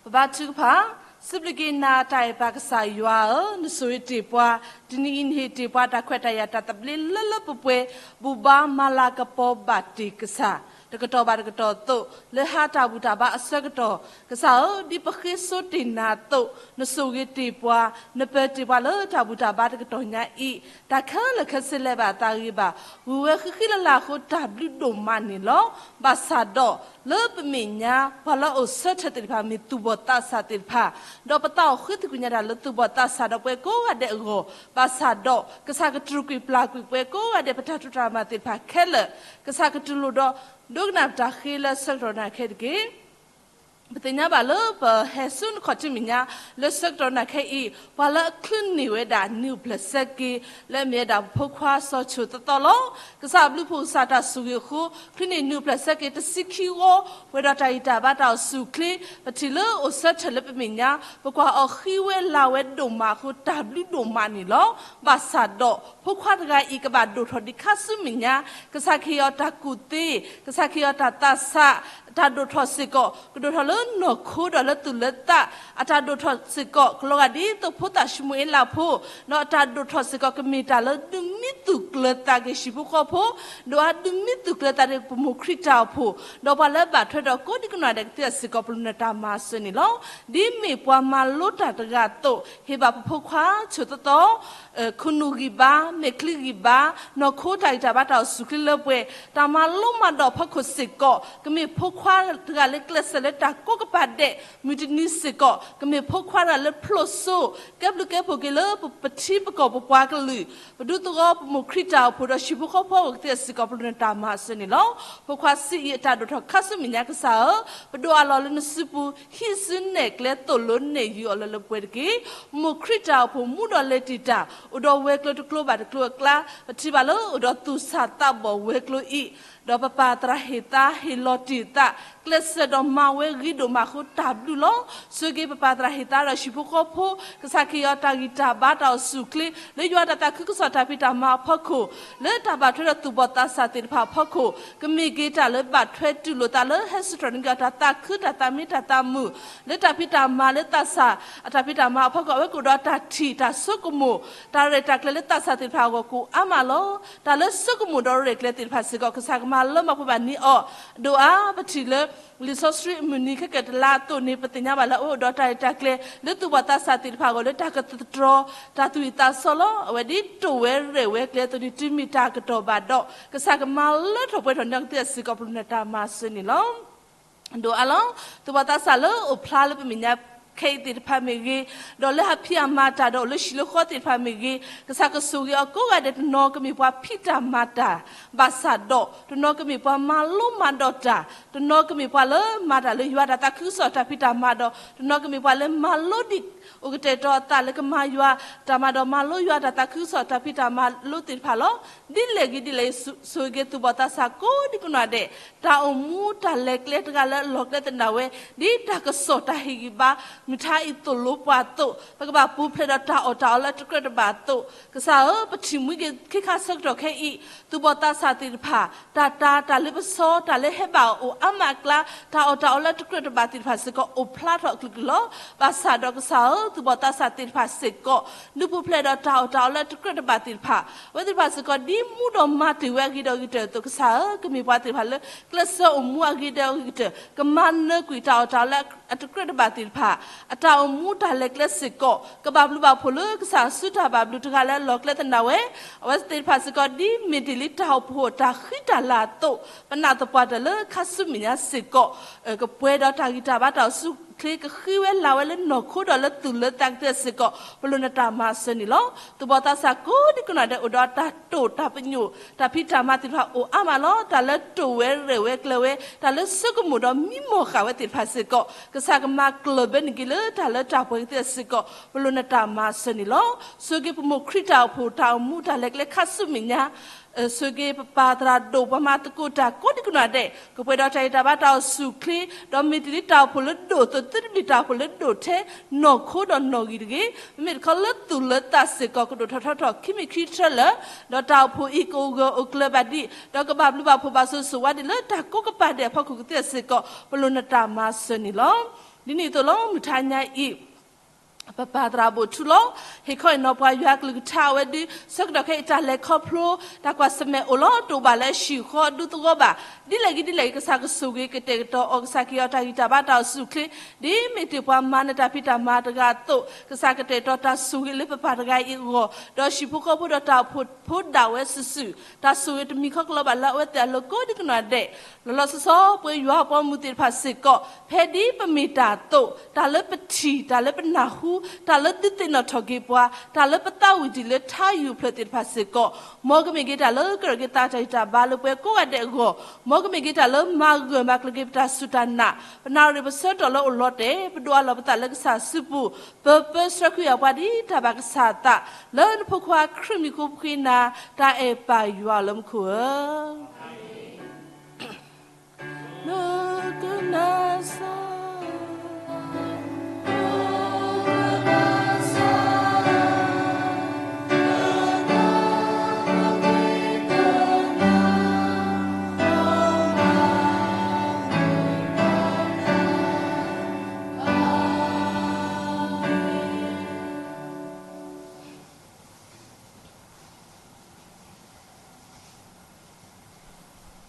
ပဘါထုကဖၣ်, စံးဘျုးက့ၤနၤတၢ်အဲၣ်ပၢ်ကစၢ်ယွၤဧၢ, နဆိၣ်ဂ့ၤတ့ၢ်ပှၤ, တနံၤအံၤနဟ့ၣ်တ့ၢ်ပှၤတၢ်ခွဲးတၢ်ယာ်တၢ်သဘျ့လၢလၢပှဲၤပှဲၤ, ဘူၣ်ဘါမၤလၤကပီၤဘၣ်တ့ၢ်ကစၢ်, တကတီၢ်ဘၣ်တကတီၢ်အသိး, လၢဟါတၢ်ဘူၣ်တၢ်ဘါအဆၢကတီၢ်, ကစၢ်ဧၢ, ဒ်ပဃ့စိတ့ၢ်နၤအသိး, နဆိၣ်ဂ့ၤတ့ၢ်ပှၤ, နပၢၤတ့ၢ်ပှၤလၢတၢ်ဘူၣ်တၢ်ဘါတကတီၢ်ညါအံၤ, တၢ်ခဲလၢာ်ခဲဆ့လဲၤဘၣ်အသးဂ့ၤဘၣ်, ဝံၤဝဲဃံဃံလၤလၤအဃိတၢ်ဘျုးဒိၣ်မးန့ၣ်လီၤ. ဘၣ်ဆၣ်ဒီး လၢပမဲာ်ညါ ပှၤလၢအအိၣ်ဆၢထၢၣ်သ့ၣ်တဖၣ် မ့ၢ်သူၣ်ဘီၣ်သးစၢ်သ့ၣ်တဖၣ်, ဒီးပသးအိၣ်ဃုသကွံာ်ညါတၢ်လၢသူၣ်ဘီၣ်သးစၢ်ဒီးပဝဲကိးဂၤဒဲးအဂီၢ်, ဘၣ်ဆၣ်ဒီး ကစၢ်ကတြူာ်ကွံာ်ပျၢ်ကွံာ်ပဝဲကိးဂၤဒဲး ပတၢ်တိၢ်တၢ်မၤသ့ၣ်တဖၣ်ခဲလၢာ်, ကစၢ်ကတူၢ်လိာ်ဒီး ဒိကနၣ်ပတၢ်ဃ့လၢဆၢကတီၢ်နၢ်ခဲတက့ၢ်. ပသ့ၣ်ညါဘၣ်လၢပဟဲဆူနခီၣ်ထံးမဲာ်ညါ လၢဆၢကတီၢ်နၢ်ခဲအံၤ ပှၤလၢအချုးန့ၢ်ဝဲဒၣ်နံၣ်အိၣ်ဖျဲၣ်ဆၢက့ၤ လၢအမ့ၢ်ဝဲဒၣ်ပဖိခွါစီၤဆိၣ်သီသီလီၤ. ကစၢ်အဘျုးဖှိၣ်ကစၢ်တၢ်ဆိၣ်ဂ့ၤအဃိ ချုးန့ၢ်နံၣ်အိၣ်ဖျဲၣ်ဆၢက့ၤတဆံခံဂီၤ ပှဲၤဒီးတၢ်ဂံၢ်တၢ်ဘါတၢ်အိၣ်ဆူၣ်အိၣ်ချ့ ပထံၣ်လၢအိၣ်ဆၢထၢၣ်လၢပမဲာ်ညါ ပကွၢ်အီၤဃံဝဲလၤဝဲဒိၣ်မးအဃိ တၢ်ဘျုးဒိၣ်မးန့ၣ်လီၤ. ဘၣ်ဆၣ်ဒီး ဖိခွါတဂၤအံၤကဘၣ်ဒိၣ်ထီၣ်ဒံးခါဆူမဲာ်ညါ ကစၢ်ခရံာ်အတၢ်ကူၣ်သ့, ကစၢ်ခရံာ်အတၢ်သးဆး, တၢ်ဒိၣ်ထီၣ်စ့ၢ်ကီး ကဒိၣ်ထီၣ်လၢနီၢ်ခိဒီးလၢသူၣ်လၢသး, အတၢ်ဒိၣ်ထီၣ်စ့ၢ်ကီး ကလီၤဂာ်ဒ်သိးဖိသၣ်ၡမူၤအ့လးဖိ, ဒီးအတၢ်ဒိၣ်ထီၣ်စ့ၢ်ကီး ကမ့ၢ်တၢ်လၢဒုးမံသူၣ်ကျၢၤသးက့ၤဟံၣ်ဖိဃီဖိ, ဒီးအဒုးမံသူၣ်ကျၢၤသးက့ၤပမိၢ်ခရံာ်တၢ်အိၣ်ဖှိၣ်, ဒီးပှၤလၢဘၣ်ထွဲဒီးကိးဒံကနီၢ်ဒဲးကသ့စ့ၢ်ကီး ပလိၣ်နတၢ်မၤစၢၤန့ၣ်လီၤ. ဒ်မ့ၢ်ပှၤမၤလိတၢ်တဂၤအသိး ဟ့ၣ်ဘၣ်ပဖိခွါဆိၣ်သီသီ ခိၣ်နူာ်ဂံၢ်ဘါ, မဲာ်ချံဂံၢ်ဘါ, နီၢ်ခိတၢ်ဂံၢ်တၢ်ဘါတၢ်အိၣ်ဆူၣ်ချ့လၢပှဲၤ, တၢ်မၤလိမၤဒိးအဖီခိၣ်စ့ၢ်ကီး ကမ့ၢ်ဖိခွါတဂၤလၢကျဲးစၢးလၢတၢ်ကိးကပၤဒဲး, မုၢ်တနံၤစ့ၢ်ကီး ကမ့ၢ်ဖိခွါတဂၤလၢဖျိးစိ, ကဲဘျုးကဲဖှိၣ်က့ၤလၢပထံပကီၢ်ပပှၤကလုာ်, ပဒူသဝီပမိၢ်ခရံာ်တၢ်အိၣ်ဖှိၣ်ဒီးဟံၣ်ဖိဃီဖိအဂီၢ်ကသ့စ့ၢ်ကီး ပလိၣ်နတၢ်မၤစၢၤန့ၣ်လီၤ. ဖိခွါဆံးအံၤအတၢ်ဒိၣ်ထီၣ်ခါဆူမဲာ်ညါကစၢ်ဧၢ, ပဒိၣ်အလီၢ်လၢနစုပူၤ ဟံးစုနဲၣ်ကျဲသိၣ်လိနဲၣ်ယုာ်အီၤလၢလၢပှဲၤတက့ၢ်. ပမိၢ်ခရံာ်တၢ်အိၣ်ဖှိၣ်မူဒီးလဲၤတံာ်တာ် အိၣ်ဒီးဝဲၤကျိၤတကျိၤဘၣ်တကျိၤအကျါ, ပထံၣ်ဘၣ်လၢအိၣ်ဒီးသူၣ်ဆးသးဘီၣ်ဝဲၤကျိၤအံၤ, ဒီးပပၢ်သရၣ်ဟ့ၣ်သါဟ့ၣ်လီၤတံၢ်အသး, ကျဲးစၢးဒီးမၤဝဲဂ့ၤဒိၣ်မးအဃိတၢ်ဘျုးလီၤ. ဆိၣ်ဂ့ၤပပၢ်သရၣ်ဟ့ၣ်သါဒီးဟံၣ်ဖိဃီဖိ, ကစၢ်ခရံာ်အတၢ်ဂံၢ်တၢ်ဘါတၢ်အိၣ်ဆူၣ်အိၣ်ချ့ လၢယွၤတၢ်သးခုကစီၣ်တၢ်ဖံးတၢ်မၤအဖီခိၣ်, လၢတၢ်ဘၣ်ထွဲဒီးသူၣ်ဘီၣ်သးစၢ်သ့ၣ်တဖၣ်အဖီခိၣ်, ကမ့ၢ်က့ၤတၢ်လၢဘၣ်ထွဲတူၢ်လိာ်သးလၢဟဲစိာ်ထီၣ်န့ၢ်က့ၤအီၤတၢ်သးခုတၢ်သးမံတၢ်သးမုာ်, လၢတၢ်ဖံးတၢ်မၤလၢသးစၢ် အတၢ်ဖံးတၢ်မၤအဖီခိၣ် အဝဲကအိၣ်ဒီးတၢ်ထံၣ်တၢ်ဆိကမိၣ်, တၢ်ရဲၣ်တၢ်ကျဲၤလၢသးစၢ်သ့ၣ်တဖၣ်အဂီၢ်ကအိၣ်အါမးလီၤ. တၢ်လၢဆိကမိၣ်ဒီးရဲၣ်ကျဲၤသ့ၣ်တဖၣ်စ့ၢ်ကီး ကစၢ်ကမၤလၢမၤပှဲၤဘၣ်န့ၢ်အီၤ, ဒိၣ်အါပထံၣ်လၢ လံာ်စီဆှံအမုၢ်နံၤခဲကတလါအသိးန့ၣ် ပသ့ၣ်ညါဘၣ်လၢအအိၣ်ဒီးတၢ်ရဲၣ်တၢ်ကျဲၤ လၢသူၣ်ဘီၣ်သးစၢ်သ့ၣ်တဖၣ်အဂီၢ်လၢတၢ်ကသတြီ တၢ်သူၣ်ဝံၣ်သးဆၢလီၤ. အဝဲဒ်တိာ်ဝဲရဲၣ်ဝဲကျဲအသိးန့ၣ် တုၤမ့ၢ်တၢ်ကတီၢ်ဘၣ်ဒီး ကစၢ်ကမၤလၢထီၣ်ပှဲၤထီၣ်န့ၢ်ကသ့စ့ၢ်ကီး ပလိၣ်နတၢ်မၤစၢၤန့ၣ်လီၤ. ဒိၣ်အါလီၤ. သူၣ်ဘီၣ်သးစၢ်လၢအိၣ်ဖျါလၢပမဲာ်ညါခဲအံၤသ့ၣ်တဖၣ်မ့ၢ်ဂ့ၤ, ဒီးလၢဟးဖံးအမၤတၢ်ဒီးအိၣ်လၢဟံၣ်လၢဃီသ့ၣ်တဖၣ်မ့ၢ်ဂ့ၤ, ကစၢ်ကဆိၣ်ဂ့ၤအီၤကိးဂၤဒဲး တနီၤကမ့ၢ်ပှၤဖံးတၢ်မၤတၢ် ဘၣ်ဆၣ်ဒီး တနီၤကမ့ၢ်ပှၤမၤလိမၤဒိးတၢ်, တနီၤကမ့ၢ်ပှၤလၢမၤတၢ်လၢယွၤတၢ်သးခုကစီၣ်တၢ်ဖံးတၢ်မၤဒီး တနီၤကမ့ၢ်ပှၤလၢမၤလိဒံး အိၣ်ကတဲာ်ကတီၤအသးလၢကမၤယွၤတၢ်မၤဒီးမၤလိယွၤတၢ်သးခုကစီၣ်တၢ်ဖံးတၢ်မၤလိသ့ၣ်တဖၣ်လီၤ. ဒ်လဲၣ်ဂ့ၤဒ်လဲၣ်ဂ့ၤ ဆိၣ်ဂ့ၤသူၣ်ဘီၣ်သးစၢ်ကိးဒံကနီၢ်ဒဲး, တၢ်အိၣ်မူတၢ်လဲၤကျဲတဂၤလၢအလီၢ်ကျဲသနာ်ဝဲ ဒ်တၢ်ကစီၣ်တၢ်ဟ့ၣ်ဂံၢ်ဘါ မုၢ်ထါအံၤသိၣ်လိပှၤအသိး, ပကဘၣ်ပူၤဖျဲးဒီးတၢ်အီၣ်တၢ်အီလၢအတကြၢးတဘၣ်အသိး, ကစၢ်ဧၢ ပထံၣ်မှံက့ၤခဲခါဆၢကတီၢ်ခဲအံၤ သူၣ်ဘီၣ်သးစၢ်သ့ၣ်တဖၣ် တၢ်တာ်တၢ်လ့ပစီ တၢ်လၢဟဲဘၣ်အီၤအိၣ်အါမးအကျါ, တၢ်အီၣ်တၢ်အီလၢအတကြၢးတဘၣ်သ့ၣ်တဖၣ်စ့ၢ်ကီး အိၣ်ဖျါထီၣ်အကလုာ်ကလုာ်လီၤ. ဘၣ်ဆၣ်ဒီးကစၢ်ဧၢ သူၣ်ဘီၣ်သးစၢ်သ့ၣ်တဖၣ်စ့ၢ်ကီး ဒုးပူၤဖျဲးဒီးတၢ်အီၣ်တၢ်အီလၢအတကြၢးတဘၣ်သ့ၣ်တဖၣ်, အဝဲသ့ၣ်တဖၣ်စ့ၢ်ကီး ဒ်မူဒီးမၤတ့ၢ်ဝဲအဂ့ၤဒီးအဂ့ၤကတၢၢ်အသိး ကစၢ်ဧၢ ကမ့ၢ်ပှၤသ့ၣ်တဖၣ်လၢ ကျဲးစၢးအိၣ်မူအဂ့ၤဒီးအဂ့ၤကတၢၢ်, ကမၤနၢၤကွံာ်တၢ်အီၣ်တၢ်အီလၢအတကြၢးတဘၣ်သ့ၣ်တဖၣ်, အတၢ်အိၣ်မူတၢ်လဲၤကျဲစ့ၢ်ကီး ကဘၣ်ဘျုးဘၣ်ဖှိၣ်လၢကစၢ်စုတၢ်ဘၣ်ဘျုးတဂၤလၢအလီၢ်ကျဲသနာ်ဝဲ, အဝဲသ့ၣ်တဖၣ်စ့ၢ်ကီး ဒ်မ့ၢ်တ့ၢ်လံတၢ်အိၣ်ဖှိၣ်တၢ်ဃံတၢ်လၤအသိး, ပနာ်သပှၢ်တၢၢ်လၢခါဆူမဲာ်ညါစ့ၢ်ကီး ကပှဲၤဒီးတၢ်ဂံၢ်တၢ်ဘါတၢ်အိၣ်ဆူၣ်အိၣ်ချ့ ကဃ့ဝဲလၤဝဲလၢနီၢ်ခိဒီးလၢသူၣ်လၢသးကသ့စ့ၢ်ကီး ပလိၣ်နတၢ်မၤစၢၤန့ၣ်လီၤ. သူၣ်ဘီၣ်သးစၢ်ကိးဒံကနီၢ်ဒဲး အိၣ်ဒီးတၢ်တိာ်တၢ်ပညိၣ် တၢ်ဖံးတၢ်မၤသ့ၣ်တဖၣ်အိၣ်အါမးလီၤ. တၢ်လၢတိာ်ဝဲရဲၣ်ဝဲကျဲၤဝဲ တၢ်လၢဆိကမိၣ်ဒီးမံမီၢ်ဃာ်ဝဲသ့ၣ်တဖၣ်စ့ၢ်ကီး ကစၢ်ကမၤကျၢၢ်ဘၢန့ၢ်က့ၤလၢတၢ်လၢတၢ်ပှဲၤကသ့စ့ၢ်ကီး ပလိၣ်နတၢ်မၤစၢၤန့ၣ်လီၤ. ဆိၣ်ဂ့ၤပမိၢ်ခရံာ်တၢ်အိၣ်ဖှိၣ်တၢ်အိၣ်မူတၢ်လဲၤကျဲခါဆူမဲာ်ညါ ဆိၣ်ဂ့ၤပပၢ်သရၣ်ဒိၣ်ပှၤမၤသကိးတၢ်ကိးဒံကနီၢ်ဒဲး ကပှဲၤဒီးတၢ်ဂံၢ်တၢ်ဘါတၢ်အိၣ်ဆူၣ်အိၣ်ချ့ ဒီးမ့ၢ်တ့ၢ်လံတၢ်အိၣ်ဖှိၣ်လၢဒိၣ်အသိး သုတဘျုးတၢ်အိၣ်ဖှိၣ်လၢဒိၣ်ထဲနီၢ်ခိဒီးနီၢ်ဂံၢ်တဂ့ၤ, မ့မ့ၢ်တခီလၢသူၣ်လၢသးစ့ၢ်ကီး ကဒိၣ်ထီၣ်ထီထီၣ်ခံမံၤခံဆၢလၢာ်, ဒီးတၢ်အိၣ်ဖှိၣ်အံၤကအိၣ်ဂၢၢ်အိၣ်ကျၢၤဘၣ်ဒံး ဒီးကဘၣ်ဘျုးဘၣ်ဖှိၣ်ဘၣ်ဆိၣ်ဂ့ၤဆိၣ်ဝါဒံးလၢတၢ်ကိးကပၤဒဲးအဖီခိၣ်ကသ့စ့ၢ်ကီး ပလိၣ်နတၢ်မၤစၢၤန့ၣ်လီၤ. ဒ်န့ၣ်အသိးလီၤ မုၢ်ထါညါအံၤ ပပၢ်သရၣ်ဘိၣ်ထူလီၤ. ဟ့ၣ်ခီအံၤနီၤပှၤယွၤကလုၢ်ကထါအဝဲဒုး ဆၢကတီၢ်ခဲအံၤတၢ်လဲၤခီဖျိ တၢ်ကွၢ်ဆၢၣ်မဲာ်အိၣ်လီၤ တအိၣ်ဘၣ်လၢအဟံၣ်ဃီဒူသဝီဘၣ်. ဒ်လဲၣ်ဂ့ၤဒ်လဲၣ်ဂ့ၤ ကစၢ်ကဆိၣ်ဂ့ၤကတဲာ်ကတီၤအီၤ ကစၢ်ခရံာ်အတၢ်ဂံၢ်တၢ်ဘါတၢ်အိၣ်ဆူၣ်အိၣ်ချ့ ဒ်မ့ၢ်တ့ၢ်ပှၤမၤနၢၤတၢ်ဖံးတၢ်မၤတဂၤအသိး ကစၢ်ကတဲာ်ကတီၤတၢ်ဆိၣ်ဂ့ၤလၢပပၢ်တဂၤအံၤအဂီၢ် ဒီးဟံၣ်ဖိဃီဖိဒီးတၢ်အိၣ်ဖှိၣ်ဖိဒၣ်ဝဲစုာ်စုာ် တၢ်ဆိၣ်ဂ့ၤတမံၤခီကလီၤဘၣ်လၢအဝဲသ့ၣ်အလိၤကိးဒံကနီၢ်ဒဲး လီၤလီၤဆီဆီ ပှၤယွၤအပှၤမူသ့ၣ်တဖၣ်စ့ၢ်ကီး ဖဲဒ်ပမ့ၢ်တၢ်အသိး တၢ်လၢပထံၣ် တၢ်လၢပနၢ်ဟူ တၢ်လၢသုသ့ၣ်နီၣ်ထီၣ်က့ၤပှၤ, တၢ်လၢပသးဝံၣ်တံၢ်လၢထါယူၢ်ဖျၢၣ်သ့ၣ်တဖၣ်စ့ၢ်ကီး, မ်ကမ့ၢ်က့ၤတၢ်လၢကရၢက့ၤသးတၢ်ဂံၢ်တၢ်ဘါလၢပှၤကိးဂၤဒဲးအဂီၢ်, မ်ကမ့ၢ်က့ၤတၢ်လၢမၤဂၢၢ်မၤကျၢၤက့ၤပတၢ်စူၢ်တၢ်နာ်, ပနၣ်ရံၣ်ပဆၢကတီၢ်လၢအိၣ်လီၤတဲာ်, ပဒိးအလီၢ်ပသးလၢကစၢ်စုပူၤ, ပပၢဆှၢဃုာ်အပှၤဒ်တၢ်ဘၣ်ကစၢ်အသး, လၢနဖိခွါခရံာ်မံၤအဃိ ပဃ့နၤ, တၢ်အဲၣ်ပၢ်ယွၤလၢမူခိၣ်ဧၢ. လၢကနၣ်စၢ်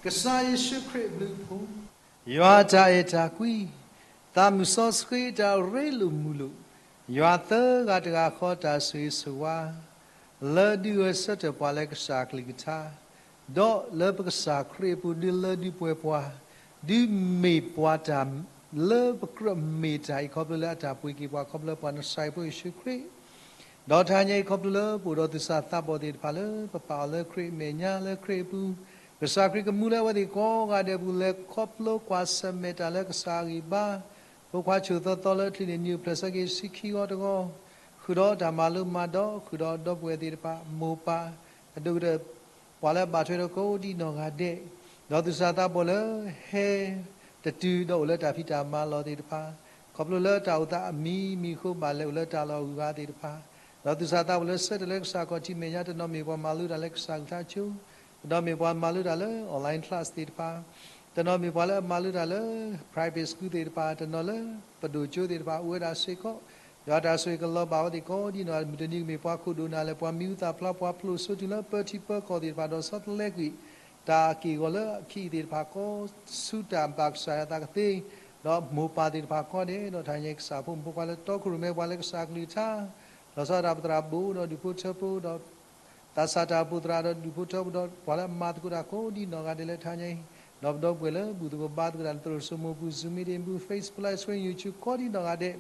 ကစၢ်ယ့ၣ်ၡူးခရံာ်အဘျုးအဖှိၣ်, ယွၤအတၢ်အဲၣ်တၢ်ကွံ, သးမုၢ်စီဆှံတၢ်ရ့လိာ်မုာ်လိာ်, ယွၤသၢဂၤတဂၤဃီတၢ်ဆိၣ်ဂ့ၤဆိၣ်ဝါ, လၢဒုးဂဲၤဆၢထၢၣ်ပှၤလၢကစၢ်ကလုၢ်ကထါ, ဒီးလၢပကစၢ်ခရံာ်အပူၤဒုးလၢဒုးပှဲၤပှၤ, ဒုးမ့ၢ်ပှၤတၢ်လၢပကြၢးမ့ၢ်တၢ်အံၤ ခီဖျိလၢအတၢ်ပှ့ၤက့ၤပှၤ ခီဖျိလၢပှၤနစၤရ့းဖိယ့ၣ်ၡူးခရံာ် ဒီးတဟါညါအံၤ ခီဖျိလၢပအိၣ်ဒီးသူၣ်စၢ်သးဘီၣ်သ့ၣ်တဖၣ်လၢ ပပာ်အီၤလၢခရံာ်အမဲာ်ညါလၢခရံာ်အပူၤ, ကစၢ်ခရံာ်ကမူလၢအဝဲသ့ၣ်ကိးဂၤဒဲးအပူၤ လဲၤခီဖျိကွၢ်ဆၢၣ်မဲာ်တၢ်လၢကစၢ်အဂံၢ်ဘါ, ဖိခွါဆိၣ်သီသီလၢအချံန့ၣ် နံၣ်အိၣ်ဖျဲၣ်ဆၢက့ၤဆံခံဂီၤတဂီၤ, ဃုာ်ဒီးတၢ်မၤလိမၤဒိး, ဃုာ်ဒီးဒီပုၢ်ဝဲၢ်သ့ၣ်တဖၣ်, မိၢ်ပၢ်, အဒိၣ်ကတၢၢ် ပှၤလၢအဘၣ်ထွဲဒီးကိးဒံနီၢ်ဂၤဒဲး, ဒီးသူၣ်စၢ်သးဘီၣ်လၢ ဟဲတတုၤဒီးအိၣ်လၢတၢ်ဖံးတၢ်မၤလီၢ်သ့ၣ်တဖၣ်, ခီဖျိလၢတၢ်အိၣ်သးအမံၤမံၤအဃိ ဘၣ်လဲၤအိၣ်လၢတၢ်လီၢ်အဂုၤအဂၤသ့ၣ်တဖၣ်, ဒီးသူၣ်စၢ်သးဘီၣ်လၢဆၢထၢၣ်လၢကစၢ်ခီၣ်ထံးမဲာ်ညါ တနီၤမ့ၢ်ပှၤမၤလိတၢ်လၢကစၢ်ကလုၢ်ကထါကၠိ, တနီၤမ့ၢ်ပှၤမၤလိတၢ်လၢ online class သ့ၣ်တဖၣ်, တနီၤမ့ၢ်ပှၤလၢအမၤလိတၢ်လၢ private school သ့ၣ်တဖၣ်, တနီၤလၢပဒိၣ်ကၠိသ့ၣ်တဖၣ် အိၣ်ဝဲဒၣ်စ့ၢ်ကီး, ယွၤတၢ်ဆိၣ်ဂ့ၤကလီၤဘၣ်အဝဲသ့ၣ်ကိးဒံနီၢ်ဂၤဒဲး, မုၢ်တနံၤကမ့ၢ်ပှၤခိၣ်ဒိၣ်နၢ်လဲၢ်, ပှၤမံၤဟူသၣ်ဖျါ, ပှၤဖျိၣ်စိတုၤလၢပၢထံပၢကီၢ်သ့ၣ်တဖၣ်, ဒီးဆီတလဲကွံာ် တၢ်က့ၢ်ဂီၤလၢအခံအံၤသ့ၣ်တဖၣ် ကိးဆူတၢ်ဘၣ်ကစၢ်ယွၤအသးကသ့, ဒီးမိၢ်ပၢ်သ့ၣ်တဖၣ်ကိးဂၤဒဲး, ဒီးတဟါညါအံၤ ကစၢ်ဖိမုၣ်ဖိခွါလၢတီခိၣ်ရိၣ်မဲပှၤလၢကစၢ်ကလုၢ်ကထါ, လီၤဆီဒၣ်တၢ်ပသရၣ်ဘိဒီးဒူၣ်ဖိထၢဖိဒီး သးစၢ်တၢ်အိၣ်ဖှိၣ်သရၣ်ဒီးဒူၣ်ဖိထၢဖိဒီး ပှၤလၢအမၤသကိးတၢ်ကိးဒံနီၢ်ဂၤဒဲးလၢတဟါညါအံၤ, ဒီးပဒီပုၢ်ဝဲၢ်လၢဘူၣ်သကိးဘါသကိးတၢ်လၢသရိာ်စိမိၤပူၤ Zoom meeting ပူၤ Facebook Live Stream YouTube ကိးဒံနီၢ်ဂၤဒဲး,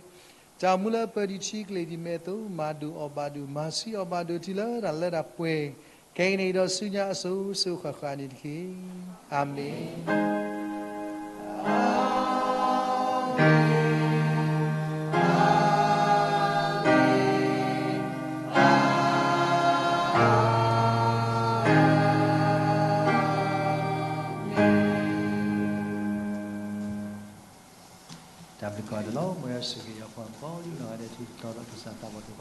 တၢ်မူလၢပၢၤဒံးထံကလ့ၢ်ဒံးမဲာ်သိး မၤဒိၣ်အီၣ်ဘၣ်ဒိၣ် မၤဆံးအီၣ်ဘၣ်ဒိၣ်ထံလၢတၢ်လၢတၢ်ပှဲၤ, ခဲအံၤန့ၣ်ဒီးဆူညါအစိၤစိၤဃၣ်ဃၣ်န့ၣ်တက့ၢ်. အၤမ့ၣ်. တၢ်ဘျုးကိးဂၤဒဲးလီၤ. မ်ယွၤဆိၣ်ဂ့ၤယွၤပှၤကိးဒံနီၢ်ဂၤဒဲး ထူးတီၤလီၤသူၣ်စၢ်သးဘီၣ်သ့ၣ်တဖၣ်